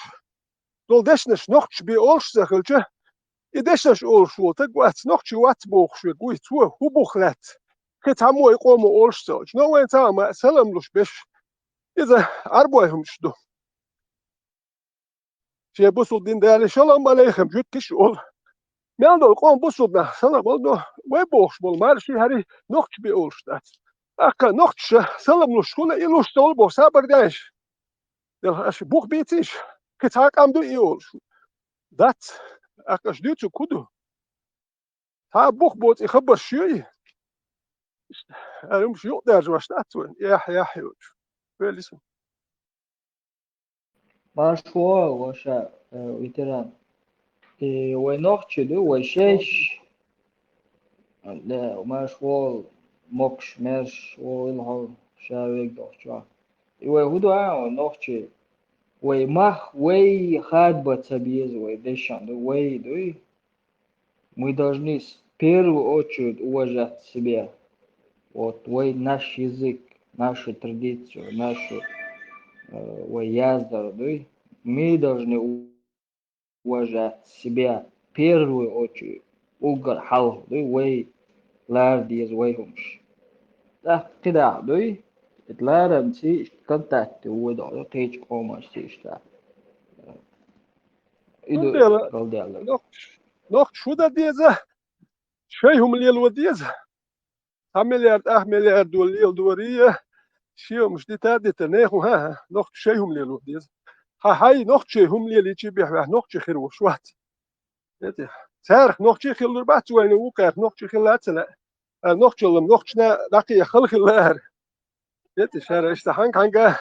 Долу дешнаш нохча бен олуш ца хилча, и дешнаш олуш волу стаг вац, нохча вац бохуш верг вуй, цо хӀун бух лаьцна. Кхин цхьаммо и къомо олуш ца хилча. Но вайн цхьа а ма салам луш беш. Иза Ӏарбой хӀумаш ду. Шен бусулба дин дале, шалом алейхам, жуьгташ олу. Мел долу къоман бусулба нах салам ло, вай бохуш болу марший хӀара нохчий бен олуш дац. ТӀаккха нохчаша салам луш хуьлу, и луш ца хуьлу боху сабар дайша. Делахь аша бух бийцийша, кхин цхьа къам ду и олуш. Дац, тӀаккха аша дуьйцург хӀун ду? Цхьа бух боцу и хабарш ю и? Аьлла, хӀумаш юкъадаьржош дац вайн, яхь-яхь йоцуш. Велли сан. Марш вогӀу, ваша, э, ветеран. И вай нохчий ду, вай шайш. Да, марш вогӀу, мокш, мерш, вогӀийла хьо, ша вега дохчохь. И вай хӀун ду, а, вай нохчий? Вай мах, вай хадба ца беза, вай дешан ду, вай дуй. Мы должны в первую очередь уважать себя. Вот, вай наш язык, нашу традицию, нашу, э, вай яздар, да? Мы должны уважать себя в первую очередь. Уггар хьалха, да, вай лара деза вай хӀумаш. ТӀаккха кхидӀа, да? Эта ларанца контакте вуй доху, кхечу къоманца иштта. И ду галдаьлла. Нохча, нохча шу дан деза, шай хӀума лело деза. Цхьа миллиард, ах миллиард долу леладорий, шен хӀумаш дита а дита, нехан, хӀа-хӀа, нохча шай хӀума лело деза. Хьан хьай нохча шай хӀума лелийчи бехь ваьхьа нохча хир волуш вац. Эти, царах нохчий хиллур бац вайна, вукхарах нохчий хилла а ца лаьа. А нохчаллам нохчана дӀакхеххала хилла ара. Эти, шара иштта хьанга-хьанга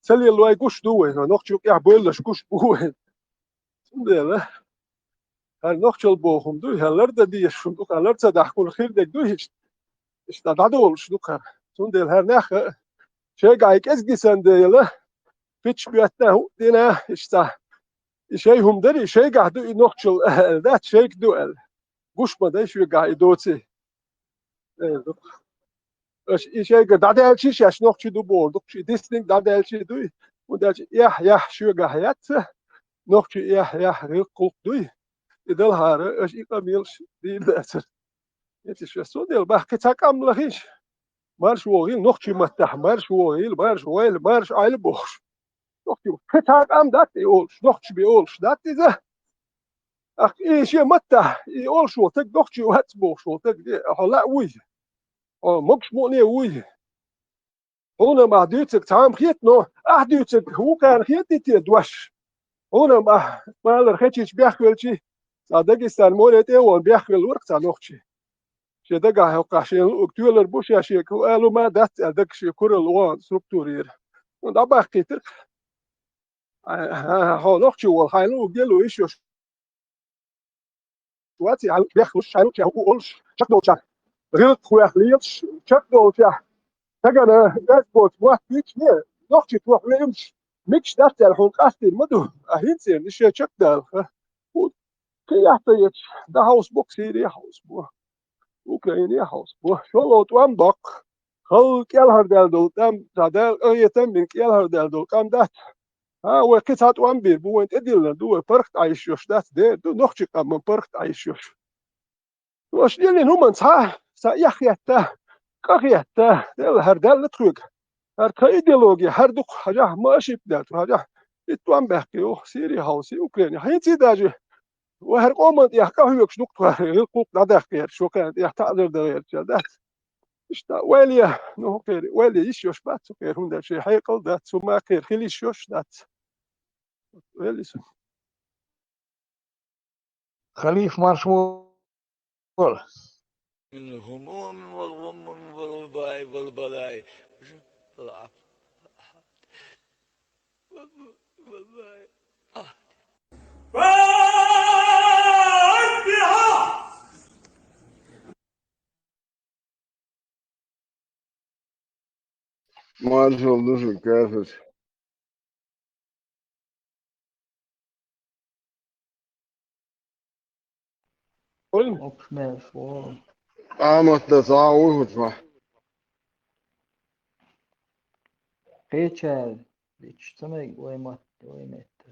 ца леллой гуш ду вай, нохча юкъехь бойллаш гуш бу вай. Цундела, хӀара нохчалла боху хӀума ду, хӀара лар дан дезаш хӀума ду, хӀара лар ца дахкуна хир дерг ду, иштта, иштта дӀадолуш ду хӀара. Цундела хӀара нах а шайгахь и кӀезиг дисан дела, пичча боьттина а, хӀуъа дина а, иштта, и шай хӀума дарий, шайгахь ду и нохчалла аьлла дац, шайга ду аьлла. Гуш ма дай шоьгахь и доций. Э, ду. Аша и шайга дӀадаьлчи шаьш нохчий ду бохург ду, ши дисниг дӀадаьлчи дуй. ХӀунда аьлча эхь-яхь шоьгахь яц, нохчий эхь-яхь гӀиллакх-гӀуллакх дуй. И далхьара, аша и къамелаш дийр дацара. Эци шо, цундела бах, кхин цхьа къам лахийша. Марш вогӀийла, нохчий маттахь, марш вогӀийла, марш войла, марш Ӏайла бохуш. Нохчий, кхин цхьа къам дац и олуш, нохчий бен олуш дац иза. Ах, и шен маттахь, и олуш волу стаг нохчий вац бохуш волу стаг, де, хьо лаа вуй. Хьо могуш мукъане вуй. Хьуна-м ахь дуьйцург цхьамма хета, но ахь дуьйцург вукхарна хетий те дош? Хьуна-м ахь малар хечийча беххавелчий, цхьа Дагестан море тӀе а вахана беххавелла вара цхьа нохчий. Шен дагахь хӀокхахь шена луург тоьлар бу, ша шега хӀу алу ма дац аьлла, дага шен куралла вахана структура йира. Ну, дӀабаккхийтира. Хьо нохчий волу, хьайна луург де луйш йош. Ваций хьан бехлуш, шайн лучехь хӀу олуш, чекхдолчехь, гӀиллакхах вех лелаш, чекхдолчехь, стагана газ боцу мотт буьйцу, не, нохчий тоху веънаш, микаш дац аьлла хьуна къастийна ма ду, а хӀинца а шайн чекхдалаха. ХӀу, кхин яхь ца ецаш, дӀахьовсабо-кх, Сири а хьовсабо, Украина а хьовсабо. ШолгӀа тӀом доккху, халла кӀелхьардаьлла долу тӀом, цхьа Дала къахетам бина кӀелхьардаьлла долу къам дац. ХӀа, вай кхин цхьа тӀом бийр бу, вайн тӀедиллина ду, вай паргӀат Ӏайш йош дац, дера ду, нохчийн къаман паргӀат Ӏайш йош. Аша лелийна хӀуманна цхьа, цхьа эхь хетта, къа хетта, Дела, хӀара даьлла тхоьга. ХӀара тхан идеология, хӀара дукха хьажахь, ма ошибка даьлла тхо хьажахь, и тӀом баьккхи йоху, Сири хьовсий, Украина. ХӀинца а даже, вай хӀара къоман тӀехь къахьоьгуш ду-кх тхо, гӀиллакх-гӀуллакх дӀадаккха гӀерташ, вай кхарна тӀехь таӀзар дан гӀерташ дац. Иштта, вай ле, ну, хӀу кхерий, вай ле йиш йош бац, хӀу кхерий, хӀунда аьлча шайн хьекъал дац, хӀу ма кхерий, хила йиш йош дац. Вай ле сан. Халиф марш вол. Маршал ду шуьга, кафирш. Къамат дан схьа а вуй хӀуьтуш ма. Кхечара дича ца мега вай мотт, вай метта.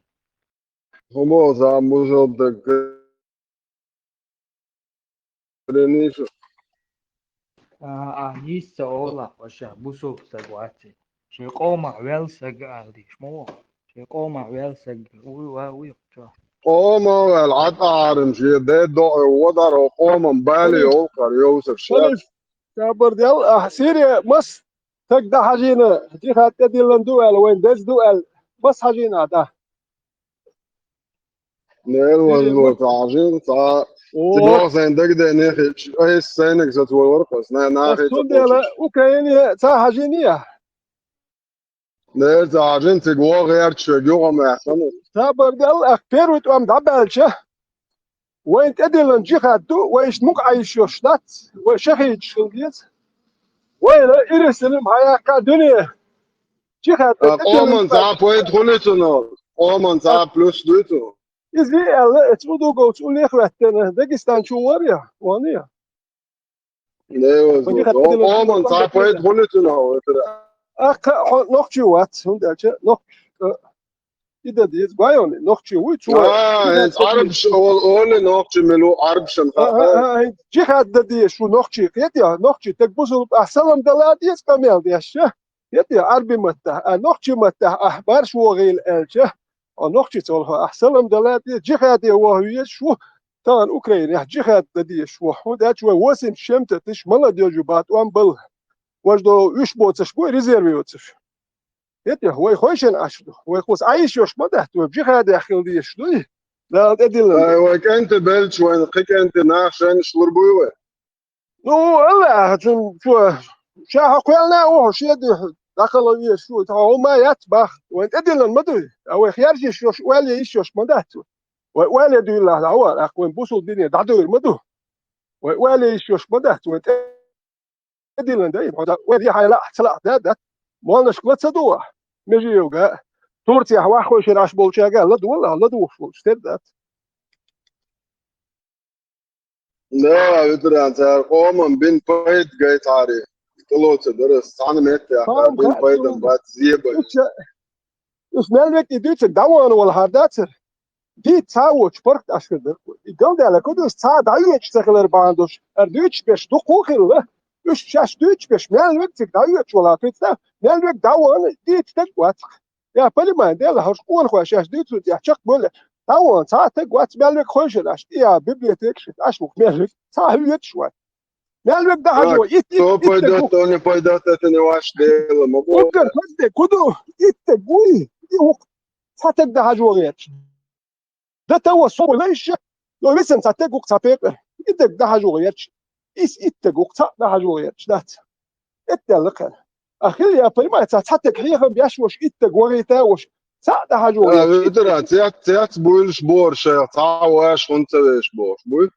ХӀума а схьа а мужал дан Рениш. А, а, йист ца олахь, ваша, бусулба стаг вац и. Шайн къомах ваьлла стаг ала дийш ма ву. Шен къомах ваьлла саг вуй, ва вуй чо. Къомах ваьлла, Ӏад Ӏарам шен де доӀа, вадар, къоман бале йолкхар, йовсар шац. Сабар дел, а, Сирия мас таг да хьажийна, джихад тӀедиллан ду аьлла, вайн дез ду аьлла, мас хьажийна да. Нел ван ло ца хьажийна, ца. О, Тибо сайн дагадене хич, айс сайнаг сац вар варкас, на, на хич. Сун дела, Украине ца хьажийна я. Нер ца хьажин цига вогӀерча шоьга югӀа ма яхана. Сабар дел, ах, первый тӀом дӀабаьлча, вайн тӀедиллан джихад ду, вай иштта мукъа Ӏайшош дац, вай шахидаш хила деза. Вайна Иерусалим хьаяккха дуьне. Джихад А, къоман цхьа пайда хули цунах, къоман цхьа плюс дуй цунах. Иза аьлла, эца удуговца уллех веттена, Дагестан чу вар я, ван я. Къоман цхьа пайда хули цунах, ветера. Ахха хьо нохчи вац, хӀунда аьлча нохчи, э, и да деза, гойони, нохчи вуй, цо. А, хӀинца Ӏарбаш, ол, оли нохчи милу, Ӏарбашан хаьа. Джихад да деза шу нохчи, кхетя, нохчи, таг бусул, а, салам дала деза, къамел деза, кхетя, Ӏарби матта, а, нохчи матта, а, барш вогӀийла аьлча, а, нохчи цолхо, а, салам дала деза, джихаде вогӀ веза шу, тахана Украине, а, джихад да деза шу, хӀунда аьлча вай восемь с чем-то тысяч молодёжи бат, он был. Вож до уьш боцаш бу, резерв йоцаш. Хетех, вай хойшен Ӏаш ду. Вай хус Ӏайш йош ма дац, вай бжихадех хила дезаш дуй. Дала тӀедиллан. Ай, вай кӀанти белч, вай кхи кӀанти нах шайнаш лур буй вай. Ну, Аллах, цун, цо, ша хьо кхелна уху, шеди, дакхала веш шу, та хьо ма яц бах, вай тӀедиллан ма дуй. А вай херж йиш йош, уэле йиш йош ма дац. Вай уэле дуйла, а вар, ах, вай бусул дине дӀадуйр ма ду. Вай уэле йиш йош ма дац, вай тӀе- тӀедиллан дай, хьо да, вай ди хьайла, цала да, да. Молнашка ла ца дуа, межи йога. Турция хьа ваххой шераш болчага, ла дуа, ла, ла дуа, шул, стер да. Да, ветеран, цар къоман бин пайд гайтари. Тулоца дарас, цхьана метте, бин пайдан бац, зеба. Иш мел век и дуьйцург дӀавана вала хьар дацар. Ди ца вочу паргт ашкар дар. И галдаьла кудус ца дӀайоьчу ца хилар бандуш. Ар дуьйчу беш дукху хилла. Уьш шаш дуьйчу беш мел век циг дӀайоьчу вала туьца. Мел век дӀавана дийца таг вацах. Я понимаю, дела хьош къонахой шаш дуьйцу тӀехь чакх боле. ДӀавана ца таг вац мел век хойшар аш. И я библиотекаш аш вух мел век. Ца хьуьеташ вац. Мел век дахьажо, ит, ит, ит, таг вух. Уггар хазде, куду, ит таг вуй, и вух. Ца таг дахьажо гӀерч. Да того со лайша, но висен ца таг вух ца пекъа. Ит таг дахьажо гӀерч. Ис ит таг вух ца дахьажо гӀерч. Дац. Эт делла кхер. А хил я, понимаете, ца, ца таг хьехам беш вош, ит таг вагӀита вош. Ца дахьажо гӀерч. Видера, цец, цец буйлаш бор шайх, ца ваш, хун ца веш бор. Буй?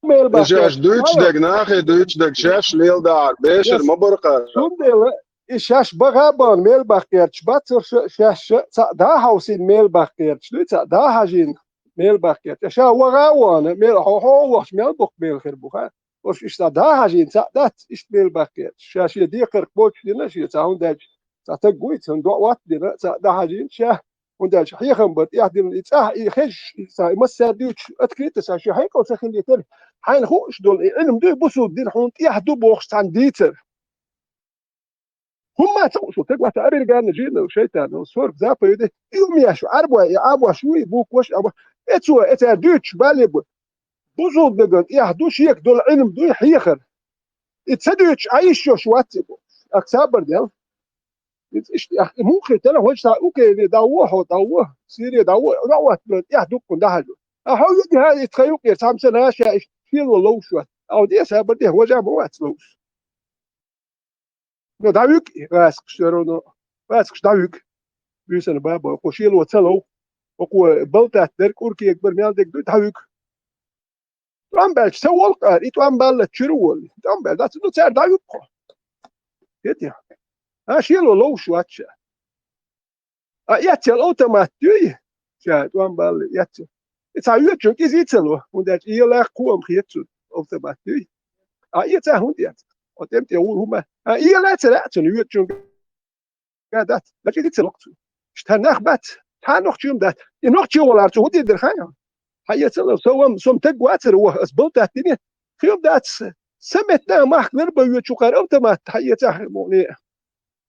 Мел бахкер. Шаьш дуьйцу дег, нахе дуьйцу дег, шаьш лел даар, бешар ма баркар. Цундела, и шаьш багӀа бан мел бахкерч, бацар ша-, шаьш ша-, ца да хьовсин мел бахкерч, дуй ца да хьажин мел бахкерч. Ша вагӀа вана, мел хьо-, хьо вахч мел бухк мел хир буха. Ош иштта дӀахьажийна цхьаъ дац, иштта мел баккхерча. Ша шен декхарх боцуш дина, шен цхьа хӀунда аьлча цхьа таг вуй, цунна доӀа ватта дина, цхьаъ дӀахьажийна ша, хӀунда аьлча хьехам бара тӀехдина, и цӀахь, и хезаш, и цхьа, и массаьрга дуьйцуш, открыто ша шен хьекъал ца хилийтар, хьайна хууш долу, и Ӏилма дуй, бусулба дин хьуна тӀехь ду бохуш цхьаьна дийцар. ХӀумма ца хууш ву, таг вац Американа жина шайтана, сорок заповедей, и умеш, Ӏарбой, и Ӏабош ву, и букваш, Ӏабо-, эцо, эцара дуьйцуш бале бу. Бусулба даган тӀехь ду, шега долу Ӏилма дуй, хьехар. И ца дуьйцуш, Ӏа йиш йош вац и бу. Ах сабар дел. Иза иштта, ах, и муха хир тера, хӀунда ша Украине дӀавоьду, хьо дӀавоьду, Сире дӀавоьду, дӀавоьду, тӀехь дуккхун дӀахьажу. А хьо юкъе хьан и тхан юкъера, цхьамсана ша и шело ловш вац. Ахьа де сабар де, хӀожа ма вац ловш. Ну, дӀавуьгу и гӀаскхаш, всё равно. ГӀаскхаш дӀавуьгу. Буьйсанна баба, кху шело ца лов. Кху балтат дерг, уркега бар, мел дерг дуй, дӀавуьгу. ТӀом баьлча ца волу къара, и тӀом баллалц чуьра волу. ТӀом баьлла дац, ну, цара дӀавуьгу кху. Хетий? А, шело ловш вац ша. А эццел автомат дуй? Ша тӀом балла эццел. И цхьа оьцучуьнга иза ийцало, хӀунда аьлча и елахь кхо ам хетта цунна автомат дуй? А эца хӀунда эц? О тӀем тӀе гӀур хӀума. А и елахь ца лаьа цунна оьцучуьнга дац. Значит, ийцало цунна. Ш-, тхан нах бац, тхан нохчий дац. И нохчий валар цу хӀун дийр дара хьайна? Хьан эцало, со вам, сом таг вацара ваха, ас балтат дини. Хил дац, Са метта махка ларбан йоьчу кхара автомат хьаэцахь муни.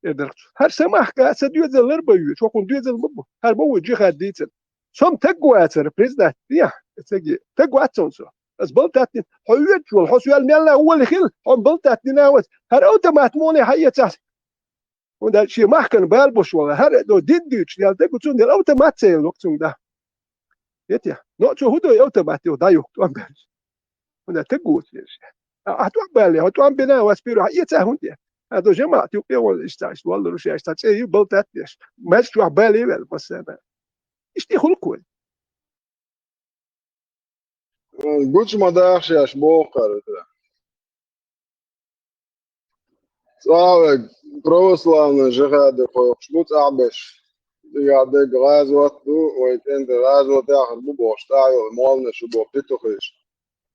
Э, дарх цо. ХӀара са махка са доьзал ларбан йоьчу, хӀокхун доьзал ма бу. ХӀара ма ву джихад дийцар. Сом таг вацар, признать дехьа, ца ги. Таг вац цунца. Ас балтат дин. Хьо йоьчу вол, хьо соьл мелла ули хил, хьо балтат дина вац. ХӀара автомат муни хьаэцахь. ХӀунда аьлча шен махкана бала бош вала, хӀара до дин дуьйцуш, ял таг цунна автомат ца елла цунга да. Етя, но цо хӀу дой автомат йо, да юхт, он беш. ХӀунда таг гуц веш. А, а тӀом бале, хьо тӀом бина, вас пиру, хьа, эца хӀунда. А до жамаат, ю, пе, вон, ишта, ишта, валла, руш, ишта, цӀе, ю, балтат, еш. Мез чух бале вел, масана. Ишти хулкой. Гучма дахшаш бохар. ЦӀавег православный жихади кхойкхуш бу цӀахь беш. Дигахь дег гӀазот ду, вай кӀентий гӀазот яхар бу бохуш, цӀа йолу молланаш ю боху петухаш.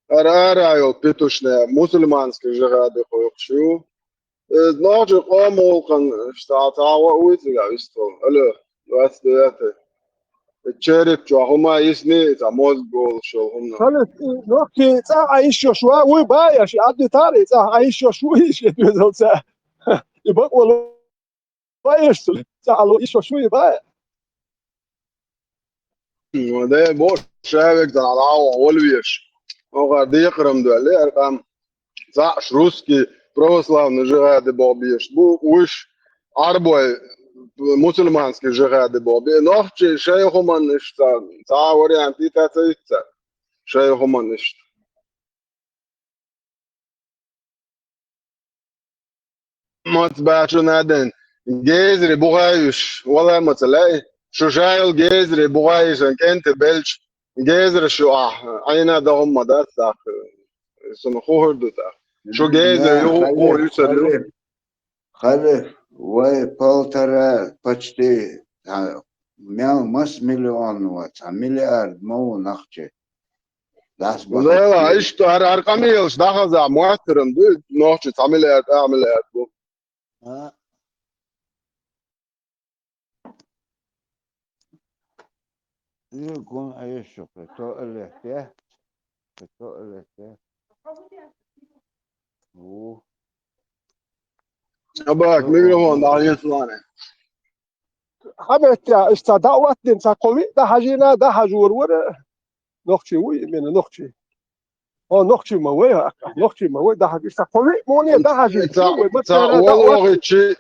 Ара ара йолу петушне мусульманский жихади кхойкхуш ю. Э, нохчий къоман гӀуллакхана ишта цхьа гӀо а вуй цигахь вистхула? Алло, двадцать девятый. Э, череп чохь хӀума йисни, цхьа мозга голуш йолу хӀума. Халис, и нохчий цӀа Ӏа йиш йолуш ва, вуй баьш, и Ӏадитар, и цӀа Ӏа йиш йолуш ву, и шен доьзалца. И бакъволу ва эш цу, цӀа Ӏа ло йиш йолуш ву, и баьш. Де бо шавег цхьа гӀо а волавеш. Оха декхарам доьлле, аркъам. Цхьаъш русский православный жихади боху беш бу, уьш Ӏарбой мусульманский жихади боху бе. Нохчий шайн хӀуманна иштта цхьа а вариант йита ца йица шайн хӀуманна иштта. Мац бачу наден гезри бугӀайвиш, вала маца лай, шу жайал гезри бугӀайвишан кӀенте белч, гезри шу ахь, айна дагӀумма дац тах, суна хухур ду тах. Шу гезри ю, ху юсар ю. Халиф, вай полтора, почти, а, мел мас миллион ва, цхьа миллиард ма ву нахчи. Дас бахьа. Лела, иштта ар-, ар къамелаш дахаза моттаран ду, нохчи цхьа миллиард, а миллиард бу. А? Ил кун айшук, то элехте, то элехте. У. Абак, микрофон дӀахьеца лане. Хьаметтехь, иштта дӀа а оттадина, цхьа кхо виъ дӀахьажийна, дӀахьажор вара. Нохчий вуй, именно нохчий. О, нохчий ма вай, а, нохчий ма вай, дӀахьажа. Иштта кхо виъ муне дӀахьажийна, ца, вай, ца, мацара вала дӀа вогӀичи,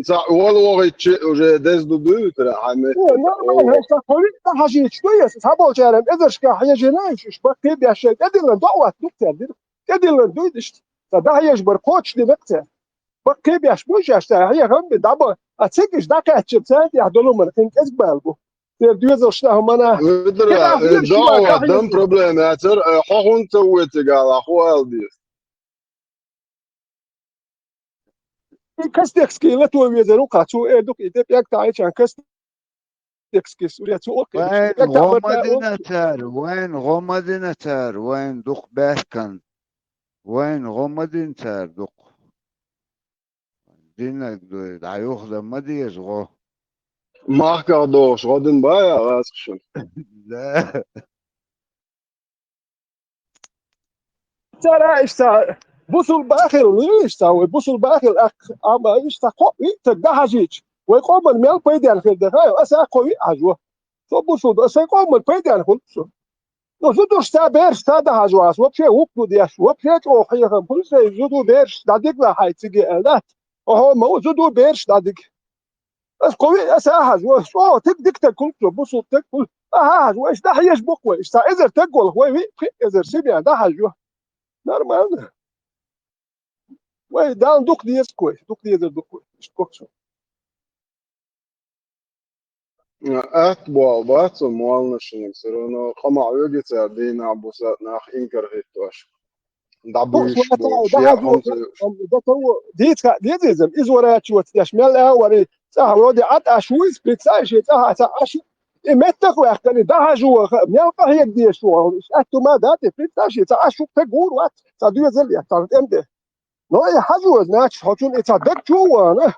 ца, вала вогӀичи уже деза ду дуьйцура, хьан метта. О, нормально, иштта кхо виъ дӀахьажийча дуй аса, цхьаболчара эзаршка хьежина, иш, иш баккхий беш, тӀедиллина дӀа а оттадук цара дира. ТӀедиллина дуй иштта. Ца дӀахьежа бара кхочушдина цара. Баккхий беш бу шаьш цара, хьехам бина дӀабан. А цига иштта дӀакхаьчча, царна тӀехь долу мара кхин кӀезиг бала бу. Церан доьзалш тӀехь мана. Ведра, кхидӀа э, хьежа догӀа дам проблема яцара, э, хьо хӀунда ца вуьйцу гала, хӀу ала деза. И Костекский лато везар ву кхаьчу, э, дук и тӀе пӀелг таӀийчан Костекский сурец ву оккхи. Вайн ПӀелг таӀа гӀо бара ма дина цара, вайн гӀо ма дина цара, вайн дукха баьхкан. Вайн гӀо ма дина цара дукха. Динарг дуй, дӀа юхадан ма деза гӀо. Махках дохуш гӀо дина бая гӀазкхашна? Да. Цара иштта бусул бахил, иштта вай бусул бахил ах, амма иштта кхо виъ таг дӀахьажийча, вай къоман мел пайденна хир дара, аса кхо виъ хьажо. Со бусул ду, аса сайн къоман пайденна хуьлу со. Ну, зудуш ца берш ца дахьажо ас, вообще вукху деш, вообще чӀогӀа хьехам хуьлу сайн зуду берш дӀадигла хьай циге аьлла дац. Охьо ма ву зуду берш дӀадиг. Ас кхо виъ, аса ахьажа, ва, чӀогӀа тиг дика таг хуьлу со, бусул таг хуьлу. Ахьа ахьажа, ва, иштта дӀахьежа бу-кх вай, иштта эзар таг волу, вай виъ, пхиъ эзар семья дӀахьажа ю. Нормально. Вай, Далла дукха деза-кх вай, дукха дезар ду-кх вай. Иштта кокчу. Атта боху бац цу молланашна, всё равно къамахь вега цара дийнахь буса нах инкар хӀиттош. ДӀабуьйш бу, шех хӀунца. Дийца деза иза, иза вара чоца деш, мел а вари, цӀахь вроде Ӏад Ӏаш ву иза, пицца а шен цӀахь а ца Ӏаш. И меттах ваьккхина, и дӀахьажа ваха, мел къахьега дезаш ву, аьтту ма дац, и пицца а шен ца Ӏаш ву, таг гур вац, ца доьзал я, ца тӀем де. Но и хьажо, значит, хьо цунна и ца даг чу а вахана,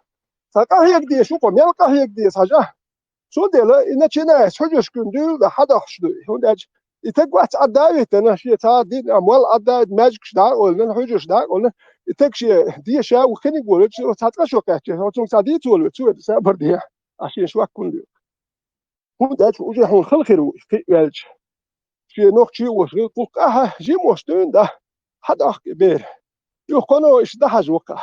ца къахьега дезаш ву, кхо мел къахьега деза хьажа. Цундела и начинается хьуьжаршкуьнан дуьйла дан хьадахьаш дуй. ХӀунда аьлча И таг вац Ӏадда а витана, шен цхьа дин а, мол Ӏадда а, маьждигаш дӀакъовлина, хьуьжарш дӀакъовлина, и таг шен деша а, хиниг волча, цхьа цкъа шо кхаьчча, хьо цунга цхьа дийца волаве, цу верг сабар дехьа, а шен шок хӀунда ю? ХӀунда аьлча уже хьуна хала хир ву, кхиъ ваьлча. Шен нохчий а воша, гӀиллакх-гӀуллакх ахьа, жимош дуьйна да, хьадоахка и бер. Юха кхоно иштта дӀахьажа вакха.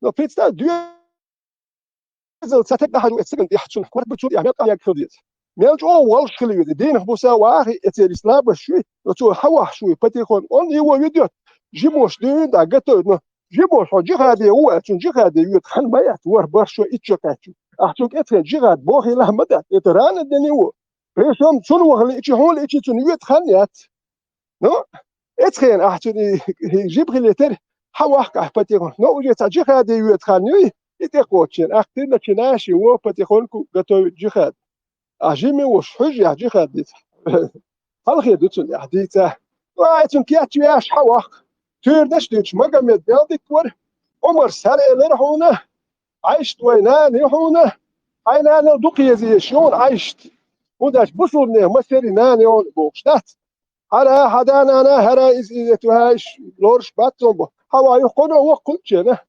Но представь, доьзал ца таг дӀахьажа ву эцциган тӀехь цунах, корта бу цунна тӀехь мел къахьега хила деза. Мел чӀогӀа волуш хила веза. Дийнах буса вахи, эцерис лабаш шуй, но цо хьавахьаш вуй, патефон, он его ведёт. Жимош дуьйна да, готовит, но жимош хьо джихаде ву, а цунна джихаде вета хан ма яц, вар баршо итт шо кхаьччу. Ахьа цунга эцхен джихад бохийла ма дац, это рано для него. Причём цунна вахаличи, хьуналичи цунна вета хан яц. Ну, эцхен ахьа цунна и, и жима хилийтар, хьавахка ахь патефон. Но уже цхьа джихаде вета хан юй, и тӀекхоччен. Ахьа тина начинаешь его потихоньку готовить джихад. А жима воша хьуьжа яхь джихад дица. Хьалхе ду цунна яхь дийца. Вай, цунна кечвеш хьавахка. Туьйранаш дуьйцуш Магомед мел дика вара. Ӏумарс хӀара элира хьуна. Ӏайшат вай нана ю хьуна. Хьайн нанал дукха еза езаш ю хьуна Ӏайшат. ХӀунда аьлча бусулбанех массеран нана ю хьуна бохуш дац. ХӀара хьан да-нана, хӀара иза, иза ту хьаьш лоруш бац цунна бо. Хьан вай юха кхоно воккха хӀунда чена?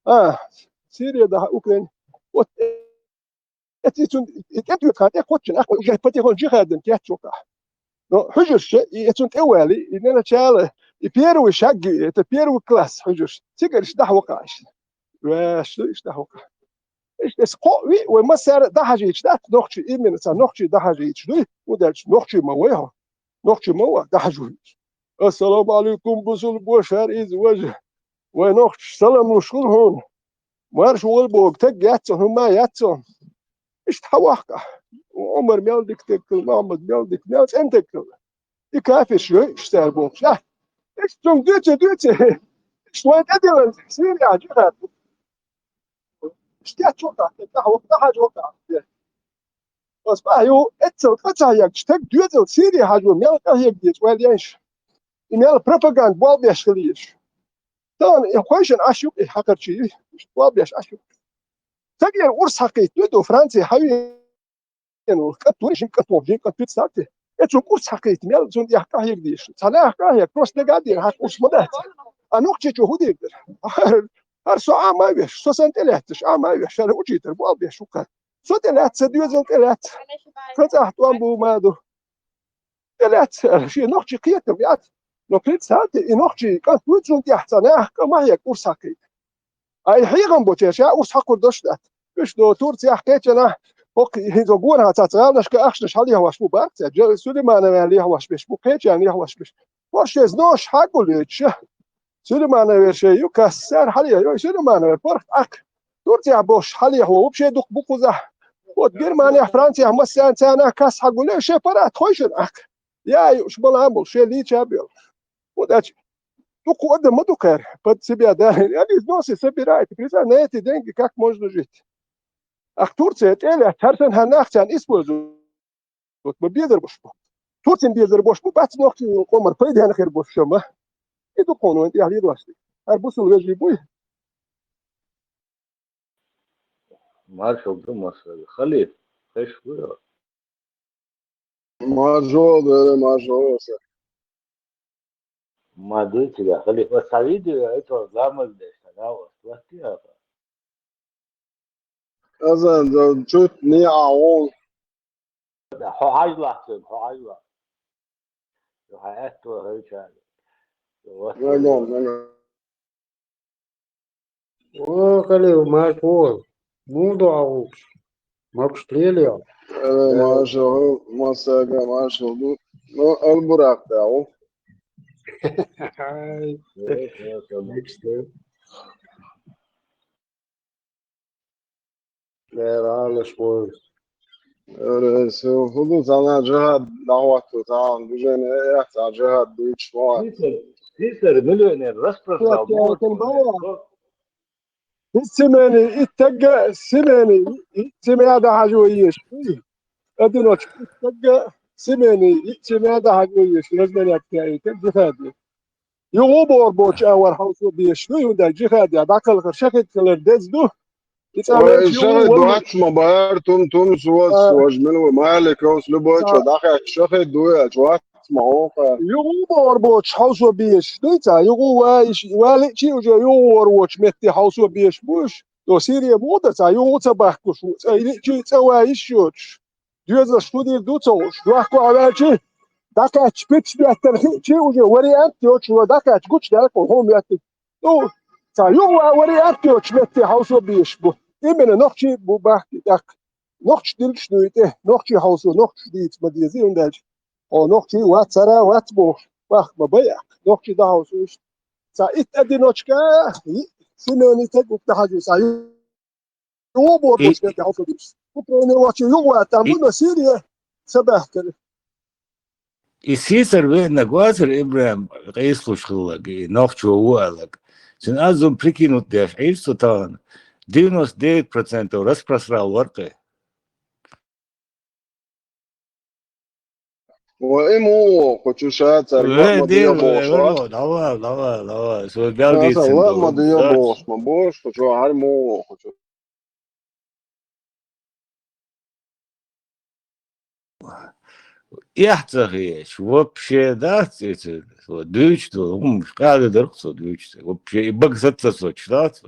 А, Сирия дахьа Украина. Вот эций цунна и тӀе доьдуш хан тӀе кхоччина, ахь уже потихоньку джихадана кечвоккхахь. Но хьуьжарша и эцун тӀе вали, и неначало, и первый шаг, это первый класс хьуьжарш. Цигарш дахьа вакха иштта. Ваьш ду иштта дахьа вакха. Иштта эс кхоъ ви, вай массара а дахьажийча дац, нохчий именно ца нохчий дахьажийча дуй, хӀунда аьлча нохчий ма вай хьо. Нохчий ма вай дахьажуьйтуш. Ассаламу алейкум, бусулба вошар иза важа. Вай нохчаш салам луш хуьлу хьуна. Марша вала боху таг яц цо, хӀума яц цо. Иштта хьан вахка? Ӏумар мел дика таг хила, Мухьаммад мел дика, мел цӀена таг хила. И кафирш йой, иштта цара бохуш. Иштта цунга дуьйци, дуьйци. Иштта вайн тӀедиллина Сирия джихад. Иштта чу кхахьа, тӀаьхьа вакха, хьажа вакха. Ас бахьа ю, эццал къа ца хьегча, таг доьзал Сирия хьажо, мел къахьега деза, ваьлла янш. И мел пропаганда болх беш хила езаш. Тахана и кхойшина Ӏаш ю, и хьакхарчий, иштта болх беш Ӏаш ю. Цигара урс хьакхийтта ду, Франция хьавена волу кӀант ву, жин кӀант ву, жин кӀант ву, представьте. Эцунга урс хьакхийтта мел, цунна тӀехь къахьега дезаш. Цхьа нах къахьега, просто дага а дийна, хьакха урс ма дац. А нохчичо хӀун дийр дара? ХӀара, хӀара со Ӏама а веш, со санна тӀелаьтташ Ӏама а веш, хӀара учитар болх беш ву кхара. Со тӀелаьцна, сан доьзал тӀелаьцна. Сан цӀахь тӀом бу ма ду. ТӀелаьцна, аьлла, шен нохчий кхетам яц. Но представьте, и нохчий кӀант ву, цунна тӀехь цхьа нах къа ма хьега урс хьакхийтта. Ай, хьехам бу церан, ша урс хьакхур долуш дац. Уьш до Турцехь кхечанахь, хӀокху хӀинца гонахьа цхьацца гӀаланашка ахчанаш хьалехош бу баккха цара, Сулеймановна лехош беш бу, кхечарна лехош беш. ХӀорш шайца нохчаша хьагулуьйтуш. Сулеймановер шай ю касса, цара хьалеха, йой, Сулеймановер паргӀат Ӏаккха. Турцехь бохуш хьалехо, вообще дукха бу кхузахь. Вот Германехь, Францехь массарна царна касса хьагулуьйтуш, шайн паргӀат хойшина Ӏаккха. Я, юуш балан болу, шен лийча а боьлхуш. ХӀунда аьлча дукха адам ма ду кхара, под себя, да. Они из носа собирают, и представь, на эти деньги как можно жить. Ах, Турция тӀелаьцна, цара санна хӀара нах царна использовать, ма безар бош бу. Турцин безар бош бу, бац нохчийн къоман пайдехь хир бош ма. И ду кхуна вайн тӀехь лелош. ХӀара бусул вежарий буй? Маршалла ду массаьрга. Халиф, хезаш вуй хьо? Маршалла, маршалла. Ма ду цигахь, халиф, ас цхьа видео, ай, цо ламаз деш, ца гӀа вац, вац те аха? Азан, чуть не а вон. Хьо хьажлахь цуьнга, хьо хьажлахь. Хьан аьтто хӀевчара. Нагон, нагон. О, Халил, марш вон. Муха ду Ӏа гӀуллакхаш? Могуш лелийла. Э, маршалла, массаьрга маршалла ду. Ну, Албуракъ тӀехь ву. Ай. Э, э, э, э. Э, ралаш вон. Э, со хӀун ду, цхьана джихад дӀахӀотто, цхьана движение, э, цхьа джихад дуьйцуш ма вац. Питер, Питер миллионер распросрал. Итт семья, итт семья дӀахьажо езаш. Одиночка, итт семья, итт семья дӀахьажо езаш, разменять яйта, джихад ю. Юха бохург бохучу агӀор хьовсо безаш ду, хӀунда джихадехь дӀакхалхар шахид хилар деза ду. И цӀа вай велча шахид вац ма бара, тум, тум, сос, а, сос, мила ву, Маликовс, любой чо дӀахаьчча шахид ду аьлча вац. ма оха. Югу бор боч хьовсо беш. Дуй ца, югу ва иш, ва личи уже югу вор воч метти хьовсо беш буш. До Сирия муха ца, югу ца бахкуш. Ца личи ца ва иш йоч. Доьзалш шу дийр ду ца уш. Дохко а ваьлчи, дакач пич беттер хи, чи уже вариант йоч, дакач гуч дал ко хом ятти. Ну, ца югу ва вариант йоч метти хьовсо беш бу. Именно нохчи бу бахки дак. Нохч дилш дуй тӀе, нохчи хьовсо, нохч дийц ма дези, ундалчи. О, нохчи вац цара, вац бохуш, бах ма бай ак. Нохчи да хьовсо иш. Ца ит одиночка, и, Семён и тек укта хьажу, ца ю-, ю бо И, беш метти хьовсо иш. Украина вачи ю ва там и, бу на Сирия, ца бахкар. И сийсар венна гуацар Ибрахим къийслуш хиллаг, и нохчо ву алаг. Цин аз зум прикинуть деш, Ӏийш цу тахана. Девяносто девять процентов распросрал варкъе. Ва и муо, кху чу ша царга Ве, ма дел, дио бохуш ве, вац. Ве, давай, давай, давай. Со Ша галдийцин ла ма долу. Дио Дац. Бохуш, ма бохуш, кху чу хьар муо, кху чу. Эхь ца хеташ, вообще дац, эца, со дуьйцу ду, хӀумаш къаьда дарх со дуьйцу, вообще и бага саца со чу дац.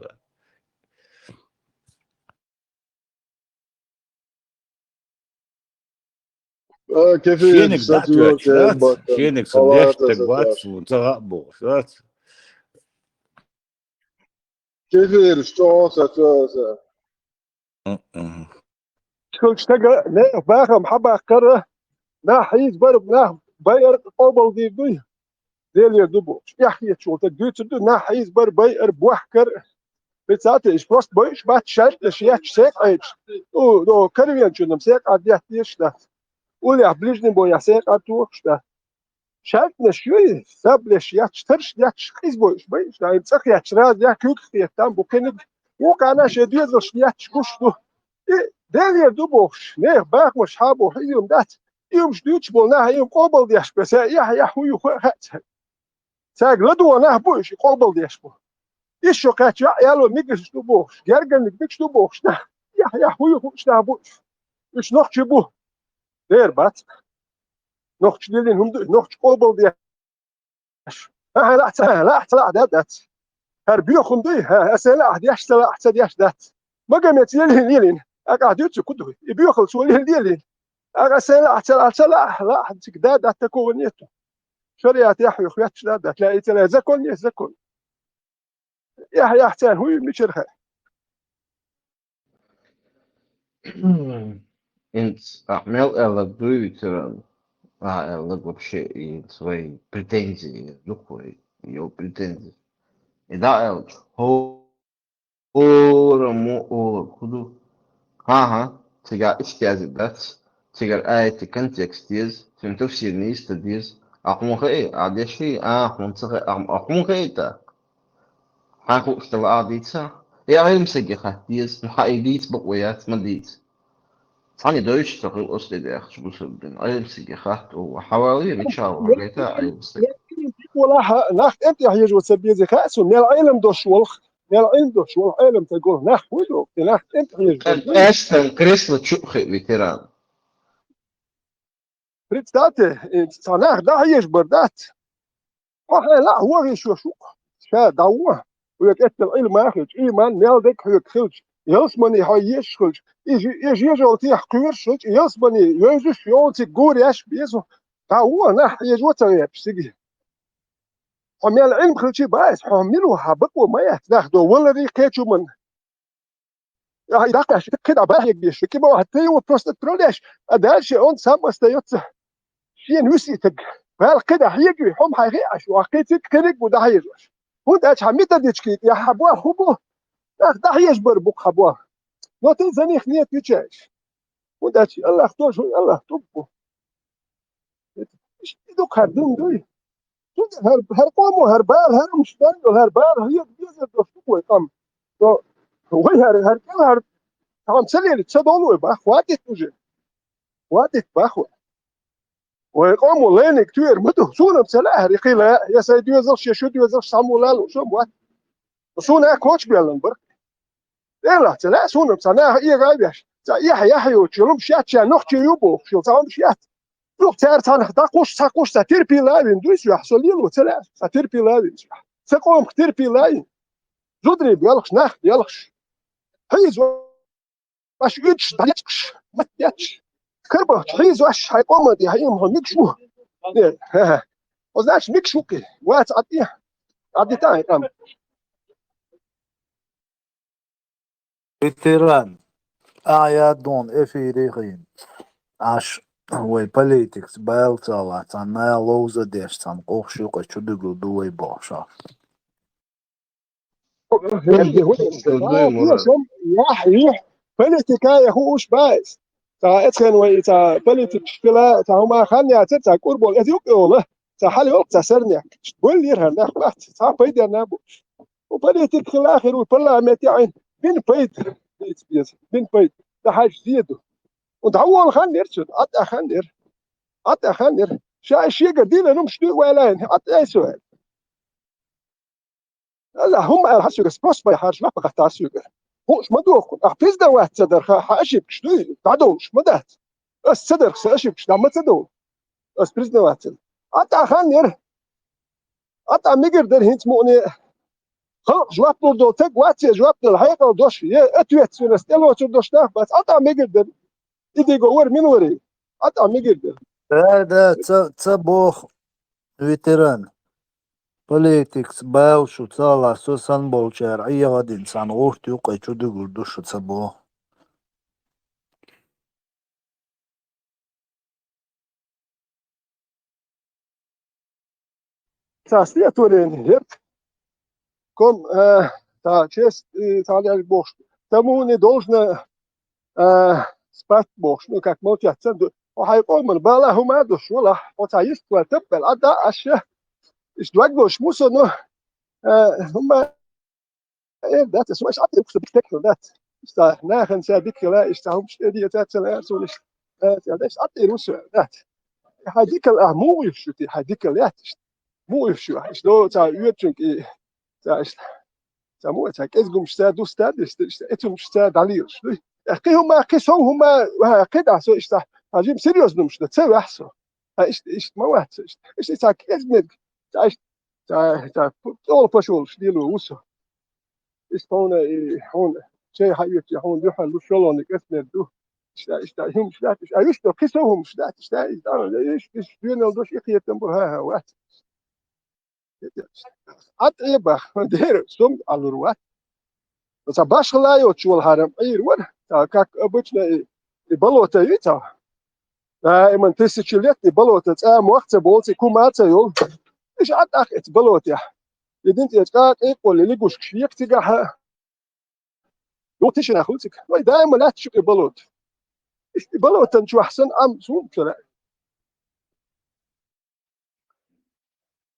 Э, кефир, Шениг дац сатуьйсу, ваьча, дац? Бакъда. Шениг со Аллах деш Тасалла. Вац, вон ца гӀа бохуш, дац? Кефир, чӀогӀа сатуьйсу. М-м. Шуьга стага не бахам хьабаккхара, нах хьийза бар, нах байар къобалдийр дуй. Делера ду бохуш. Эхь хеташ волу стаг дуьйцур ду, нах хьийза бар, байар, бохкар. Пецате, иш просто бойуш бац, шаьрташ етташ секъа Ӏедаш. У, до карвенчунам секъа детташ дац. Уллехь ближний бояхь секъа тохуш дац. Шаьртнаш юй, саблеш етташ, тарш етташ, къиза бойуш байуш дац. Им цӀа хетташ, раза яхь, куьйгах хеттам бу кхиниг. Вукхана шен доьзалш етташ гуш ду. И Делера ду бохуш, нехан бахамаш хьан боху, и юм дац. И юмаш дуьйцуш болу нах, и юм къобалдеш бен, са эхь-эхь хӀу ю хӀу а хаьа цаьрга. Цаьрга ладогӀа нах бу уьш, и къобалдеш бу. Иш шо кхаьчча яӀ яло мегаш ду бохуш, гергарниг мегаш ду бохуш нах. Яхь-яхь хӀу ю хууш нах бу уьш. Уьш нохчий бу. Дера бац. Нохчий лелийна хӀума ду, нохчий къобалдеш. Ахьа лаьа ца, лаьа ца, лаьа дац, дац. ХӀара боьха хӀума дуй, хӀа, аса лаьа деш, ца лаьа ца деш дац. Магомец лелийна, лелийна. Акъа дуьйцу ку дуй. И боьхалц ву лелийна, лелийна. Акъа аса лаьа ца, лаьа ца, лаьа, лаьа, цига да, да, такого нету. Шариат яхь хьоьху ветташ да, да, тла и ца лаьа, закон есть, закон. Яхь, яхь, царна хӀу ю, мичара хаьа? Инц ахь мел аьлларг дуй, ветеран? Ахь аьлларг вообще и свои претензии, дукха вай, йо, претензии. И да аьлча, хӀора мо олург хӀу ду? ХӀан-хӀа, цигахь иштта яздина дац, цигара аятан контекст деза, цуьнан тафсир нийса дан деза. Ахь хьуна хаьий, ахь дешхьий, а, хьуна ца хаьа, ахь, ахь хьуна хаьий тӀаккха? Хьан хууш дала а дийца? Я Ӏилма саге хатта деза, ну, хьан и дийца бакъо яц, ма дийца. Цхьана дойчу ца хуьлу оцу тӀе даьхча бусург дина. Ӏилма саге хатта, у, хьавале, мича ву, хьан гайта Ӏилма саг. Нах тӀем тӀе хьежо ца безе хаьа цунна, мел Ӏилма дош волу, мел Ӏилма дош волу, Ӏилма ца го, нах хӀун ду, и нах тӀем тӀе хьежо. Къаьстан кресло чу а хи ветеран. Представьте, э, цхьа нах дӀахьежабар дац. Хьо хьайн лаахь вогӀийша йо шух, ша дӀавон. Хьоьга эттал Ӏилма а хилча, ийман мел дерг хьоьга хилча, ялсамани хьо езаш хилча, и жи-, и жежал тех кхоьруш хилча, ялсамани йовзуш йолу цига гур еш беза. ДӀавон, нах хьежо ца гӀерташ цига. Хьо мел Ӏилма хилчий баьс, хьо мила ву, хьан бакъо ма яц, нах до валарий кхечу ман. Ахьа и даккхаьш, кхидӀа бахьега беш, кӀима вахьа тайо просто отправляешь, а дальше он сам остаётся. Шена висийтаг. Ваьлла кхидӀа хьегавий, хьо-м хьайн хиъаш, вахкхий цига кхиниг бу дӀахьежош. ХӀунда аьлча хьан методички тӀехь хьан болх хӀун бу? Нах дӀахьежабар бу-кх хьан болх. Но ты за них не отвечаешь. ХӀунда аьлча Аллах тоже, Аллах тӀуб бу. И ду-кх хӀара дин дуй. Цундела хӀара, хӀара къомо, хӀара бала, хӀара умаш бен йолу, хӀара бала хьега безар долуш ду вай къам. Со, вай хӀара, хӀара кӀел хӀара тхьамма ца лелийча, ца долу вай бах, хватит уже. Хватит бах вай. Вай къомо лайниг туьйр ма ду. Суна-м ца лаьа хӀара, и кхин лаьа, я сайн доьзалш, я шу доьзалш, цхьаммо лаьа лууш ма вац. Суна а кочабеллан бара. Делахь ца лаьа суна-м, цхьа наха эгӀа а веш, цхьа эхь-яхь йоцуш йолу хӀумаш яц, ша нохчий ю бохуш йолу цхьа хӀумаш яц. Юха цара цхьанхьа дӀакхуш, цхьа кхуш, цхьа терпила а вина дуй соьх, со лело ца лаьа, цхьа терпила а вина соьх. Ца къомах терпила а вина. Зударий боьлхуш, нах боьлхуш. Хьийза ваш уьдуш, дӀаечкъаш, маттаечкъаш. Карбахча хьийза ваш, хьай къоман тӀе, хьай имхо микаш ву. Э, хӀа-хӀа. О, значит, микаш ву кхи. Вац Ӏад и. Ӏад и тӀа хьай къам. Ветеран, а я дон эфире хин. Аш вай политикс баьл ца лац, цхьана ловза деш, цхьана къохаш юкъе чу дуьгу ду вай бохуш. Политика я хууш бац. Цхьа эцхен вай, цхьа политикаш хила, цхьа хӀума хан яцар, цхьа кӀурбол, эц юкъ йола, цхьа хьал йолу, цхьа сарнех. Боллера хӀара нах бац, цхьа пайденна бу. У политик хила хир ву парламент яӀин. Бин пайда. Бин пайда. ДӀахьаьжча зен ду. У дӀаволла хан яра цуьнан, Ӏад а хан яра. Ӏад а хан яра. Ша шегара дийна хӀумаш дуй ваьлла, Ӏад а айса ваьлла. Ала хӀума аьлла хьан соьгара, спрос бай хьарча, лапа хатта хьан соьгара. ХӀуъуш ма доху, ахь признаваться ца дарха, хьан ошибкаш дуй, дӀадовлуш ма дац. Ас ца дарх, сан ошибкаш дӀа ма ца довлу. Ас признаваться ца дар. Ӏад а хан яра. Ӏад а мегар дара хӀинца мукъане. Халкъ жоп лур долу таг вац, я жоп дала хьекъал дош, я ответственность тӀелоцур дош нах бац. Ӏад а мегар дара. И дего вара, мила вара? Ӏад а мегар дара. Да, да, ца, ца боху, ветеран. Политикс баьлла шу ца ла, со сан болчара Ӏеха дина цхьана гӀурт юккъе чу дуьгур ду шу ца боху. Цхьа стетурен хӀетта ком, э, цхьа честь, э, цхьа леш бохуш, тому не должно, э, спать бохуш, ну, как молчать, ца ду. Хьо хьайн къоман бала хӀума а душ, валахь, хьо цхьа йист ван таппел, а да, аша, иштта дог лозуш муса, ну, э, хӀума Эр дац, ас вайша Ӏад а юкъуш ду, бик текхна дац. Иштта нахана ца дика хила, иштта хӀумаш тӀе деза ца лаьа суна иштта. Дац, аьлла, иштта Ӏад а юкъуш ду, дац. Хьайн дикал ахь муха юьсуш ю те, хьайн дикал яц иштта. Муха юьсуш ю ахь? Иштта до ца оьцунг и, ца иштта. Ца муха, ца кӀезгумаш ца дустад, иштта, иштта эцумаш ца дӀалелаш дуй. Э, кхин хӀума, кхин сов хӀума, ва, кхин дӀа со иштта. Хьан жима серьёзно хӀумаш дан ца ваьхьа со. Хьан иштта, иштта ма вац со иштта. Иштта ца кӀезмерг, ца иштта, ца, ца, тӀола пашолаш лело ву со. Иштта хьуна, и, хьуна, шай хьаоьцу, хьуна дуьхьал луш йолу кӀезмер ду. Иштта, иштта, хӀумаш дац, иштта, а, вуьшта, кхин сов хӀумаш дац, иштта, иштта, а, иштта, иштта, доьналла долуш, и кхетам бу, хӀа, хӀа, вац. Ӏад Ӏе бах, дера, сом Ӏалур вац. Ца башхала йоцуш волу хьарам Ӏийр вара, ца, как обычно, и, и болото ю ца. Даиман тысячи лет и болото цӀа мох ца болу, ци кума ца йолу. Иша Ӏад ах эца болотехь. И дин цӀе цкъа а къекъолли лигушкаш ека цигахь а. Ю тишина хуьлу цига. Вай даима лаьтташ ю и болото. И болотан чохь сан Ӏам суна ца лаьа.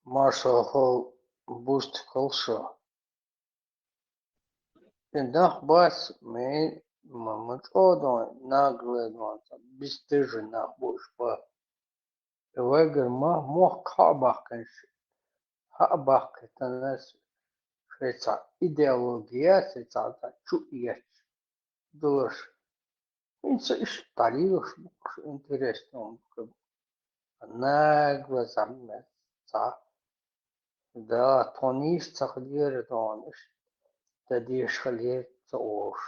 Маршалла хьо бустик хила шу. И нах бац, ма, ма, ма чӀогӀа дон, наглый дон, бистежи нах бу уьш ба. И вайгара ма, мохк хьа а бахканаш, хьа а бахкийтинарш, шайн цхьа идеология, шайн цхьа, цхьа чу а етташ, дулаш. ХӀинца иштта дӀалелаш бу, уьш интересно бу. Нагло замес цхьа. Да, тхуна йиш ца хилира тхуна, иштта дан дезаш хилира ца олуш.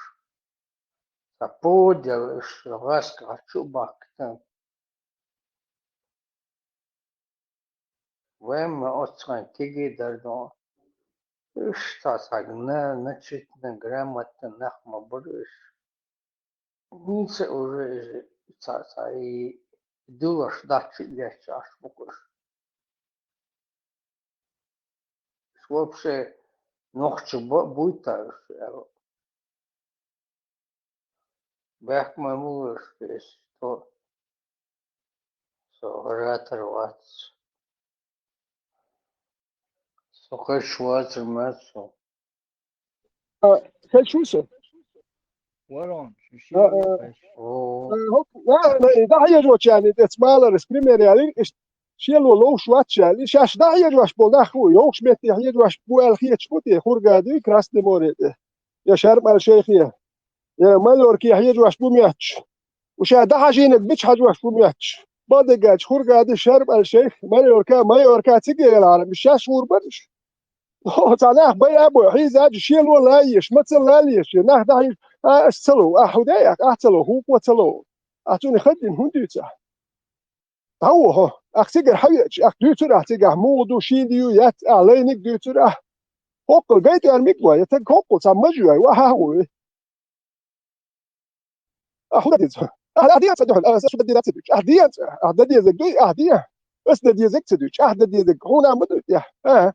Сан пу дела, уьш гӀаскхьа чу а бахкийтина. Вайн ма оццу хенахь кегий дара тхуна. Уьш цхьа, цхьа на-, начитанный, грамотный нах ма бара уьш. ХӀинца уже иза цхьа, цхьа и дулаш дац, чу а етташ Ӏаш бу-кх уьш. Уьш вообще нохчий ба-, буй-те уьш аьлла. Бехк ма ма луш, эс то со оратор вац. Со кхаьчча вацар ма со. А, кхаьчча ву со? Ворон, шу ши А, а. Кхаьчча. О. Э, хӀокху, э, э, дӀахьежочарна эцу маларас пример ялийра, иштта шело ловш вац аьлла. Шаьш дӀахьежош болу нах ву, йовхаш метте хьежош бу аьлла хеташ бу те, Хургада, Красное море тӀе, я Шарм-аль-Шейхе, я Майорке хьежош бу моьттуш. Уьш ша дӀахьажийнарг мича хьажош бу моьттуш? Бадыгач, Хургада, Шарм-аль-Шейх, Майорка, Майорка, цига елара, мишаш хурбарш. О, ца нах бай або, хизач, шело лаеш, маца лалеш, нах дахиш, а, ас цало, а, худая, а, цало, хуква цало. А цуни хаддин хун дуьйца. Ау, хо, ах цигар хьавечи, ах дуьйцур, ах цигар мугъу ду, шийна ю, яц, а, лайник дуьйцур, а. Хоккъул гайтар миг ва, я таг хоккъул, ца мажу, ай, ва, ха, ху. А худа деза. А, а, дианца, а, а, шу дадида ца дуч. А, дианца, а, дадезаг дуй, а, диа. Ас дадезаг ца дуч, а, дадезаг. Хуна ма дуй, я. А,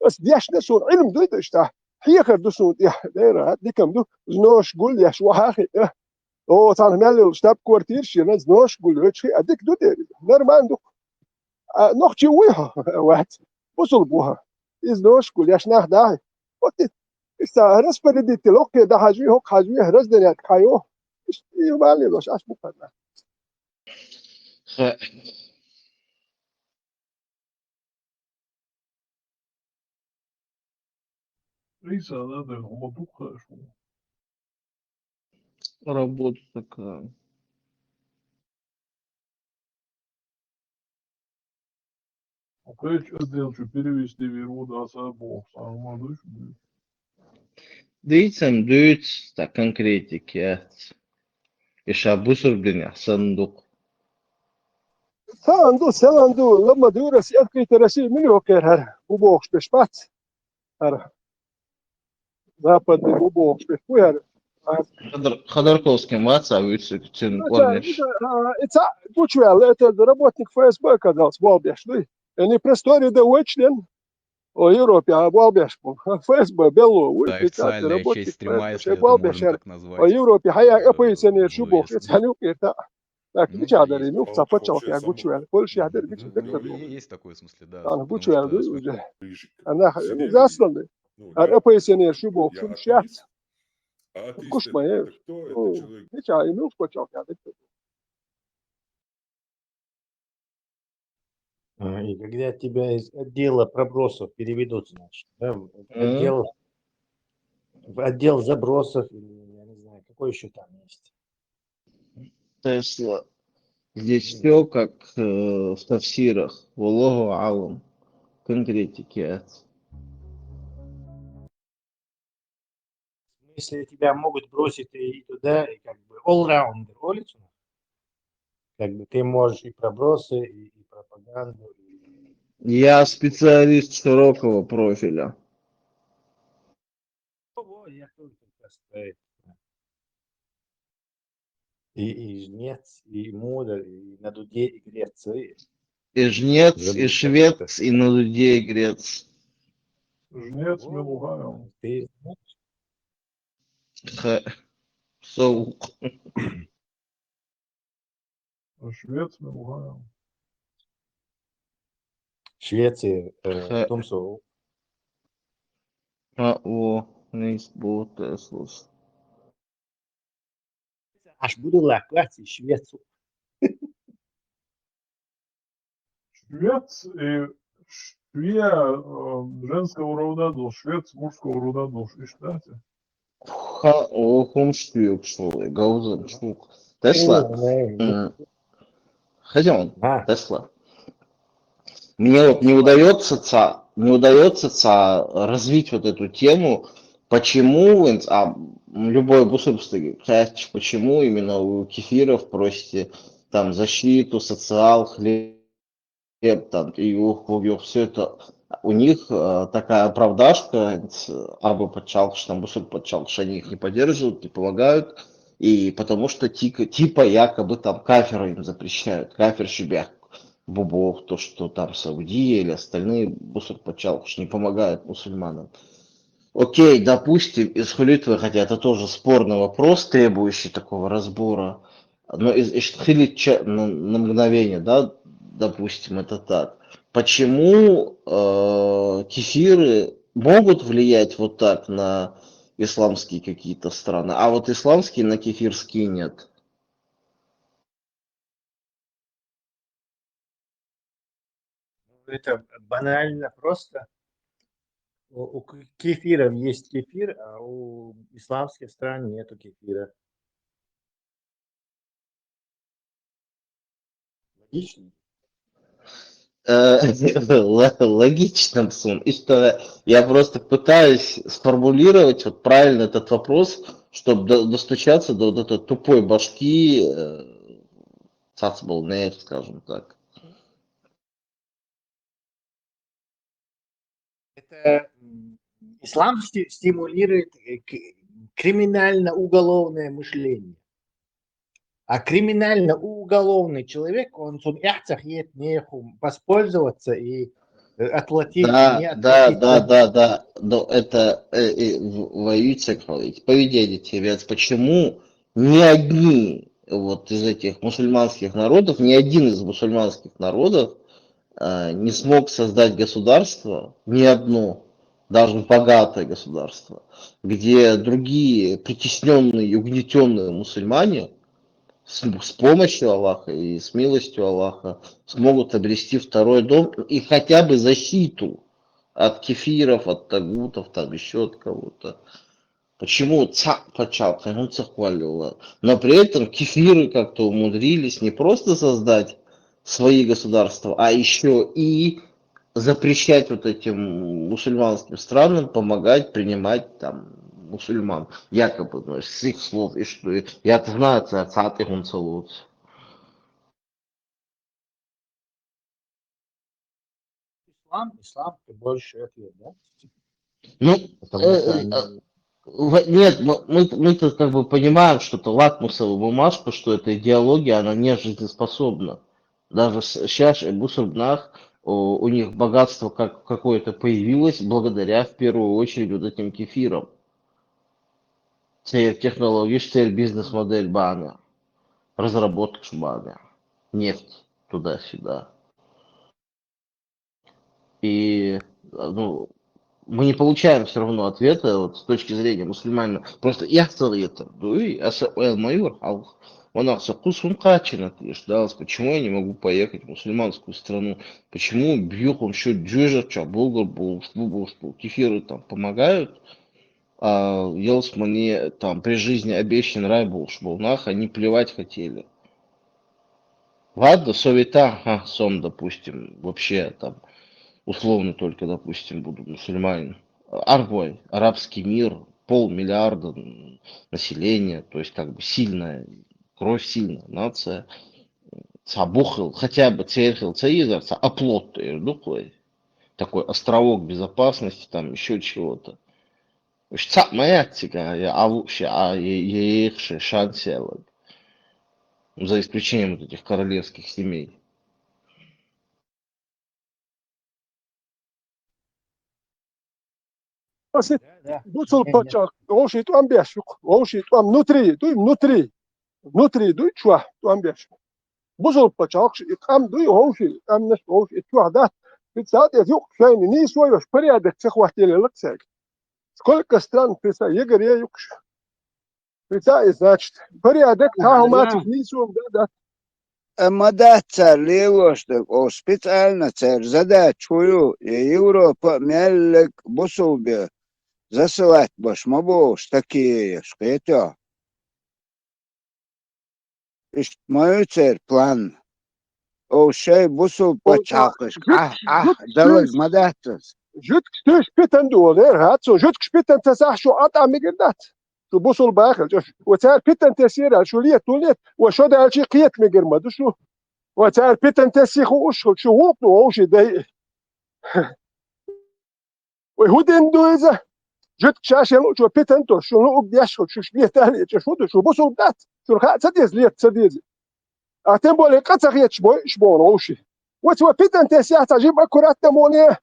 ас дешна сун, илм дуй, дуй, шта. Хьехар ду сун, я. Дера, дикам ду. Знош гул, я, швахахи, я. О, цан хмелил штаб-квартир, шина, знош гул, вечхи, а, дик ду, дери. Нормально ду. А, нохчи уй, ха, вац. Бусул буха. Из ношку, яшнах дахи. Вот и, и са распорядитель, окей, да хажи, хок хажи, разденят хайо. И, и мали лош, аш бухарна. Ха. Иса, да, да, хумадуха, шу. Работа такая. Окей, отдел, что перевести виру, да, са бог, сам можешь, да. Дицам дуц, та конкретики, я. И ша бусур дня, сандук. Санду, селанду, лама дура, си открыта Россия, миллион кер хар, убох, что шпац. Хар. Западный бубо, шпехуяр. Ходор-, Ходорковский маца вычислить, цен корнеш. Ица, гучвел, это работник Ф С Б оказался, Волбеш, ну, они престори да вычтен. О Европе, а Волбеш, Ф С Б, бело, вы, да, официальная часть стрима, если это можно так назвать. О Европе, хая, оппозиционер, шубо, это не укерта. Так, ну, бича дари, ну, ца почалка, гучвел, Польша, дари, бича, ну, дари, есть такое, в смысле, да, потому что гучвел, уже. Она, ну, засланы. Ар оппозиционер шубо, шум шат. Кушма, э. Бича, и ну, почалка, дари. А, и когда тебя из отдела пробросов переведут, значит, да, в отдел, в отдел забросов, или, я не знаю, какой еще там есть? Тесла. Здесь всё как, э, в тафсирах. Валлаху алам. Конкретики. В смысле, тебя могут бросить и туда, и как бы all-rounder, улицу? Как бы ты можешь и пробросы, и, и пропаганду, и... Я специалист широкого профиля. О, я тоже как раз про это. И, и жнец, и мудр, и на дуде, и грец. И жнец, и швец, и на дуде, и грец. Жнец, о, милугаю. Ты знаешь? Ха. Соук. Швец, милугаю. Швеция, э, том соук. А, о, не будет, э, слушай. Аш буду лаплати швецу. Швец и шве, э, женского рода дол, швец мужского рода дол, и считайте. Ха, о, хум швек, шо ли, гаузен шук. Тесла. О, не, не. М. Хотя он, а. Тесла. Мне вот не удаётся ца-, не удаётся ца развить вот эту тему, почему, а, любой бусурбский кхаьчча, почему именно у кефиров просите там защиту, социал, хлеб, там, и юх, юх, всё это. У них, э, такая оправдашка, э, араб паччахьалкхаш, там, бусурб паччахьалкхаш, они их не поддерживают, не помогают, и потому что тика-, типа якобы там кафиры им запрещают, кафир шибях. Бубов, то, что там Саудия или остальные бусурб паччахьалкхаш не помогают мусульманам. Окей, допустим, из хулитвы, хотя это тоже спорный вопрос, требующий такого разбора, но из, из хилитча на, на мгновение, да, допустим, это так. Почему, э, кефиры могут влиять вот так на исламские какие-то страны, а вот исламские на кефирские нет? Это банально просто. У, у к-, кефиров есть кефир, а у исламских стран нету кефира. Логично. Э, ло- логично, Мсун. И что я просто пытаюсь сформулировать вот правильно этот вопрос, чтобы достучаться до вот этой тупой башки э, цацболнер, скажем так. Это м, ислам сти- стимулирует э, к- криминально-уголовное мышление. А криминально-уголовный человек, он сун яхцах нет нехум воспользоваться и э, отплатить, Да, не да, отплатить. да, да, да. Но это э, э, в- воюет с экологией. Поведение тебе. Почему ни одни вот из этих мусульманских народов, ни один из мусульманских народов э, не смог создать государство, ни одно, даже богатое государство, где другие притесненные и угнетенные мусульмане с, с помощью Аллаха и с милостью Аллаха смогут обрести второй дом и хотя бы защиту от кефиров, от тагутов, там еще от кого-то. Почему цаъ пачалкъ, ну, цаъ къваллалла. Но при этом кефиры как-то умудрились не просто создать свои государства, а еще и запрещать вот этим мусульманским странам помогать принимать там мусульман, якобы, ну, с их слов, и что я знаю, цаъ, цаъ тӀехьун ца лоац. Ислам, ислам, ты больше это, да? Ну, Потому что э, они... э, в- нет, мы, мы, мы тут как бы понимаем, что это лакмусовая бумажка, что эта идеология, она не жизнеспособна. Даже сейчас и бусурманах, у, у них богатство как какое-то появилось благодаря в первую очередь вот этим кефирам. Цер технология, цер бизнес-модель баьннаб, разработка баьннаб, нефть туда-сюда. И ну, мы не получаем все равно ответа вот, с точки зрения мусульманина. Просто я советую, ну и аса эл майор, ал, он ахса кусун качина, да, почему я не могу поехать в мусульманскую страну? Почему бьюхом еще джужача, булгар, булшпу, булшпу, кефиры там помогают, а елс мне там при жизни обещан рай булшпу, нах, они плевать хотели. Ладно, совета, ага, сом, допустим, вообще там, условно только, допустим, буду мусульманин. Аргвай, арабский мир, полмиллиарда н- населения, то есть как бы сильная, кровь сильная нация. Цаъ бухил, хотя бы церхил, цаъ изар, цаъ оплот, такой островок безопасности, там еще чего-то. Уж цаъ ма яц цига, я алукш, я, я, я ехш, шанс ялаг. За исключением вот этих королевских семей. Аса Да, да. бусул Не, не. паччахь, вовший тӀом беш юкъ, вовший тӀом внутри, дуй внутри, внутри дуй чохь тӀом беш. Бусул паччахь и къам дуй вовший, къамнаш вовший чохь дац. Вицаат эс юкъ шайни нийсо йош, порядок ца хӀоттаелла лаксаг. Сколько стран писа егар е юкъ. Вицаат и значит, порядок, цхьа хӀума цу нийсо дац. Амма дац цар лелош дерг, оха специально церан задача хӀун ю, я Европа а меллиг бусулба засылать беш ма бу, стакееш, кхетий? Иштта ма ю церан план. Оха шайн бусулба пачхьалкхашка Ӏа, Ӏа, далаг ма дац ас. Жуьгташ туьш питан ду, олу, эр хӀац, жуьгташ питан тасахь шу Ӏа тӀа мегар дац. Шу бусулба хилча, ва цара питан тесера, шу летун лет, ва шо даьлчи кхета мегар ма ду шу. Ва цара питан тесси хууш хилча, шу вукху ду вовший дай. Вай хӀун дина ду иза? Жуьгташ шаьш луучо питан то, шу луъуг деш хилча, шу лета леча, шу ду, шу бусулба дац. Шуна хаа ца деза, лета ца деза. А тем более къа ца хеташ бой, иш боху вовший. Ва цо питан тессе цхьа жима аккуратно моне.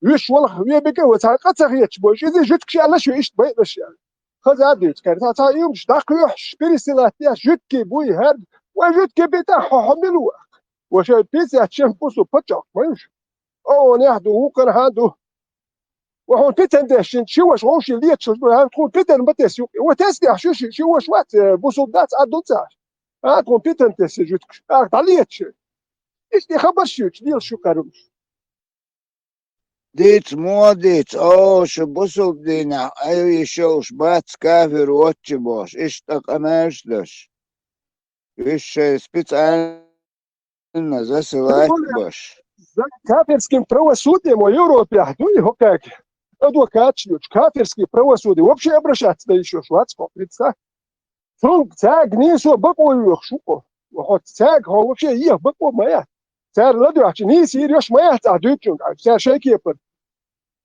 Виш валах ве бигар ва цхьа къа ца хеташ бой. Иза жуьгташ аьлла шу иштта байъалаш аьлла. Хаза а дуьйцу кара. Цхьа, цхьа юмаш дӀакхоьхьуш, пересылать деш, жуьгтий буй, хӀара. Вай жуьгтий битахь хьо, хьо мила ву? Ва шайн писаьт шен бусу паччахь ма ю шу. О, нехь ду, вукхархьа ду. Ва хьуна питан деш шин, ши ваша вовший леташ ду, хьан тхуна питан ма тесса юкъе. Ва тесдехь шу ши, ши ваша вац, э, бусулба дац, Ӏадду цара. А, тхуна питан тесса жуьгташ. Ах, дӀалеташ. Иштта хабар шуьйчу, лела шу каруш. Диц мо диц, о, шу бусулба дийнахь, ай, йиш йолуш бац кафир воцчу бохуш, иштта къамелаш даш. Уьш шайн специально Именно засылать баш. За кафирским правосудием во Европе дуй хӀокхаьга. Адвокаташ йоцуш, кафирский правосудие вообще обращаться дан йиш йолуш вац хӀокху, представь. Цунга цаьрга нийсо бакъо йоьхуш ву хьо. Хьо цаьрга хьо вообще еха бакъо ма яц. Цара ладоьгӀча нийса йийр йолуш ма яц ахь дуьйцучуьнга, цара шайн кепара.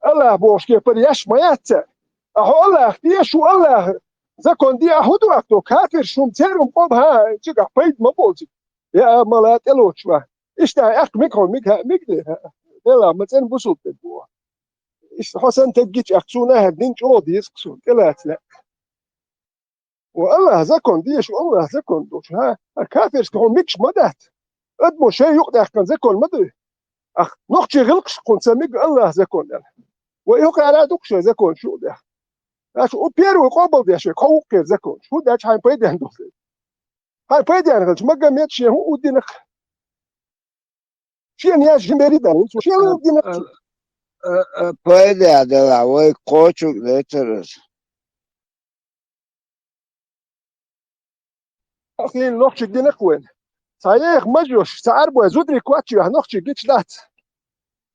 Аллах бохуш кепара еш ма яц цара. А хьо Аллах деш ву, Аллах закон де, а хӀун ду ахь, кафирш хӀума, церан къоба, хьан, цигахь пайда ма болу цига. Я а мала тӀелоцуш ван. Иштта аьхка миг хьо, миг хьа, миг де, хьа. Делахь ма цӀена бусулба стаг бу. Иштта хьо санна теггича аьхка, суна ахьа дин чӀогӀа деза суна, тӀелаца лаьа. Ва Аллах закон деш, Аллах закон долуш, хьа? Хьан кафиршка хьуна мигаш ма дац. Адамо шайн юкъадаьккхина закон ма ду. Ах, нохчий гӀиллакхаш кхунца миг Аллах закон аьлла. Ва и хӀокхара а ду-кх шайн законаш юкъадехна. Аша у первый къобал деш вай, кхо вукхера законаш. ХӀун даьлча хьайн пайденна долу. Хьайн пайденна хилча, Магомед шен хӀун уддинарх? Шен яш жимбери дан, цо шен уддинарх. Пайда а делахь, вай кхочург децара аса. Ахлин нохчиг динарх вайн. Ца еха мажош, ца арбой зударий коччуьяхь нохчиг гича дац.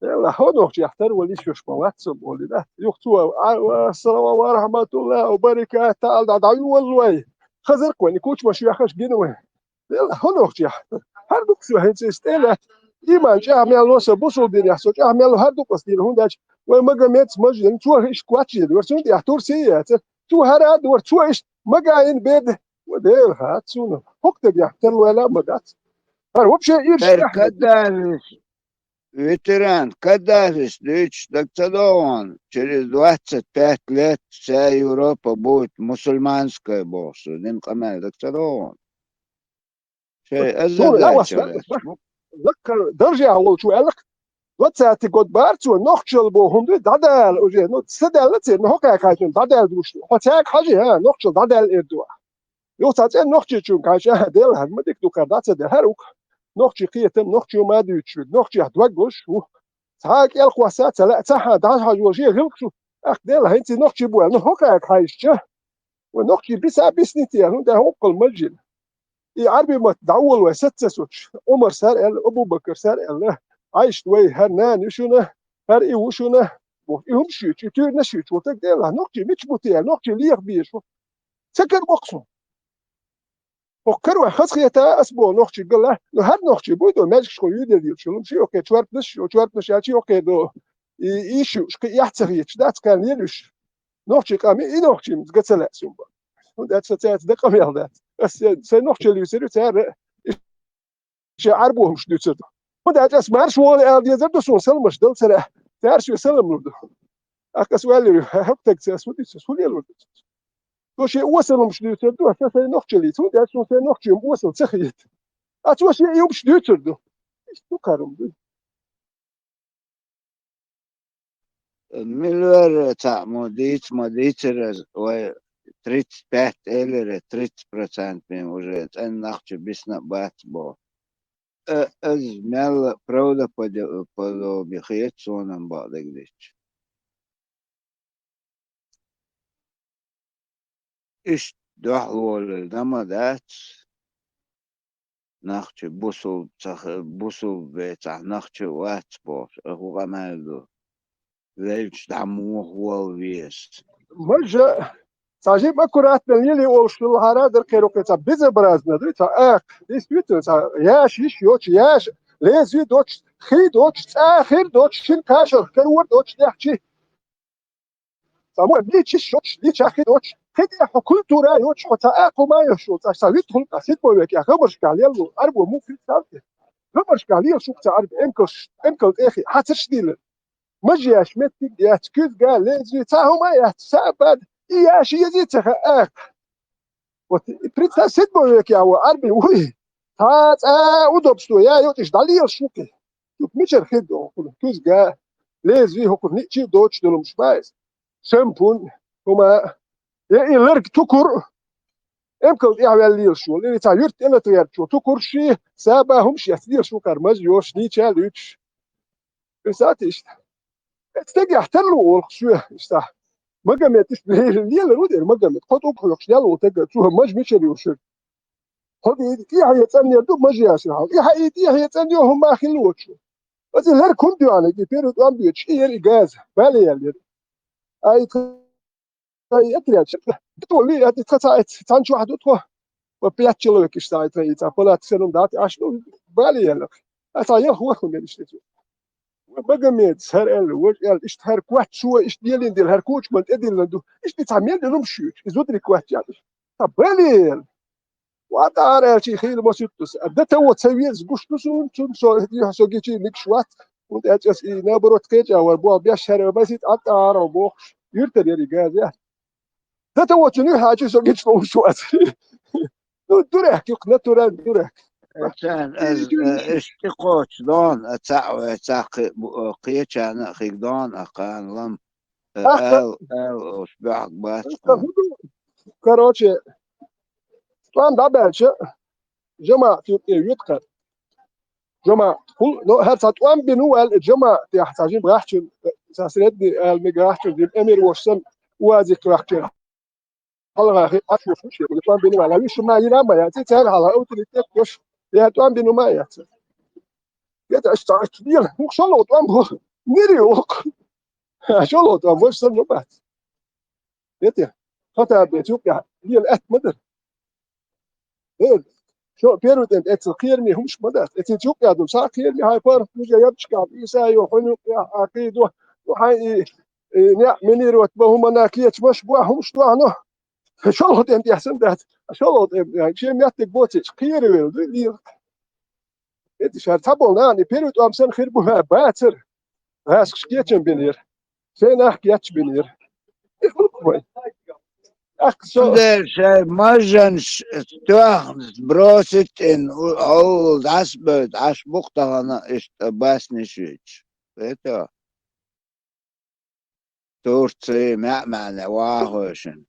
Эла, хьо нохчех тарвала йиш йолуш ма вац со боху, да? Юха цо, а, ва, ассаламу ва рахматуллахи ва баракату, ала дӀа, дӀавоьлла вай. Хазарх вайн, и кучмаш яхаш гина вайн. Эла, хьо нохчех. ХӀара дукха со хӀинца иза тӀе лаьтта. Иман чӀагӀ мел ло сан бусулба динехь, со чӀагӀ мел ло хӀара дукха ас дийна, хӀунда аьлча вайн Магомедс мажа дина, цо иштта коччийна вара, цунна тӀехь турси яцара. Цо хӀара а дора, цо иштта магаина беда. Ва Дела хаьа цунна. ХӀокху дагехь тарлойла а ма дац. ХӀара вообще ирш Эр тӀехь ма ду. Каддафис, ветеран, Каддафис дуьйцуш дага ца догӀу хьуна, через двадцать пять лет вся Европа будет мусульманская бохуш, цо дина къамел дага ца догӀу хьуна? Шай, Суна, а, ас васта, лаккхара даржехь волчо аьлла-кх, двадцатый год бара цо, нохчалла боху хӀума дуй, дӀадала уже, ну, ца даьлла церан, ну, хӀокхаьрга хьайчунна дӀадаьлла душ ду. Хьо цаьрга хьажий, хьа, нохчалла дӀадаьлла эр ду ахь. Юха цхьа цӀена нохчичунга хьайча, а, Дела, хӀара ма дика ду кхара, дӀа ца даьлла, хӀара ву-кх. Нохчийн кхетам, нохчо ма дуьйцуш верг, нохчех дог луш ву. Цхьа а кӀел кхосса ца лаьа, цхьа а дӀахьажа волуш, шен гӀиллакхаш ву. Ах, Дела, хӀинца и нохчий бу аьлла, ну, хӀокхаьрга хьайча. Вай нохчий биса а бисни те, ну, да хӀоккхул мажжина. И Ӏарби мотт дӀаволла вай саца ца сучу. Ӏумар сар аьлла, Абу-Бакар сар аьлла, Ӏайшат вай, хӀара нана ю шуна, хӀара и ву шуна. Боху, и хӀумаш юьйцу, и туьйранаш юьйцу, ву таг Дела, нохчий мича бу те аьлла, нохчий леха безаш ву. Ца карабо-кх суна. ХӀокху кара вай хазахета ас боху нохчий гала, ну, хӀара нохчий буй до, маьжгашхо юьйделла йолуш йолу, ши оккхе чорпанаш, чорпанаш аьлча, оккхе до, и, и шу, шкъи яхь ца хеташ, дац кхарна елуьш. Нохчий къам и, и нохчий га ца лаьа сумба. ХӀунда аьлча со цаьрца дакъа мел дац. Ас сайн нохчалла юьйцур ю цара, и шен Ӏарбо хӀумаш дуьйцур ду. ХӀунда аьлча ас марша вогӀу ала дезар ду суна саламаш дала цара. Цара шен салам лур ду. Ахьа ас ваьллий, хӀокху тагца ас хӀун дуьйцу, хӀун лелор ду? Цо шен осалумаш дуьйцур ду, аса сайн нохчаллица, хӀунда аьлча суна сайн нохчийн осал ца хета. А цо шен и хӀумаш дуьйцур ду. Иштта ду кхарум ду. Милвер цхьаъ мо дийца ма дийцара, вай тридцать пять элира, тридцать процентийн уже цӀена нах чу бисна а бац боху. Э, иза мелла правдоподо-, подобие хета суна-м бакъдерг дича. Иштта дуьхьал волура дан ма дац. Нах чу бусулба ца х-, бусулба вецахь, нах чу вац бохуш, а хӀун къамел ду? Велча дӀа муха вала веза? Мажа, цхьа жима аккуратно лелий олуш хилла хьара дара кхерокхе цхьа безобразно ду, цхьа акха. Действительно, цхьа яш йиш йоцу, яш лезвий доцу, хи доцу, цӀа хир доцу, шин кашах карор доцу, тӀехчи. Цхьа мо личиш йоцуш, лича хи доцуш, хи тӀехь хьо культура йоцуш, хьо цхьа акха ма йош, цхьа, цхьа вит хӀуллакъ, седьмой векехь гӀамаршкахь лелло, Ӏарбо муха хир царти. ГӀамаршкахь лелаш хӀума ца Ӏарбо, эмкалш, эмкал тӀехи, хьацарш дийлар. Мажеш меттиг яц, куьзга, лезвий, цхьа хӀума яц, цхьа а бад, и яши езий ца хаьа акха. Вот, и представь, седьмой векехь ву Ӏарби вуй. Цхьа цӀа удобство я йоцуш дӀалелаш ву кхи. Юха мичара хир ду хӀокхунах куьзга, лезвий хӀокхунах ниъчий доцуш долу хӀумаш баьза. Шампунь, хӀума, я и ларг тукур, эмкал тӀехь ваьлла лелаш волу, или цхьа юьрт тӀе латагӀерчо тукурши, саба хӀумаш яц лелаш ву кхара маза йош, нийча а луьйчуш. Представьте иштта. Эцу стагехь тарло олух шоьга, иштта. Магомед иштта лелар ву дера, Магомед. Кхо тӀулг хьоькхуш ял волу тага, цо мажа мичара йолуш верг. ХӀокху и тӀехье цӀанъяр ду, мажа яшна хьал. И хьан и тӀехье цӀанъяр хӀума хилла воцуш. Оцу лерг хӀума доьгӀна, и первый тӀом боьдуш, и яра и газа, бале яьлла яра. Ай, тха, ай, отряд, тхо ли, ай, тха ца, цхьана чохь ду тхо. По пять человек иштта, ай, тха, и цхьа палатка санна дац, аш, ну, бале яьлла. Ай, цхьа ялх ворхӀ хӀума яра иштта. Вай Магомед, хӀара аьлла, важа аьлла, иштта хӀара коч шо, иштта лелийна дела, хӀара кучман тӀедиллина ду. Иштта цхьа мел лелум шуьйчу, и зударий коч яьлла. Цхьа бале яьлла. Ва тӀара аьлча, и хийла масуьттус. А дата во ца веза гуш ду суна, цунна со, юьхьа со гичи никаш вац. ХӀунда аьлча ас и наоборот кхеча вара, боху беш хӀара масит а тӀара бохуш. Юьртара яри газа. Дата во цунна юьхьа чу со гичи ловш вац. Ну, дурак, юкх натурально дурак. Царна аз, э, иштта кхочу дон, а цхьаъ вай цхьаъ кхе-, бу-, э, кхечарна а хиг дон, а кхана лам, э, Ахьа. Ал, ал, уш баьхк бац. Ахьа, хӀун ду? Короче, тӀом дӀабаьлча, жамаӀат юкъе вуьту хӀара. ЖамаӀат, хӀул-, ну, хӀара цхьа тӀом бина ву аьлла, жамаӀат тӀехь цхьа жима гӀахчун, цхьа средний аьлла мега гӀахчун, жима эмир вош санна, уазик вахчера. Хьалха хи-, Ӏаш вуш вуш, я тӀом бина вала, вуьш ма йина ма яц, цара хьалха авторитет дош, я тӀом бина ма яц. Я та аш цхьа аш дела, хӀух шолгӀа тӀом бу, нери вокх. ШолгӀа тӀом бу, сан ма бац. Я те, хата бе, чукъя, дела эт ма дар. Э, шо первый тӀем эцу кхераме хӀумаш ма дац. Эцу чукъя ду, са кхераме хьай паргӀат мужа ябчка, Иса йо, хьуну я, а кхийдо, ну, хьай и, и, неӀ минировать ба хӀумана кечмаш, бу хӀумаш дуьхьа, ну. ШолгӀа тӀем тӀехь санна дац. ШолгӀа тӀем, шен меттиг боцийча, кхеравелла ду, лела. Эти шар цхьаболу нахана и первый тӀом санна хир бу, хӀа, бацара. ГӀаскхаш кечам бинера. Шайн нах кечбинера. Их лук вай. Ахка со. Цундела шайн мажанаш тоьхна бросить ин, у-, хьол дӀасабевлла, Ӏаш бу-кх тахана иштта басниш вича. Это. Турци, маьӀ-маьӀне вахошин.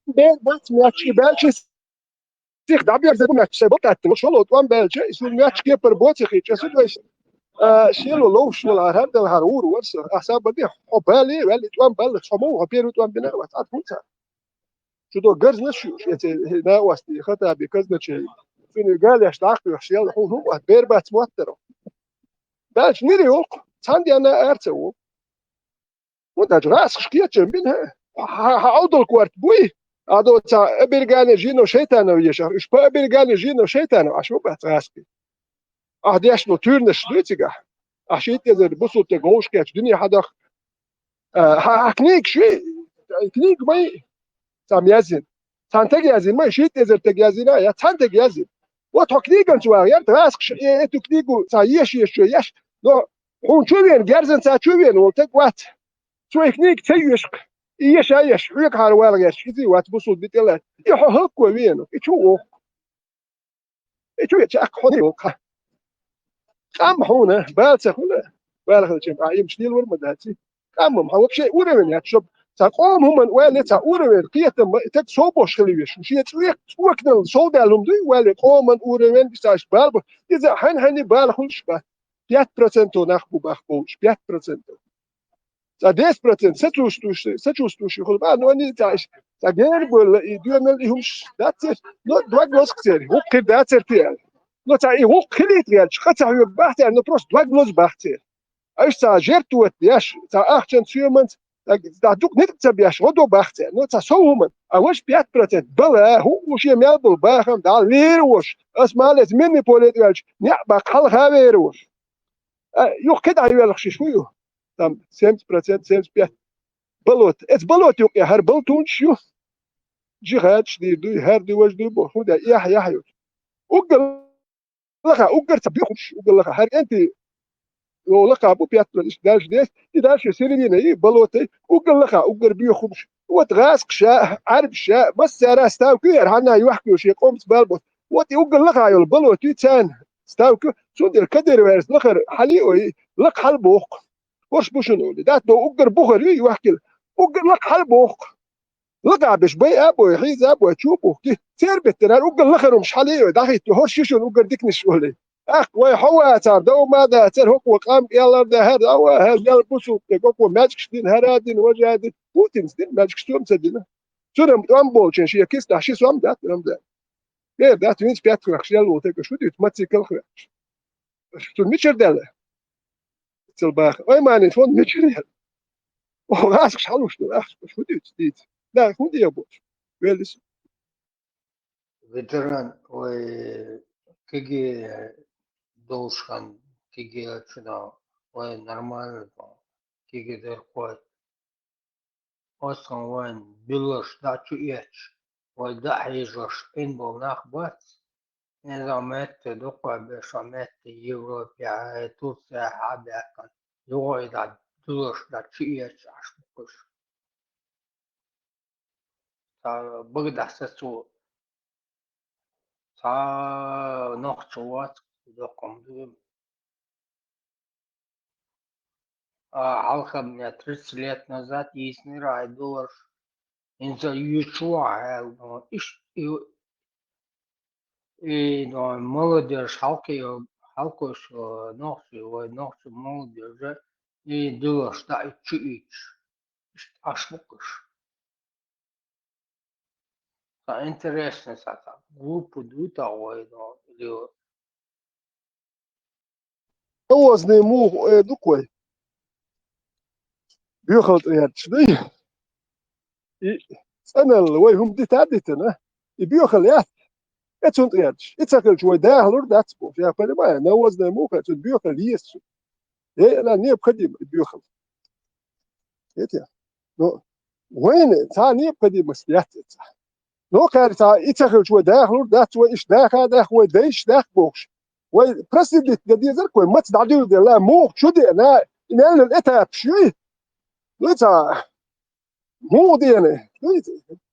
Бер бац, мячи баьлча, сих дӀаберза бу мячи, шайн бакъ таттина, шолгӀа тӀом баьлча, и суна мячи кепара боций хи, чӀесу дойс. А, шело ловш вала, хӀара дала хӀара ур варса, а саба де, хьо бали, вали тӀом балла, хьо мо, хьо первый тӀом бина, вац, ат хунца. Чудо гарзнаш ю, эцей, хе, на уасти, хатаби, казначей. Цуьнан галеш дӀахкоьхуш, ял, хӀун, хӀун, ат, бер бац моттаро. Баьлча нери вокх, цхьана денна арца ву. Вот даже гӀаскхаш кечам бина, хьа, хьа, хьа Ӏовдал корта буй, а до ца оберегание жино шайтанов ешах, уьш по обереганию жино шайтанов, аш ма бац гӀаскхи. Ахь деш ду туьрнаш дуй цигахь. Ахь шийтта эзар бусултег гӀовш кечу дуьне хьадах. А, хьа, хьа книга ши, книга май, цхьа яздина. Цхьана таг яздина, май шийтта эзар таг яздина, я цхьана таг яздина. Вот хьо книганца вагӀа, яр, гӀаскхаш, э, эту книгу, цхьа еш, еш, чу еш, но хьуна чу вена, герзан цхьа чу вена, вол таг вац. Цо и книга ца йоьшкх, и еша еш, хьоьгахьара вала гӀерш, изий вац бусул битӀелаьцна. И хьо хӀаллакво вена, и чу воху. И чу я чаккха хьо воккха. Къам хьуна, бала ца хуьла, бала хилча, а имаш лелавар ма дац. Къам ма хьан вообще уровень яц, шоб ца къом хӀуман ойла, ца уровень, кхетам, таг сов бош хила веш. Шен цӀе-, цӀоканал сов даьлла хӀума дуй, вале къоман уровень, ца аш бала бу. Иза хьан-хьанни бала хуьлуш бац. Пять процентов нах бу бах болуш, пять процентов. Цхьа десять процент сочувствующий, сочувствующий хуьлу бахьана, но они цхьа иш, цхьа генабевлла и доьналла и хӀумаш дац церан, но дог лозу-кх церан, гӀуллакх хир дацара те аьлла. Но цхьа и гӀуллакх хилийта гӀерташ, къа ца хьоьгу бахьа церан, но просто дог лозу бахьа церан. Аш цхьа жертвовать деш, цхьа ахчан соьманца, цхьа дукха ницкъ ца беш, гӀо до бахьа церан, но цхьа сов хӀуман, а ваша пять процент бала, хӀуъу шен мел болу бахам, дӀа лера ваша, ас малец минни поле тӀоьлча, неӀ баккха хьалха вера ваша. А, юха кхидӀа йоьлхуш иш хӀун ю? Там семьдесят процент, семьдесят пять. Болото. Эца болото юкъе хӀара балтунчаш ю. Джихадаш дийр дуй, хӀара дуй, важа дуй боху. ХӀунда эхь яхь ю. Уггар лаха, уггар ца бихуш, уггар лаха. ХӀара энти йо лаха бу пятна, иштта дальше дес, и дальше середина, и болото, уггар лаха, уггар бихуш. Вот гӀаскхаша, Ӏарбаша, массара ставка яр, хьанна юхкуьйш, я къомца балбо. Вот и уггар лаха йолу болото ю царна ставка, цундела кадир верс лахара хьалиой, лакха хьалбоху. Хурш бу шуна ули. Дат до уггар бухар ю, юхкил. Уггар лакха хьалбоху. Лакха беш бай а бой, хьийза а бой, чу бухки. Цербеттера уггар лахарумаш хьалиой, дахит, хурш ю шуна уггар дикниш ули. Ах, вай хьо вацар, дов ма дацар, хӀокхо къам кӀелар да, хӀара, ава, хӀара, ял бусултӀе, хӀокхо маьжгаш дина, хӀара дина, важа дина, Путинс дина, маьжгаш сом ца дина. Цунам тӀом болчун шен кистахь ши сом дац, Рамзан. Бер, дац, винц пятки вахаш ял волтек, шу дит, маци калхвеш. Шу мичер дала? Цел бах. Ой, мани, шон мичер ял? О, гаск шалуш, ду, ах, шу дит, дит. Да, худи я бош. Велис. Ветеран, ой, кеге должхан, кеге чуна, ой, нормально, кеге дер кой. Осан вайн билаш да чу яч, вай да хьежаш ин бол нах бац. Ин за метте дукха беша метте Европе, ай Турция хабякан. Югой да дулаш да чу яч аш букуш. Та багдаса цу. Та нохчу вац, доком дугим. А, хьалха меня тридцать лет назад йисни рай долаш. Инца ючуа хьел, но иш, и, и, но молодежь, хьалка, хьалкош, э, нохчи, вай нохчи молодежь, и дулаш, да, и чу ич. Иш аш букаш. Та интересно, са, та глупо ду, та вай, но, или Овозный мух, э, дукой. Бюхал тӀерч, дай. И цӀанал, вай хум дита дитана. И бюхал яц. Эцун тӀерч. И цакалч вай дахлур дац бу. Я понимаю, навозный мух, эцун бюхал есть. Э, она необходима, и бюхал. Эти. Ну, вайна, ца необходимость яц эца. Но кхаьрца, и ца хилча вай дахлур дац, вай иш даха дах, вай дайш дах бохуш. Вай проследить де дезар, вай маца дӀадуьйла делла, муха чу деана, и мел йолу этапаш юй? Ну, ца, муха деана? Ну,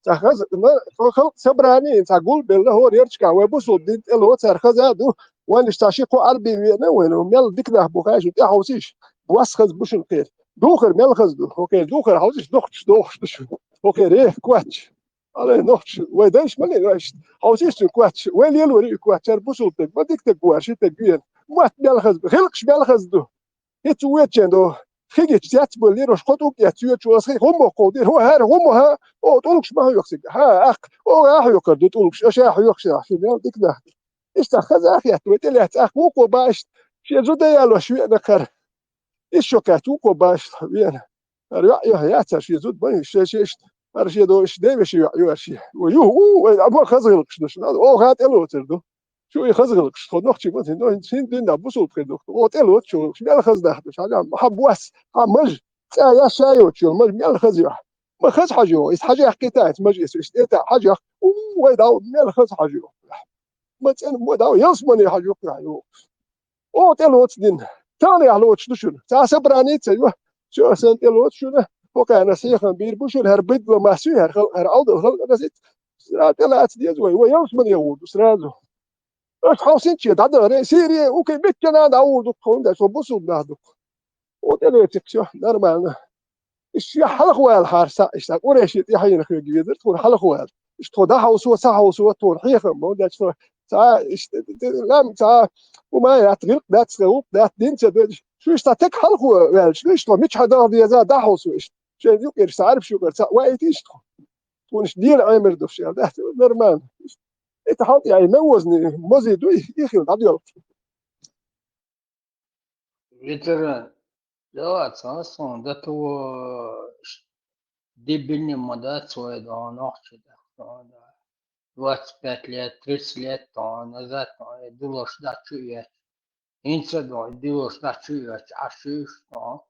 ца хаза, ма, тхо халкъ собрание, ца гулбелла, хӀора ярчка, вай бусул дин тӀе ло, цара хаза а ду, вайна иш ца ши кхо Ӏарбий веана, вайна мел дика нах бу, хай шу тӀехьовсийш, бос хаза бу шуна кхера. Духар мел хаза ду, хӀокхера духар хьовсийш, дохчуш дохуш ду шуна. ХӀокхера, э, коч. Алай нохча, вай дайша ма ле, вай иштта. Хьовсийша цуьнан коч, вай лелорий и коч, хӀара бусулба стаг, ма дика стаг ву, ши стаг вен. Мотт мел хаза ду, гӀиллакхаш мел хаза ду. ХӀинца ву веччен до, хигича цец бан лерош кхо тӀулг эцна йоьчу аса, хӀумма кховдийра, хӀу хӀара, хӀумма хӀа, о, тӀулгаш ма хьоькху цига, хӀа, аккха, о, а хьоькхур ду тӀулгаш, аша а хьоькхуш, ши мел дика нах. Иштта хаза а хетта, вай тӀелаьцна, аккха вукхо бан иштта, шен зуда ялош веана кхара. Иштта шо кхаьчча вукхо бан иштта веана. ХӀара йоӀ йоьхна яц, цара шен зуда бан, шен, шен иштта, хӀара шен до, иштта девешин йоӀ ю, хӀара шен. Вай юху, у, вай, амма хаза гӀиллакхаш ду шуна, оха тӀелоцур ду. Шу и хаза гӀиллакхаш, тхо нохчий ма ца, но хӀинца хӀинца динна бусулба хир ду, оха тӀелоцу шу, мел хаза нах ду, ша, хьан бос, хьан маж, цӀа яш ша йоцуш йолу маж, мел хаза йоху. Ма хаза хьажа йоху, иза хьажа яхкийта, иза маж, иза, иза тӀе хьажа яхка, у, вай дал, мел хаза хьажа йоху. Ма цӀена, ма дал, ялсамане хьажа йоху, йоху. Оха тӀелоцу динна. Таханехь лоцуш ду шуна. Цхьа собрание ца йо. Чо сан тӀелоцу шуна. ХӀокхарна сехам бийр бу шуна, хӀара бидла масуй, хӀара халкъ, хӀара Ӏалдал халкъ аса ит. Сразу тӀелаца деза вай. Вай ялсамане гӀур ду сразу. Аша хьовсинче дӀадахаре, Сирия, укхи митчана дӀагӀур ду, хӀунда аьлча бусулба нах ду. Оха тӀелоцу, всё, нормально. Иштта хьалха вала хьарса, иштта Къурайши тӀе хьайна хьоьга везара, тхуна хьалха вала. Иштта тхо дӀахьовсо, ца хьовсо, тхуна хьехам бо, дечу тхо ца, иштта, лам ца, хӀума яц, гӀиллакх дац, гӀуллакх дац, дин ца доьдуш. Шу иштта тек хьалха ваьлча, иштта тхо мичахьа даха деза, дӀахьовсо иштта. Шайн юкъера, сан Ӏарбаш юкъера ца ваийта иштта тхо. Тхуна иштта дела Ӏемар ду шен, дац, нормально. Иштта хьалха яй, навозный, мази дуй, и хила дӀадоьлху. Ветеран, давай, цхьа сон, да того, ш-, дебильный ма дац вай, да, нохчи, да, да. Двадцать пять лет, тридцать лет, да, назад, да, и дулаш да чу яч. ХӀинца, да, и дулаш да чу яч, а шиш, да.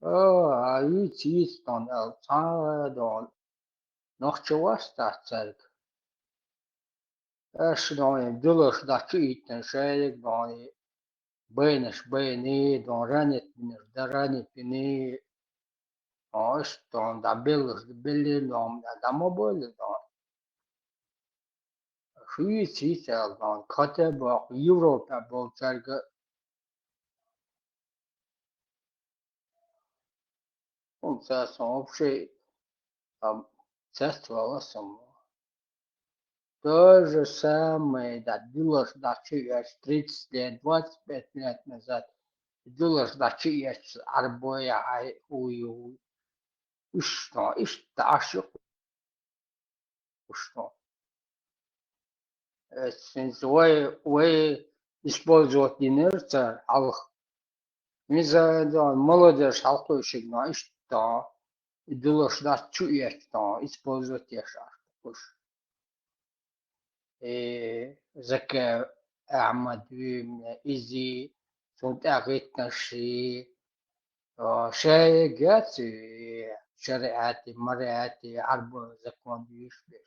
А, а, виц, виц, да, да, цхьа, да. Нохчо вац дац цаьрга. Аша, дон, дилаш дӀачу иттина шайриг, дон, байнаш байни, дон, ранит бинаш да ранит бини. Дон, аша, дон, дӀабеллаш да белли, дон, дӀа ма бойла, дон. Шуьйца йицӀел, дон, кхате боху, Европа болчаьрга. ХӀунда сан вообще, а, цецвала сан. То же самое, да, дилаш, да, чу еш тридцать лет, двадцать пять лет назад, дилаш, да, чу еш арбоя, ай, уй, уй. Уж, но, иш, да, аш, уж, но. Э, цинца вай, вай использовать динар цар хьалха. Миза, да, молодежь хьалхойшиг но иштта, и дулаш дац чу ехта, использовать еш аш куш. Э, Закаев Ахьмад вимна, изи, цун тӀехиттанаши, а, шаьяга яц, э, шариӀати, мариӀати, Ӏарба закон дуьйш беш.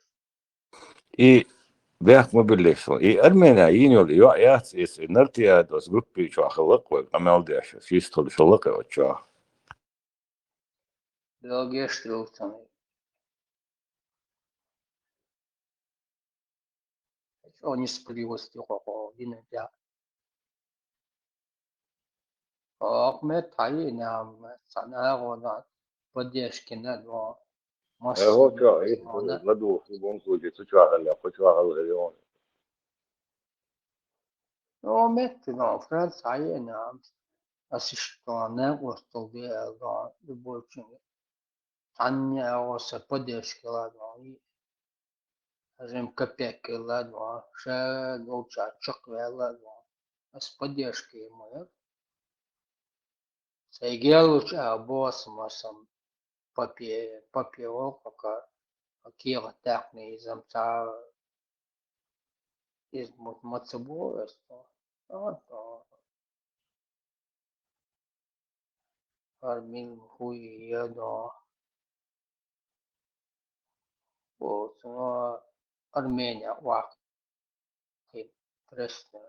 И бехк ма биллеш сан. И Армения йийна йола йоӀ яц, эс и Нартиадос группи чохь хилла-кх вай, къамел деш, шист хила шолла-кх оцу чохь. Дала гешт йолу цунна. Чо несправедливость юкъа дина тӀехь. Ох, мет хьайина, цхьана агӀона поддержкина до. Э, хӀо чохь, ладугӀу фу бун кхочу, цу чохь хилла, кху чохь хилла, йона. О, метта, но, Франц хьайина, ас иштта, накъостал де, аьлла, любой чинга. Цхьанна агӀо сан поддержка ладо, и хӀажам капек ладо, ша долча чекхваьлла ладо. Ас поддержка ма яр. Сайн гелуча а босса ма сан папе, папе волкъака, кегӀа тӀаккха изам ца Иза ма, ма ца боху аса. Армин хуй ядо. Оцу Армения вахи пресна.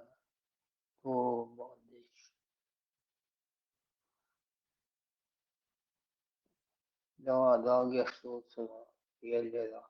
О, молодец. Да, да, геш туца. Еле да.